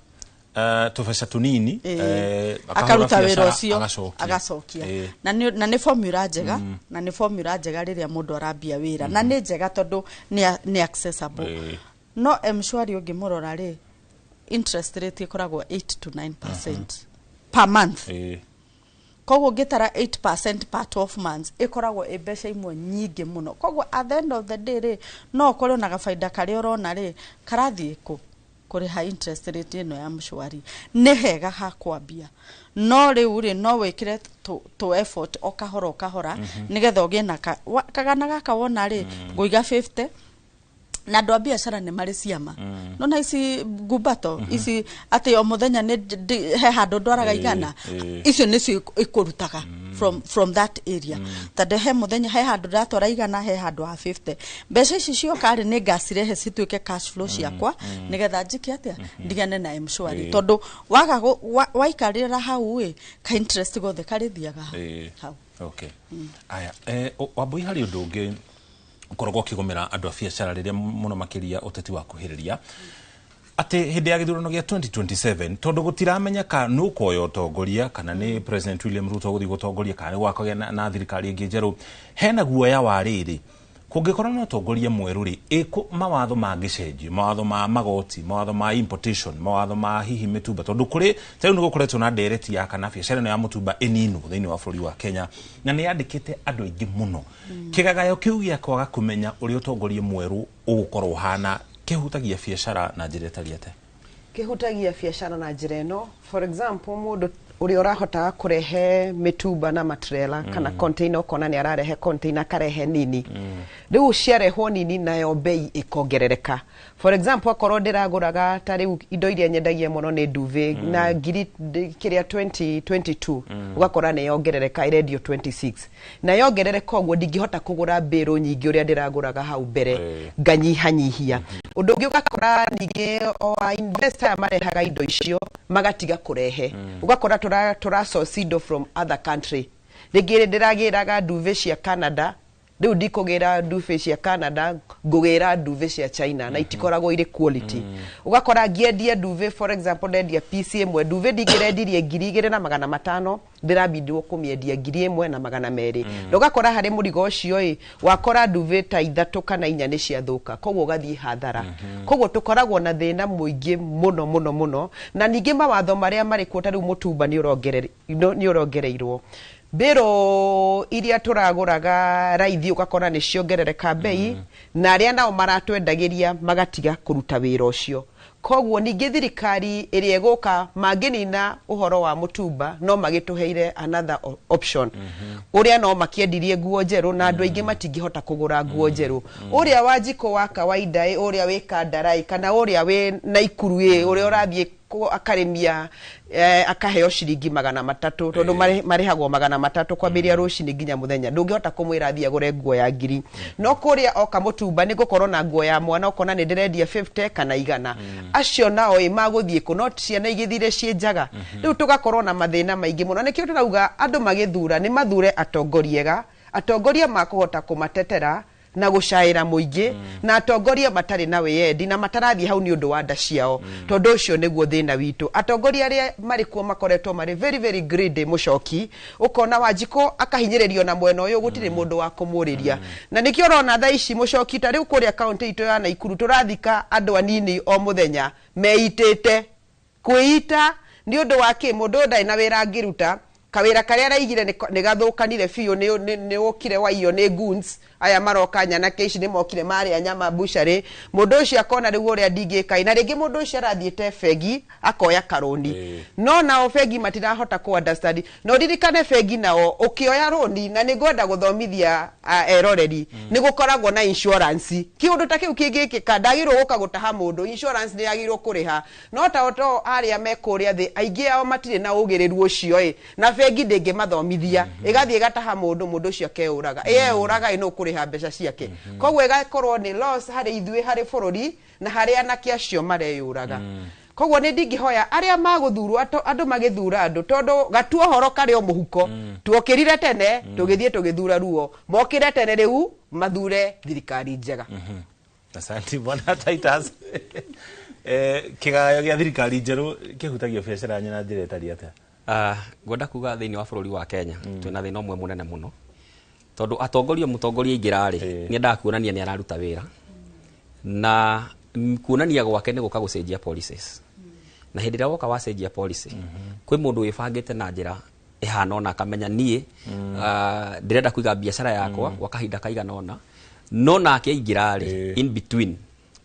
tũbeca tũnini, akahũra akaruta wĩra biacara, ũcio, agacokia. Agacokia. Na nĩ formula njega, na nĩ formula njega rĩrĩa mũndũ arambia wĩra, na nĩ njega tondũ nĩ accessible. No M-Shwari ũngĩmũrora rĩ, interest rate ĩkoragwo 8 to 9% per month. Koguo ũngĩtara 8% per 12 months, ĩkoragwo ĩ mbeca imwe nyingĩ mũno. Koguo at the end of the day rĩ, no ũkorwo na gabaida karĩa ũrona rĩ, karathiĩ kũ kũrĩha interest rate ĩno ya mshwari. Nĩ hega ha kwambia, no rĩu rĩ, no wĩkĩre tũ effort o kahora o kahora, nĩgetha ũgĩe na kagana gaka wona rĩ, ngũiga 50. Na andũ a biacara nĩ marĩ ciama. Nona ici ngumbato ici atĩ o mũthenya nĩ he handũ ndwaraga 100, icio nĩcio ikũrutaga from that area, tondũ he mũthenya he handũ ndatwara 100, he handũ ha 50. Mbeca ici cioka rĩ, nĩ ngacirehe cituĩke cash flow ciakwa, nĩgetha njĩke atĩa? Ndigane na M-Shwari, tondũ waga waikarĩra hau ĩ, ka interest gothe karĩthiaga hau. Okay. Aya, Wambui, harĩ ũndũ ũngĩ ũkoragwo ũkĩgũmĩra andũ a biacara rĩrĩa mũno makĩria ũteti wa kuhĩrĩria, atĩ hĩndĩ ya gĩthurano gĩa 2027, tondũ gũtiramenyeka nũ ũkoya ũtongoria, kana nĩ President William Ruto gũthiĩ gũtongoria, kana nĩ gwakagĩa na thirikari ĩngĩ njerũ, hena guoya wa rĩrĩ, kũngĩkorwo na ũtongoria mwerũ rĩ, ĩkũ mawatho mangĩcenjio, mawatho ma magoti, mawatho ma importation, mawatho ma hihi mĩtumba, tondũ kũrĩ ta rĩu nĩ gũkoretwo na ndereti ya kana biacara ĩno ya mũtumba ĩninwo thĩinĩ wa bũrũri wa Kenya, na nĩ yandĩkĩte andũ aingĩ mũno. Kĩgagayo kĩu gĩa kwaga kũmenya ũrĩa ũtongoria mwerũ ũgũkorwo ũhana kĩhutagia biacara na njĩra ĩtariĩ atĩa? Kĩhutagia biacara na njĩra ĩno. For example, mũndũ ũrĩa ũrahotaga kũrehe mĩtumba na matrela kana container, ũkona nĩ ararehe container, akarehe nini. Rĩu ciarehwo nini, nayo bei ĩkongerereka. For example, akorwo ndĩragũraga ta rĩu indo iria nyendagia mũno nĩ duvet na ngiri kĩrĩa 2022, ũgakora nĩ yongerereka, ĩrendio 26. Na yongerereka ũguo, ndingĩhota kũgũra mbĩrũ nyingĩ ũrĩa ndĩragũraga hau mbere, nganyihanyihia. Ũndũ ũngĩ, ũgakora ningĩ o a investor aya marehaga indo icio magatiga kũrehe, ũgakora tũra source indo from other country. Rĩngĩ ndĩragĩraga duvet cia Canada, Rĩu ndikũgĩra ndube cia Canada, ngũgĩra ndube cia China na itikoragwo irĩ quality. Ũgakora ngĩendia ndube, for example, ndendia piece ĩmwe ndube ndingĩrendirie 2500, ndĩrabindwo kũmĩendia 1200. Na ũgakora harĩ mũrigo ũcio ĩ wakora ndube ta 3 kana 4 nĩ ciathũka, koguo ũgathiĩ hathara. Koguo tũkoragwo na thĩna mũingĩ mũno mũno mũno. Na ningĩ mawatho marĩa marĩ kuo ta rĩu mũtumba nĩ ũrongereirwo. Mbĩrũ iria tũragũraga raithi ũgakora nĩ ciongerereka bei, na arĩa nao maratwendagĩria magatiga kũruta wĩra ũcio. Koguo ningĩ thirikari ĩrĩa ĩgũka mangĩnina ũhoro wa mũtumba no magĩtũheire another option. Ũrĩa no makĩendirie nguo njerũ na andũ aingĩ matingĩhota kũgũra nguo njerũ. Ũrĩa wa njiko wa kawaida ĩ, ũrĩa wĩ Kandara ĩ, kana ũrĩa wĩ Naikuru ĩ, ũrĩa ũrathiĩ akarĩmia akaheo ciringi 300 tondũ marĩhagwo 300 kwambĩrĩria rũcinĩ nginya mũthenya, ndũngĩhota kũmwĩra athiĩ agũre nguo ya 1000. No kũrĩa oka mũtumba nĩ gũkorwo na nguo ya mwana ũkona nĩ ndĩrendia 50 kana 100. Acio nao ĩ magũthiĩ kũ? No ciana igĩthire ciĩ njaga. Rĩu tũgakorwo na mathĩna maingĩ mũno. Nĩkĩo tũrauga andũ magĩthura nĩ mathure atongoria ega, atongoria makũhota kũmatetera na gũcaĩra mũingĩ, na atongoria matarĩ na wĩyendi na matarathiĩ hau nĩ ũndũ wa nda ciao. Tondũ ũcio nĩguo thĩna witũ. Atongoria arĩa marĩ kuo makoretwo marĩ very very greedy. Mũcoki ũkona Wanjikũ akahinyĩrĩrio na mwena ũyũ, gũtirĩ mũndũ wa kũmũrĩria. Na nĩkĩo ũrona thaa ici mũcoki ta rĩu kũrĩa kaũntĩ itũ ya Naikuru tũrathika andũ anini o mũthenya meitĩte kwĩita nĩ ũndũ wa kĩ? Mũndũ ũyũ ndarĩ na wĩra angĩruta, kawĩra karĩa araigire nĩ gathũkanire biũ, nĩ ũkire waiyo nĩ goons aya maroka nyanake ici nĩ mokire marĩa nyama bucharĩ. Mũndũ ũcio akona rĩu ũrĩa ndingĩka, na rĩngĩ mũndũ ũcio arathiĩte bengi akoya karũni, no nao bengi matirahota kũ understand. No ririkane bengi nao ũkĩoya rũni, na nĩ ngwenda gũthomithia eroreri, nĩ gũkoragwo na insurance. Kĩũndũ ta kĩu kĩngĩkĩka ndagĩrĩirwo gũka gũtaha mũndũ, insurance nĩ yagĩrĩirwo kũrĩha. No ta to arĩa me kũrĩa thĩ aingĩ ao matirĩ na ũgĩrĩru ũcio ĩ, na bengi ndĩngĩmathomithia, ĩgathiĩ ĩgataha mũndũ, mũndũ ũcio akeũraga, ĩeũraga ĩ nũ kũrĩha mbeca ciake. Koguo ĩgakorwo nĩ loss harĩ ithuĩ, harĩ bũrũri na harĩ anake acio mareyũraga. Koguo nĩ ndingĩhoya arĩa magũthurwo, andũ magĩthura andũ, tondũ gatua ũhoro karĩ o mũhuko. Tuokĩrire tene tũgĩthiĩ tũgĩthura ruo, mokĩre tene rĩu mathure thirikari njega. Asante bwana Titus. Kĩgayo gĩa thirikari njerũ kĩhutagia biacara yanyu na njĩra ĩtariĩ atĩa? Ngwenda kuga thĩinĩ wa bũrũri wa Kenya twĩna thĩna ũmwe mũnene mũno, tondũ atongoria mũtongoria aingĩra rĩ nĩendaga kuonania nĩ araruta wĩra, na kuonania gwake nĩ gũka gũcenjia policies. Na hĩndĩ ĩrĩa woka wacenjia policy, kwĩ mũndũ wĩbangĩte na njĩra ĩhana ũna akamenya niĩ ndĩrenda kũiga biacara yakwa gwa kahinda kaigana ũna, no nake aingĩra rĩ in between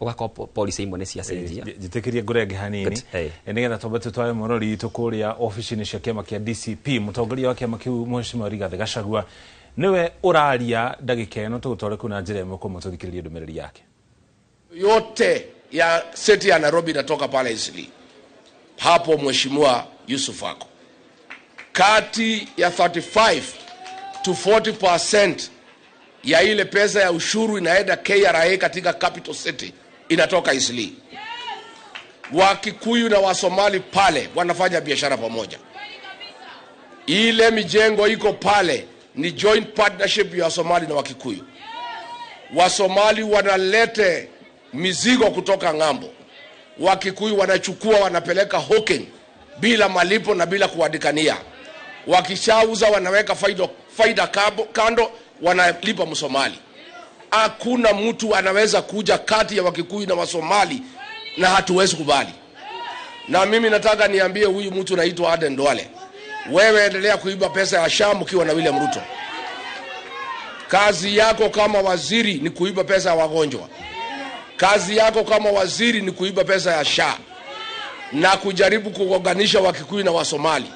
ũgakorwo policy imwe nĩ ciacenjia. Njĩtĩkĩrie ngũrenge hanini nĩgetha twambe tũtware mũrori witũ kũrĩa obici-inĩ cia kĩama kĩa DCP. Mũtongoria wa kĩama kĩu Mheshimiwa Rigathĩ Gachagua nĩwe ũraria ndagĩka ĩno, tũgũtware kũu na njĩra ĩmwe kwa ĩmwe tũthikĩrĩrie ndũmĩrĩri yake. Yote ya city ya Nairobi inatoka pale Eastleigh. Hapo Mheshimiwa Yusuf ako. Kati ya 35 to 40% ya ile pesa ya ushuru inaenda KRA katika capital city inatoka Eastleigh. Wakikuyu na Wasomali pale wanafanya biashara pamoja. Ile mijengo iko pale ni joint partnership ya Wasomali na Wakikuyu. Wasomali wanalete mizigo kutoka ng'ambo, Wakikuyu wanachukua wanapeleka hawking bila malipo na bila kuadikania. Wakishauza wanaweka faida kando, wanalipa Msomali. Hakuna mtu anaweza kuja kati ya Wakikuyu na Wasomali, na hatuwezi kubali. Na mimi nataka niambie huyu mtu anaitwa Aden Duale, wewe endelea kuiba pesa ya Sham ukiwa na William Ruto. Kazi yako kama waziri ni kuiba pesa ya wagonjwa. Kazi yako kama waziri ni kuiba pesa ya SHA na kujaribu kugonganisha Wakikuyu na Wasomali.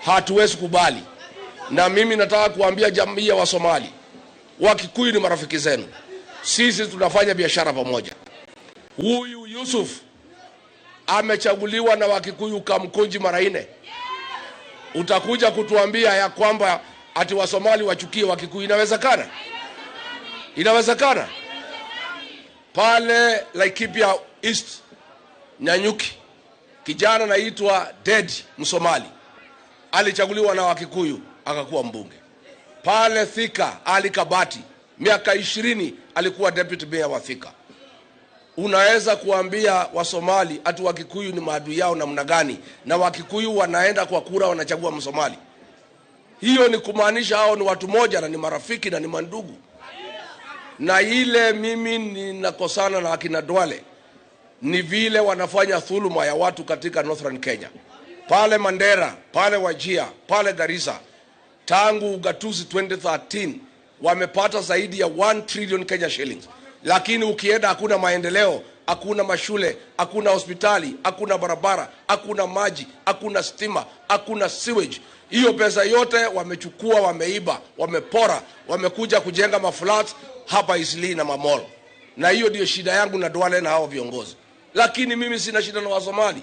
Hatuwezi kubali. Na mimi nataka kuambia jamii ya Wasomali, Wakikuyu ni marafiki zenu. Sisi tunafanya biashara pamoja. Huyu Yusuf amechaguliwa na Wakikuyu Kamkunji mara 4. Utakuja kutuambia ya kwamba ati Wasomali wachukie Wakikuyu? Inawezekana? Inawezekana? Pale Laikipia East Nanyuki, kijana naitwa Dedi Msomali alichaguliwa na Wakikuyu akakuwa mbunge. Pale Thika Ali Kabati Miaka 20 alikuwa deputy mayor wa Thika. Unaweza kuambia Wasomali ati Wakikuyu ni maadui yao namna gani, na Wakikuyu wanaenda kwa kura wanachagua Msomali? Hiyo ni kumaanisha hao ni watu moja na ni marafiki na ni mandugu. Na ile mimi ninakosana na akina Duale ni vile wanafanya dhuluma ya watu katika Northern Kenya, pale Mandera, pale Wajia, pale Garissa. Tangu ugatuzi 2013 wamepata zaidi ya 1 trillion Kenya shillings, lakini ukienda hakuna maendeleo, hakuna mashule, hakuna hospitali, hakuna barabara, hakuna maji, hakuna stima, hakuna sewage. Hiyo pesa yote wamechukua, wameiba, wamepora, wamekuja kujenga maflats hapa Isli na mamall. Na hiyo ndio shida yangu na Duale na hao viongozi. Lakini mimi sina shida na Wasomali.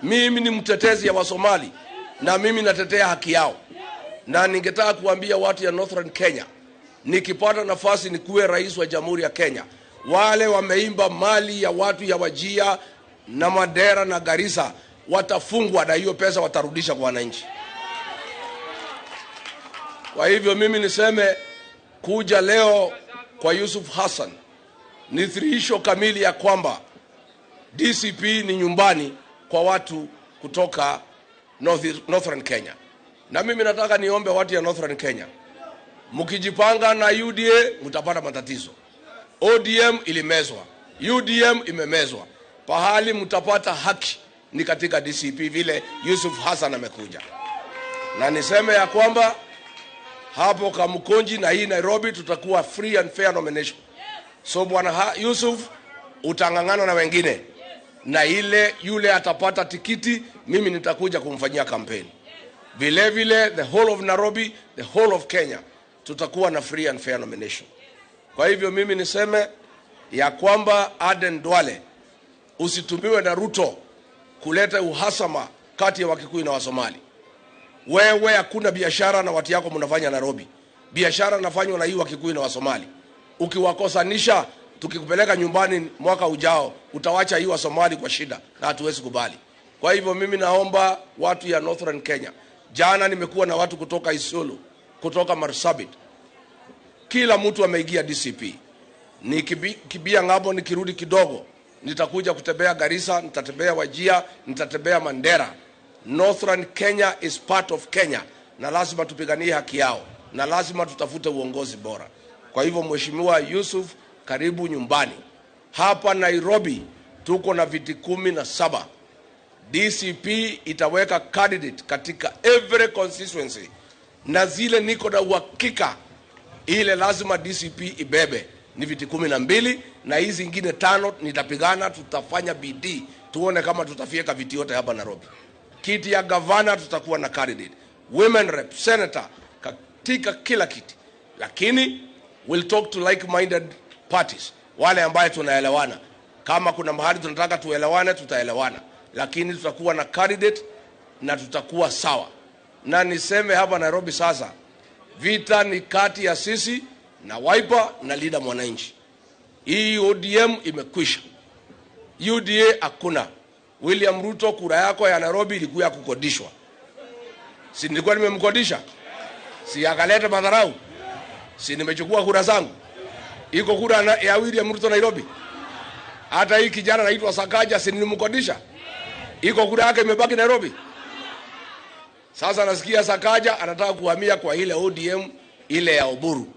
Mimi ni mtetezi ya Wasomali na mimi natetea haki yao. Na ningetaka kuambia watu ya Northern Kenya, nikipata nafasi nikuwe rais wa Jamhuri ya Kenya, wale wameimba mali ya watu ya Wajia na Mandera na Garissa watafungwa, na hiyo pesa watarudisha kwa wananchi. Kwa hivyo mimi niseme kuja leo kwa Yusuf Hassan ni thihirisho kamili ya kwamba DCP ni nyumbani kwa watu kutoka Northern Kenya. Na mimi nataka niombe watu ya Northern Kenya, mkijipanga na UDA mtapata matatizo. ODM ilimezwa, UDM imemezwa. Pahali mtapata haki ni katika DCP, vile Yusuf Hassan amekuja. Na niseme ya kwamba hapo Kamukunji na hii Nairobi tutakuwa free and fair nomination. So bwana Yusuf utangangana na wengine, na ile yule atapata tikiti, mimi nitakuja kumfanyia kampeni. Vile vile the whole of Nairobi, the whole of Kenya tutakuwa na free and fair nomination. Kwa hivyo mimi niseme ya kwamba Aden Duale usitumiwe na Ruto kuleta uhasama kati ya Wakikuyu na Wasomali. Wewe hakuna biashara na watu yako mnafanya Nairobi. Biashara nafanywa na hii Wakikuyu na Wasomali. Ukiwakosanisha, tukikupeleka nyumbani mwaka ujao, utawacha hii Wasomali kwa shida, na hatuwezi kubali. Kwa hivyo mimi naomba watu ya Northern Kenya. Jana nimekuwa na watu kutoka Isiolo, kutoka Marsabit. Kila mtu ameingia DCP. Nikibia ngabo nikirudi kidogo, nitakuja kutembea Garissa, nitatembea Wajia, nitatembea Mandera. Northern Kenya is part of Kenya, na lazima tupiganie haki yao, na lazima tutafute uongozi bora. Kwa hivyo Mheshimiwa Yusuf, karibu nyumbani. Hapa Nairobi tuko na viti 17. DCP itaweka candidate katika every constituency, na zile niko na uhakika ile lazima DCP ibebe ni viti 12, na hizi zingine 5 nitapigana, tutafanya bidii tuone kama tutafika viti yote hapa Nairobi. Kiti ya gavana tutakuwa na candidate, women rep, senator, katika kila kiti. Lakini we'll talk to like-minded parties, wale ambaye tunaelewana. Kama kuna mahali tunataka tuelewane, tutaelewana. Lakini tutakuwa na candidate na tutakuwa sawa. Na niseme hapa Nairobi sasa, vita ni kati ya sisi na Wiper na Linda Mwananchi. Hii ODM imekwisha. UDA hakuna. William Ruto, kura yako ya Nairobi ilikuwa ya kukodishwa. Si nilikuwa nimemkodisha? Si akaleta madharau? Si nimechukua kura zangu? Iko kura ya William Ruto Nairobi? Hata hii kijana anaitwa Sakaja, si nilimkodisha? Iko kura yake imebaki Nairobi? Sasa nasikia Sakaja anataka kuhamia kwa ile ODM ile ya Oburu.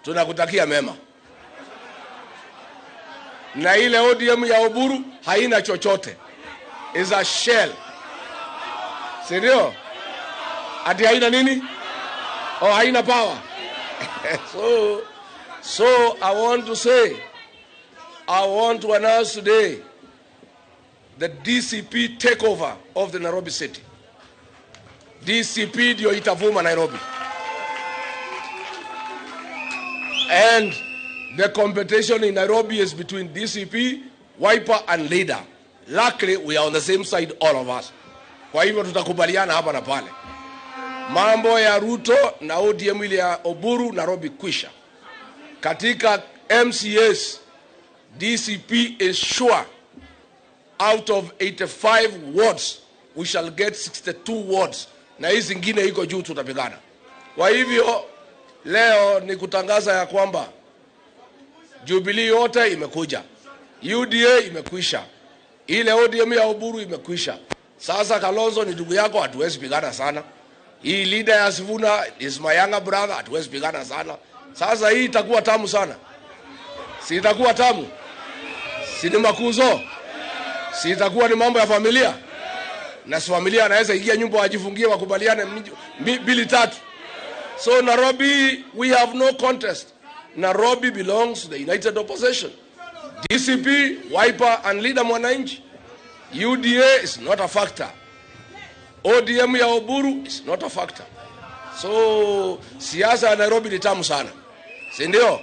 Tunakutakia mema. Na ile ODM ya Oburu haina chochote. Is a shell. Sindio? Ati haina nini? Oh, haina power. So I want to say, I want to announce today the DCP takeover of the Nairobi city. DCP ndio itavuma Nairobi. And the competition in Nairobi is between DCP, Wiper and Leader. Luckily, we are on the same side, all of us. Kwa hivyo tutakubaliana hapa na pale. Mambo ya Ruto na ODM ile ya Oburu, Nairobi kwisha. Katika MCS, DCP is sure out of 85 wards, we shall get 62 wards. Na hizi zingine iko juu tutapigana. Kwa hivyo, Leo ni kutangaza ya kwamba Jubilee yote imekuja, UDA imekwisha, ile ODM ya Oburu imekwisha. Sasa Kalonzo ni ndugu yako, hatuwezi pigana sana. Hii leader ya Sifuna is my younger brother, hatuwezi pigana sana. Sasa hii itakuwa tamu sana, si itakuwa tamu? Si ni makuzo? Si itakuwa ni mambo ya familia? Na si familia anaweza ingia nyumba wajifungie wakubaliane mbili tatu. So Nairobi, we have no contest. Nairobi belongs to the United Opposition. DCP, Wiper and Leader Mwananchi. UDA is not a factor. ODM ya Oburu is not a factor. So siasa ya Nairobi ni tamu sana, si ndio?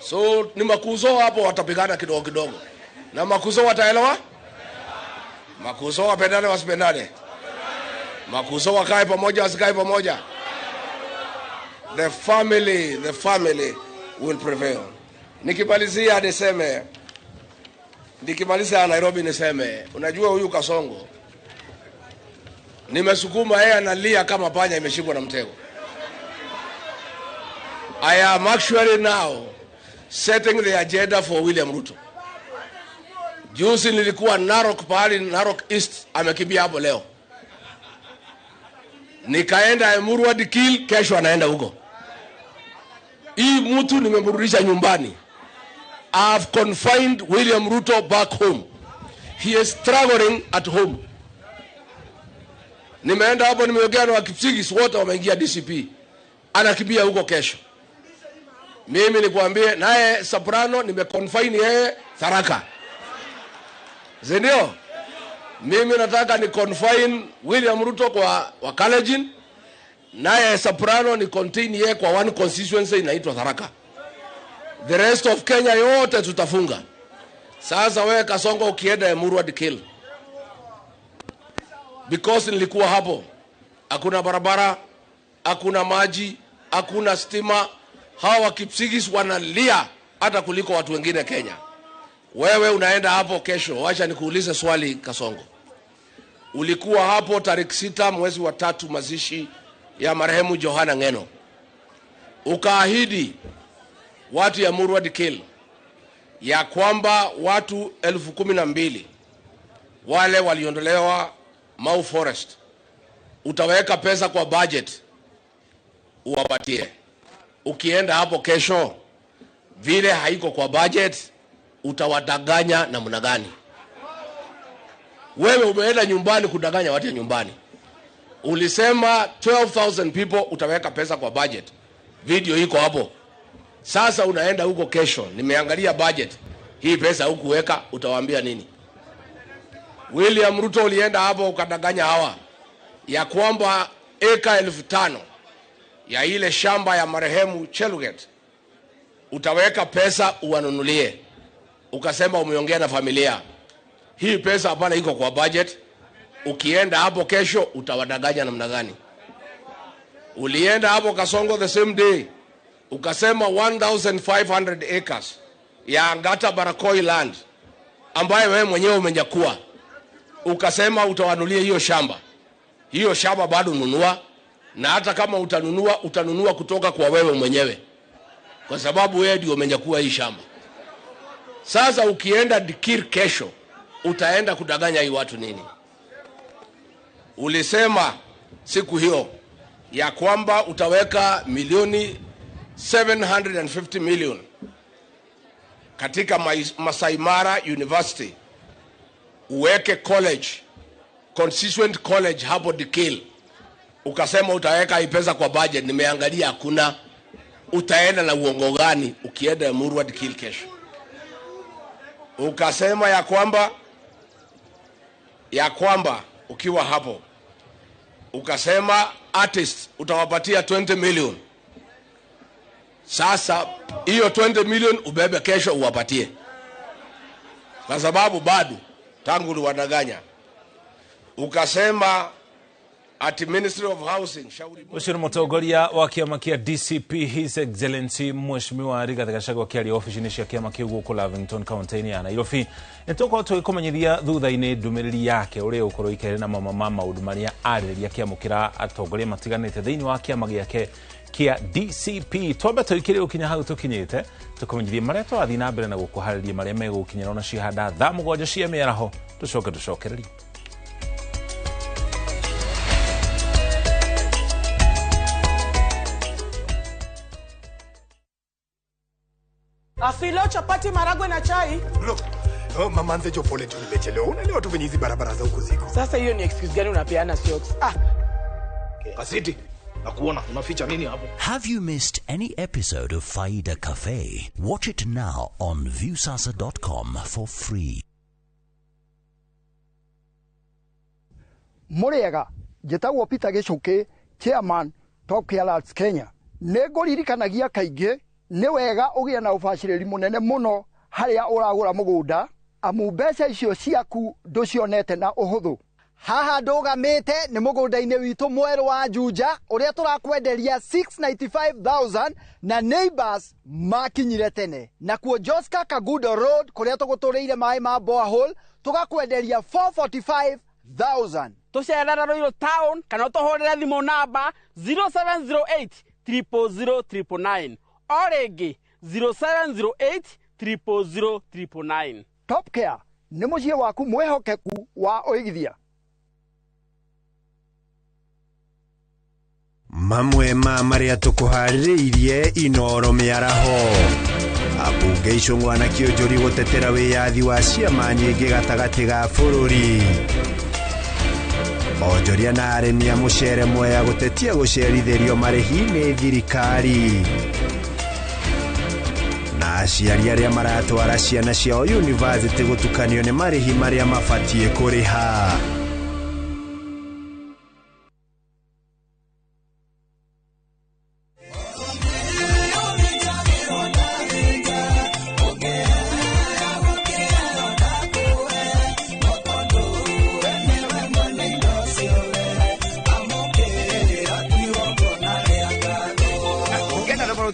So ni makuzo hapo watapigana kidogo kidogo. Na makuzo wataelewa? Makuzo wapendane wasipendane? Makuzo wakae pamoja wasikae pamoja? The family will prevail. Nikimalizia niseme, nikimalizia Nairobi niseme, unajua huyu Kasongo nimesukuma yeye analia kama panya imeshikwa na mtego. I am actually now setting the agenda for William Ruto. Juzi nilikuwa Narok pahali Narok East, amekimbia hapo leo. Nikaenda Emurua Dikil, kesho anaenda huko. Hii mtu nimemrudisha nyumbani. I have confined William Ruto back home. He is struggling at home. Nimeenda hapo nimeongea na Wakipsigis wote wameingia DCP. Anakimbia huko kesho. Mimi nikuambie naye Soprano nimeconfine yeye Tharaka. Ndio? Mimi nataka ni confine William Ruto kwa Wakalenjin, naye Soprano ni contain yeye kwa one constituency inaitwa Tharaka. The rest of Kenya yote tutafunga. Sasa wewe Kasongo ukienda Emurua Dikil, because nilikuwa hapo, hakuna barabara, hakuna maji, hakuna stima. Hawa Wakipsigis wanalia hata kuliko watu wengine Kenya. Wewe unaenda hapo kesho, wacha nikuulize swali Kasongo. Ulikuwa hapo tarehe 6 mwezi wa 3 mazishi ya marehemu Johana Ngeno. Ukaahidi watu ya Emurua Dikil ya kwamba watu 12,000 wale waliondolewa Mau Forest utaweka pesa kwa budget uwapatie. Ukienda hapo kesho vile haiko kwa budget, utawadanganya namna gani? Wewe umeenda nyumbani kudanganya watu ya nyumbani. Ulisema 12,000 people utaweka pesa kwa budget. Video iko hapo. Sasa unaenda huko kesho, nimeangalia budget. Hii pesa hukuweka, utawaambia nini? William Ruto ulienda hapo ukadanganya hawa ya kwamba eka 5,000 ya ile shamba ya marehemu Cheluget utaweka pesa uwanunulie. Ukasema umeongea na familia. Hii pesa hapana iko kwa budget. Ukienda hapo kesho utawadanganya namna gani? Ulienda hapo Kasongo the same day ukasema 1,500 acres ya Angata Barakoi land ambaye wewe mwenyewe umenyakua. Ukasema utawanulia hiyo shamba. Hiyo shamba bado nunua, na hata kama utanunua, utanunua kutoka kwa wewe mwenyewe, kwa sababu wewe ndio umenyakua hii shamba. Sasa ukienda Dikir kesho utaenda kudanganya hii watu nini? Ulisema siku hiyo ya kwamba utaweka milioni 750 million katika Masai Mara University, uweke college, constituent college hapo Dikil. Ukasema utaweka hii pesa kwa budget. Nimeangalia hakuna. Utaenda na uongo gani ukienda Emurua Dikil kesho? Ukasema ya kwamba ukiwa hapo ukasema artist utawapatia 20 million. Sasa hiyo 20 million ubebe kesho uwapatie, kwa sababu bado tangu uliwadanganya. Ukasema at Ministry of Housing shauri ucio nĩ mũtongoria wa kĩama kĩa DCP His Excellency Mheshimiwa Rigathi Gachagua akĩaria obici-inĩ cia kĩama kĩu gũkũ Lavington kaunti-inĩ ya Nairobi. Nĩ tũgũkorwo tũgĩkũmenyithia thutha-inĩ ndũmĩrĩri yake ũrĩa ũgũkorwo ĩkaire na mamwe ma maũndũ marĩa arĩrĩria akĩamũkĩra atongoria matiganĩte thĩinĩ wa kĩama gĩake kia DCP. Twambe tũikĩre gũkinya hau tũkinyĩte tũkũmenyithie marĩa tũrathiĩ na mbere na gũkũharĩria marĩa megũkinyĩra ona cihanda thaa 7 cia mĩaraho tũcoke tũcokererie. Afilo chapati maragwe na chai. Look, oh, mama nzecho pole tu nimechelewa. Unaelewa tu venye hizi barabara za huku ziko. Sasa hiyo ni excuse gani unapeana socks? Ah. Kasiti, nakuona unaficha nini hapo? Have you missed any episode of Faida Cafe? Watch it now on viewsasa.com for free. Muriega, njĩtagwo Peter Gĩcũkĩ, chairman Top Care Arts Kenya. Nĩngũririkanagia kaingĩ nĩ wega ũgĩe na ũbacĩrĩri mũnene mũno harĩa ũragũra mũgũnda, amu mbeca icio ciaku ndũcionete na ũhũthũ. Haha ndũgamĩte nĩ mũgũnda-inĩ witũ mwerũ wa Juja ũrĩa tũrakwenderia 695,000 na neighbors makinyire tene. Nakuo Joska Kagudo Road kũrĩa tũgũtũrĩire maĩ ma borehole tũgakwenderia 445,000. Tũcerera Ruiru town kana ũtũhũrĩre thimũ namba 0708 000 999. O rĩngĩ 0708 000 999. Top Care nĩ mũciĩ waku mwĩhokeku wa ũigithia. Mamwe ma marĩa tũkũharĩrĩirie Inoro mĩaraho. Ambunge Icũng'wa na Kĩũnjũri gũtetera wĩyathi wa ciama nyingĩ gatagatĩ ga bũrũri. Onjoria na arĩmi a mũcere Mwea gũtetia gũcerithĩrio marĩhi nĩ thirikari. Na aciari arĩa maratwara ciana ciao yunivasĩtĩ gũtukanio nĩ marĩhi marĩa mabatiĩ kũrĩha.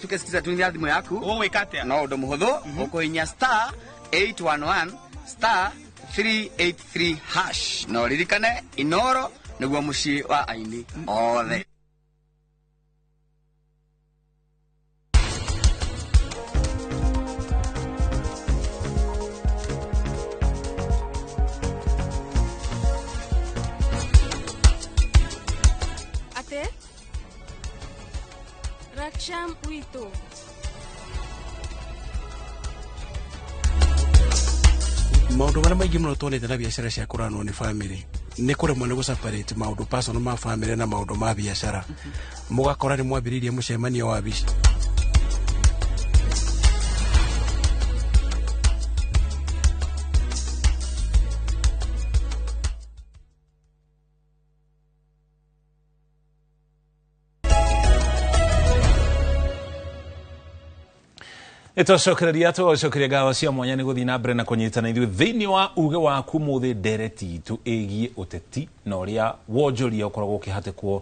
Tukesikiza tunia thimu yaku ũgwĩka no ũndũ mũhũthũ ũkũhinya star 811 star 383 hash no ririkane Inoro nĩguo mũciĩ wa aini othe. Ate Raksham wito. Maũndũ marĩa maingĩ mũno tuonete na biacara cia kũranwo nĩ family nĩ kũremwo nĩ gũseparate maũndũ personal ma family na maũndũ ma biacara. Mũgakora nĩ mwambĩrĩirie mũcemanio wa biacara. Nĩtwacokereria tũgacokeria ngatho cia mwanya nĩ gũthiĩ na mbere na kũnyitana ithuĩ thĩinĩ wa uge waku mũthĩ ndereti itũ ĩgiĩ ũteti na ũrĩa wonjoria ũkoragwo ũkĩhatĩkwo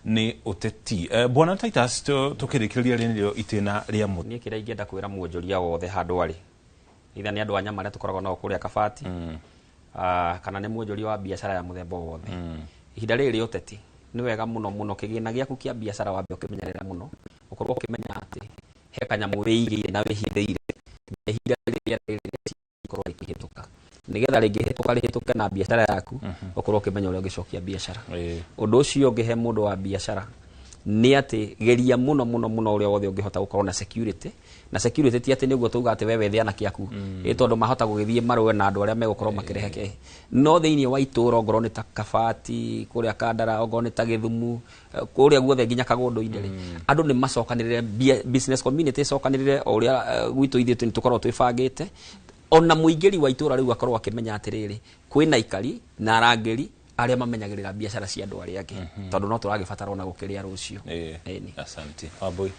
nĩ ũteti. Bwana Titus, tũkĩrĩkĩrĩria rĩ nĩrĩo itĩna rĩa mũthĩ. Niĩ kĩrĩa ingĩenda kwĩra mwonjoria wothe handũ arĩ, either nĩ andũ a nyama arĩa tũkoragwo nao kũrĩa Kabati, kana nĩ mwonjoria wa biacara ya mũthemba o wothe. Ihinda rĩrĩ rĩa ũteti nĩ wega mũno mũno kĩgĩna gĩaku kĩa biacara wambe ũkĩmenyerera mũno, ũkorwo ũkĩmenya atĩ he kanyamũ wĩigĩire na wĩhithĩire ihinda rĩrĩa rĩkorwo rĩkĩhĩtũka nĩgetha rĩngĩhĩtũka rĩhĩtũke na biacara yaku ũkorwo ũkĩmenya ũrĩa ũngĩcokia biacara. Ũndũ ũcio ũngĩ he mũndũ wa biacara nĩ atĩ geria mũno mũno mũno ũrĩa wothe ũngĩhota gũkorwo na security, na security ti atĩ nĩguo tuga atĩ we wethe kĩaku ĩ tondũ mahota gũgĩthiĩ marũe na andũ arĩa megũkorwo makĩrehe kĩ no thĩinĩ wa itũũra ongorwo nĩ ta Kabati kũrĩa Kandara ongorwo nĩ ta Gĩthumu kũrĩa guothe nginya Kagũndũ-inĩ rĩ andũ nĩ macokanĩrĩre, business community icokanĩrĩre o ũrĩa gwitũ ithuĩ tũkorwo twĩbangĩte ona mũingĩri wa itũũra rĩu akorwo akĩmenya atĩrĩrĩ kwĩna aikari na arangĩri arĩa mamenyagĩrĩra biacara cia andũ arĩa angĩ tondũ no tũragĩbatara ona gũkĩrĩa rũciũ. Asante. Wambui.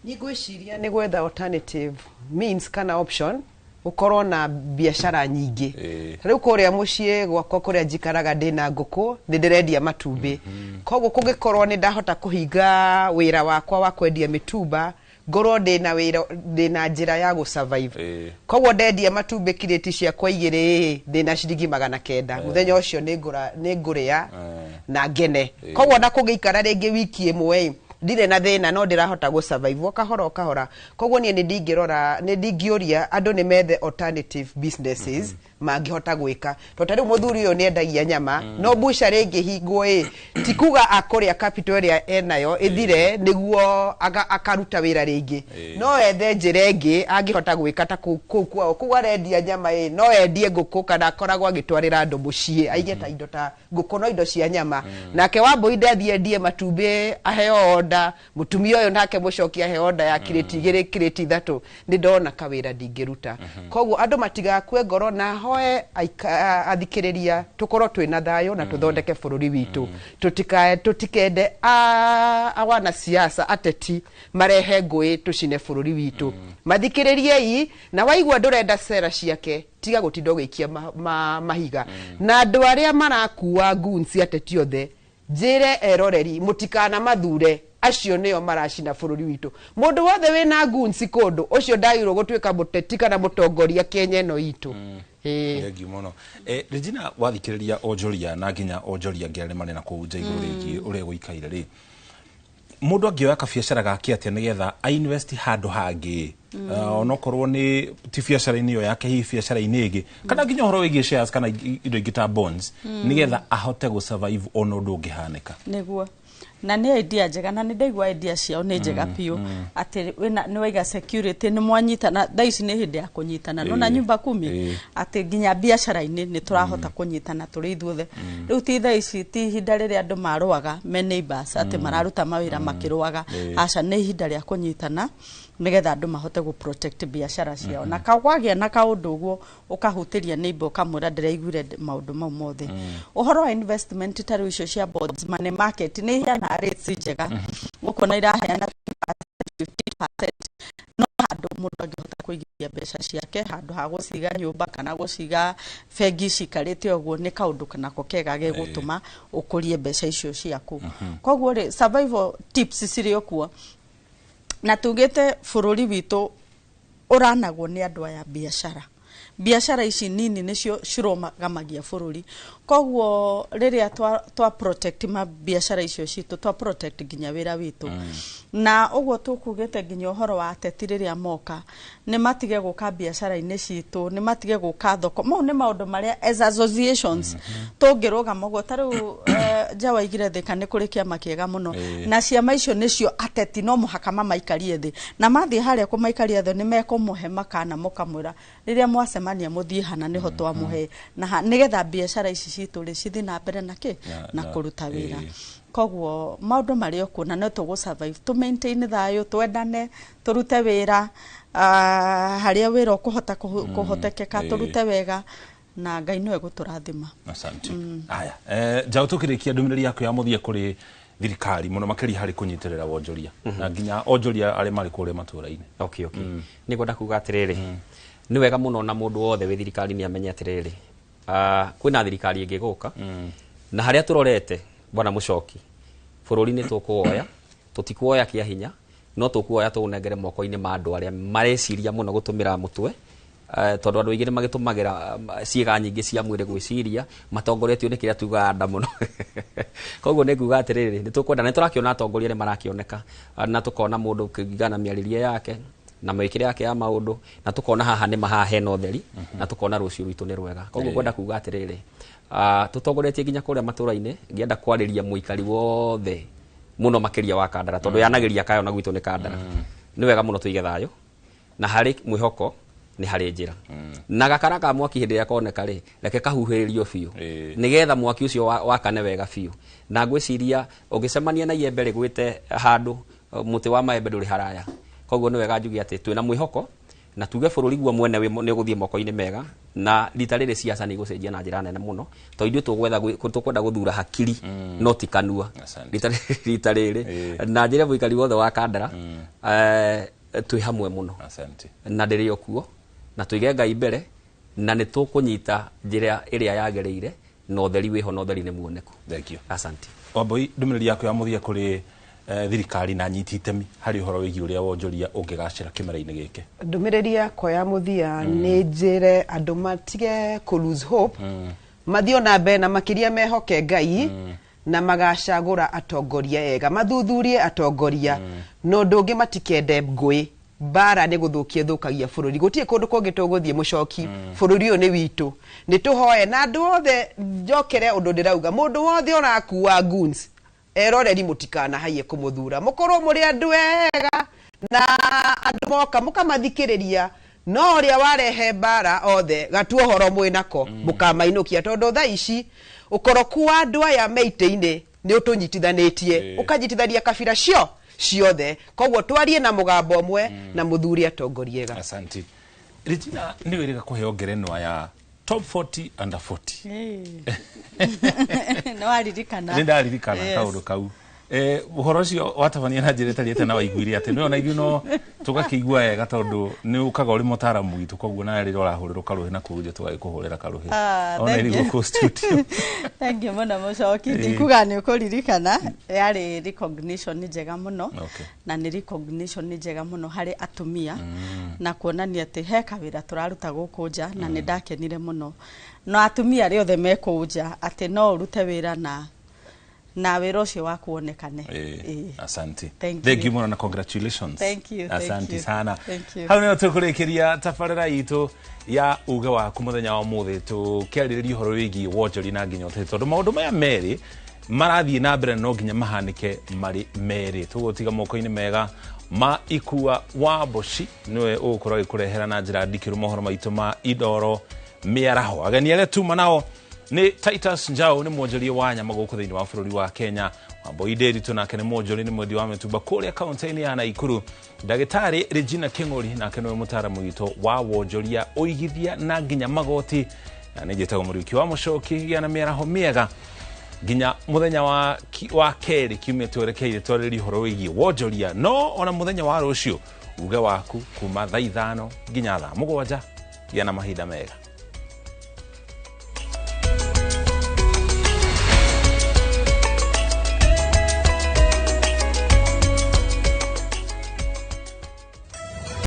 Niĩ ngwĩciria nĩ gwetha alternative means kana option ũkorwo na biacara nyingĩ. Rĩu kũrĩa mũciĩ gwakwa kũrĩa njikaraga ndĩna ngũkũ nĩ ndĩrendia matumbĩ, koguo kũngĩkorwo nĩ ndahota kũhinga wĩra wakwa wa kwendia mĩtumba ngorwo ndĩna wĩra ndĩna njĩra ya gũ survive. Koguo ndendia matumbĩ kirĩti ciakwa igĩrĩ ndĩna ciringi 900 mũthenya ũcio nĩ ngũrĩa na ngene. Koguo na kũngĩikara rĩngĩ wiki ĩmwe Ndirĩ na thĩna, no ndĩrahota gũ survive o kahora o kahora. Koguo niĩ nĩ ndingĩrora, nĩ ndingĩũria andũ nĩ methe alternative businesses mangĩhota gwĩka, tondũ ta rĩu mũthuri ũyũ nĩ endagia nyama, no butchery ĩngĩhingwo ĩ, ti kuga akũrĩa capital ĩrĩa enayo ĩthire nĩguo akaruta wĩra rĩngĩ. No ethe njĩra ĩngĩ angĩhota gwĩka ta kũu kwao, kũu arendia nyama ĩ, no endie ngũkũ kana akoragwo agĩtwarĩra andũ mũciĩ, aige ta indo ta ngũkũ, no indo cia nyama. Nake Wambũi ndathiĩ endie matumbĩ, aheo order. Mũtumia ũyũ nake mũcoki aheo order ya kirĩti 2, kirĩti 3. Nĩ ndona kawĩra ndingĩruta. Koguo andũ matigakue ngoro, na hoe athikĩrĩria tũkorwo twĩna thayũ na tũthondeke bũrũri witũ. Tũtikende a wanasiasa, ateti marehe ngũĩ tũcine bũrũri witũ. Mathikĩrĩriei, na waigua ndũrenda cera ciake, tiga gũtinda ũgĩikia mahiga. Na andũ arĩa marakua goons, ateti othe, njĩre eroreri mũtikana mathure, acio nĩo maracina bũrũri witũ. Mũndũ wothe wĩna goons kũndũ ũcio ndagĩrĩirwo gũtuĩka mũteti kana mũtongoria Kenya ĩno itũ. Ĩĩ. Thengiũ mũno. Regina, wathikĩrĩria onjoria na nginya onjoria angĩ arĩa marĩ na kũu nja igũrũ rĩgiĩ ũrĩa gũikaire rĩ, mũndũ angĩoya kabiacara gake atĩa nĩgetha ainvest handũ hangĩ, onokorwo nĩ ti biacara-inĩ ĩyo yake, hihi biacara-inĩ ĩngĩ, kana nginya ũhoro wĩgiĩ shares kana indo ingĩ ta bonds, nĩgetha ahote gũ survive ona ũndũ ũngĩhanĩka? Nĩguo, na nĩ idea njega, na nĩ ndaigua idea ciao nĩ njega biũ, atĩ wĩna nĩ waiga security, nĩ mwanyitana. Thaa ici nĩ hĩndĩ ya kũnyitana, nona nyumba kumi, atĩ nginya biacara-inĩ nĩ tũrahota kũnyitana tũrĩ ithuothe. Rĩu ti thaa ici, ti ihinda rĩrĩa andũ marũaga me neighbors, atĩ mararuta mawĩra makĩrũaga. Aca, nĩ ihinda rĩa kũnyitana nĩgetha andũ mahote gũ protect biacara ciao, na kwagĩa na kaũndũ ũguo ũkahutĩria neighbor, ũkamwĩra ndĩraiguire maũndũ mau mothe. Ũhoro wa investment ta rĩu icio cia bonds, money market nĩ iheanaga rates njega, ũkona iraheana 15%, no handũ mũndũ angĩhota kũigithia mbeca ciake handũ ha gũciga nyũmba kana gũciga bengi cikarĩte ũguo, nĩ kaũndũ nako kega gegũtũma ũkũrie mbeca icio ciaku. Koguo rĩ, survival tips cirĩ o kuo, na tugĩte bũrũri witũ ũranagwo nĩ andũ aya biacara. Biacara ici nini nĩcio cirũgamagia bũrũri. Koguo rĩrĩa twa protect ma biacara icio citũ, twa protect nginya wĩra witũ. Na ũguo tũkugĩte nginya ũhoro wa ateti, rĩrĩa moka nĩ matige gũka biacara-inĩ citũ, nĩ matige gũka thoko. Mau nĩ maũndũ marĩa as associations tũngĩrũgama ũguo. Ta rĩu nja waigire Thĩka nĩ kũrĩ kĩama kĩega mũno, na ciama icio nĩcio ateti no mũhaka mamaikarie thĩ, na mathiĩ harĩa kũmaikaria thĩ nĩ mekũmũhe makana, mũkamwĩra rĩrĩa mwacemania mũthiĩ hana nĩho twamũhe na nĩgetha biacara ici citũ rĩ cithiĩ na mbere na kĩ na kũruta wĩra. Koguo maũndũ marĩ o kuo, na no tũgũ survive, tũ maintain thayũ, twendane, tũrute wĩra harĩa wĩra ũkũhota kũhotekeka, tũrute wega, na Ngai nĩwe gũtũrathima. Asante. Aya, njaũ, tũkĩrĩkia, ndũmĩrĩri yaku ya mũthia kũrĩ thirikari, mũno makĩria harĩ kũnyitĩrĩra wonjoria na nginya onjoria arĩa marĩ kũrĩa matũũra-inĩ. Okay. Nĩ ngwenda kuga atĩrĩrĩ, nĩ wega mũno na mũndũ wothe wĩ thirikari nĩ amenye atĩrĩrĩ, kwĩna thirikari ĩngĩ gũka, na harĩa tũrorete, bwana Mũcoki, bũrũri nĩ tũkũwoya. Tũtikuoya kĩa hinya, no tũkuoya tũũnengere moko-inĩ ma andũ arĩa mareciria mũno gũtũmĩra mũtwe, tondũ andũ aingĩ nĩ magĩtũmagĩra ciĩga nyingĩ cia mwĩrĩ gwĩciria, matongoretio nĩ kĩrĩa tugaga nda mũno. Koguo nĩ nguga atĩrĩrĩ, nĩ tũkwenda, nĩ tũrakĩona atongoria nĩ marakĩoneka, na tũkona mũndũ kũringana na mĩarĩrie yake na mĩkĩre yake ya maũndũ, na tũkona haha nĩ haha hena ũtheri, na tũkona rũciũ rwitũ nĩ rwega. Koguo ngwenda kuga atĩrĩrĩ, tũtongoretie nginya kũrĩa matũra-inĩ, ngĩenda kwarĩria mũikari wothe mũno makĩria wa Kandara, tondũ yanagĩria kayo na gwitũ nĩ Kandara. Nĩ wega mũno tũige thayũ, na harĩ mwĩhoko nĩ harĩ njĩra, na gakara ka mwaki hĩndĩ ĩrĩa koneka rĩ, reke kahuhĩrĩrio biũ nĩgetha mwaki ũcio wakane wega biũ. Na ngwĩciria ũngĩcemania na iembe rĩgwĩte handũ, mũtĩ wa maembe ndũrĩ haraya. Koguo nĩ wega njuge atĩ twĩna mwĩhoko, na tuge bũrũri guo mwene nĩ ũgũthiĩ moko-inĩ mega, na rita rĩrĩ siasa nĩ igũcenjia na njĩra nene mũno, tondũ ithuĩ tũkwenda gũthura hakiri no ti kanua rita rĩrĩ. Na njĩre mũikari wothe wa Kandara, twĩ hamwe mũno. Asante. Na ndĩrĩ o kuo, na tũige Ngai mbere, na nĩ tũkũnyita njĩra ĩrĩa yagĩrĩire, na ũtheri wĩho, na ũtheri nĩ muoneku. Thank you. Asante. Wambui, ndũmĩrĩri yaku ya mũthia kũrĩ thirikari na anyiti itemi harĩ ũhoro wĩgiĩ ũrĩa wonjoria ũngĩgacĩra kĩmera-inĩ gĩkĩ? Ndũmĩrĩri yakwa ya mũthia nĩ njĩre andũ matige kũ lose hope, mathiĩ ona mbere na makĩria mehoke Ngai. Na magacagũra atongoria ega, mathuthurie atongoria. Na ũndũ ũngĩ, matikende ngũĩ. Mbara nĩ gũthũkia ĩthũkagia bũrũri. Gũtirĩ kũndũ kũngĩ tũgũthiĩ, mũcoki. Bũrũri ũyũ nĩ witũ, nĩ tũhoe na andũ othe. Njokere ũndũ ndĩrauga, mũndũ wothe ũrakua goons, eroreri, mũtikanahaiye kũmũthura. Mũkorwo mũrĩ andũ ega na andũ moka mũkamathikĩrĩria, no ũrĩa warehe mbara, othe gatua ũhoro mwĩnako, mũkamainũkia, tondũ thaa ici ũkoroku wa andũ aya me itĩ-inĩ nĩ ũtũnyitithanĩtie, ũkanyitithania kabira cio ciothe. Koguo twarie na mũgambo ũmwe na mũthure atongoria ega. Asante. Regina, nĩ wĩrĩga kũheo ngerenwa ya top 40 under 40. Nĩ waririkana? Nĩ ndaririkana. Kaũndũ kau, ũhoro ũcio watabania na njĩra ĩtarĩ ĩte na waiguire atĩ nĩwe ona ithuĩ no tũgakĩigua wega, tondũ nĩ ũkaga ũrĩ mũtaaramu witũ, koguo nawe rĩrĩa ũrahũrĩrwo karũhĩ na kũu nja tũgagĩkũhũrĩra karũhĩ. Ah, ona thank ĩrĩ you. gũkũ studio. Thank you mũno, mũcoki. Ndikuga nĩ ũkũririkana, yarĩ recognition njega mũno. Na nĩ recognition njega mũno harĩ atumia na kuonania atĩ he kawĩra tũraruta gũkũ nja, na nĩ ndakenire mũno na atumia arĩa othe me kũu nja atĩ no ũrute wĩra na wĩra ũcio waku wonekane. Asante. Thank Thank you. you mũno na congratulations. Thank you, thank Asante you. sana. Thank you. Hau nĩho tũkũrĩkĩria tabarĩra itũ ya uge waku mũthenya wa ũmũthĩ, tũkĩarĩrĩria ũhoro wĩgiĩ wonjoria na nginya ũteti, tondũ maũndũ maya merĩ marathiĩ na mbere na no nginya mahanĩke marĩ merĩ. Tũgũtiga moko-inĩ mega ma Ikua wa Mboci, nĩwe ũgũkorwo agĩkũrehera na njĩra ndikĩru mohoro maitũ ma Indoro mĩaraho. Ageni arĩa tuma nao nĩ Titus Njau, nĩ mwonjoria wa nyama gũkũ thĩinĩ wa bũrũri wa Kenya, Wambui Ndĩritũ nake nĩ mwonjoria, nĩ mwendia wa mĩtumba kũrĩa kaunti-inĩ ya Naikuru, ndagĩtarĩ Regina Kĩng'ori nake nĩwe mũtaaramu witũ wa wonjoria, ũigithia na nginya magoti, na nĩ njĩtagwo Mũriũki wa Mũcoki. Gĩa na mĩaraho mĩega nginya mũthenya wa kerĩ kiumia twerekeire twarĩrie ũhoro wĩgiĩ wonjoria, no ona mũthenya wa rũciũ uge waku kuma thaa 5 nginya thaa 7. Gĩa na mahinda mega.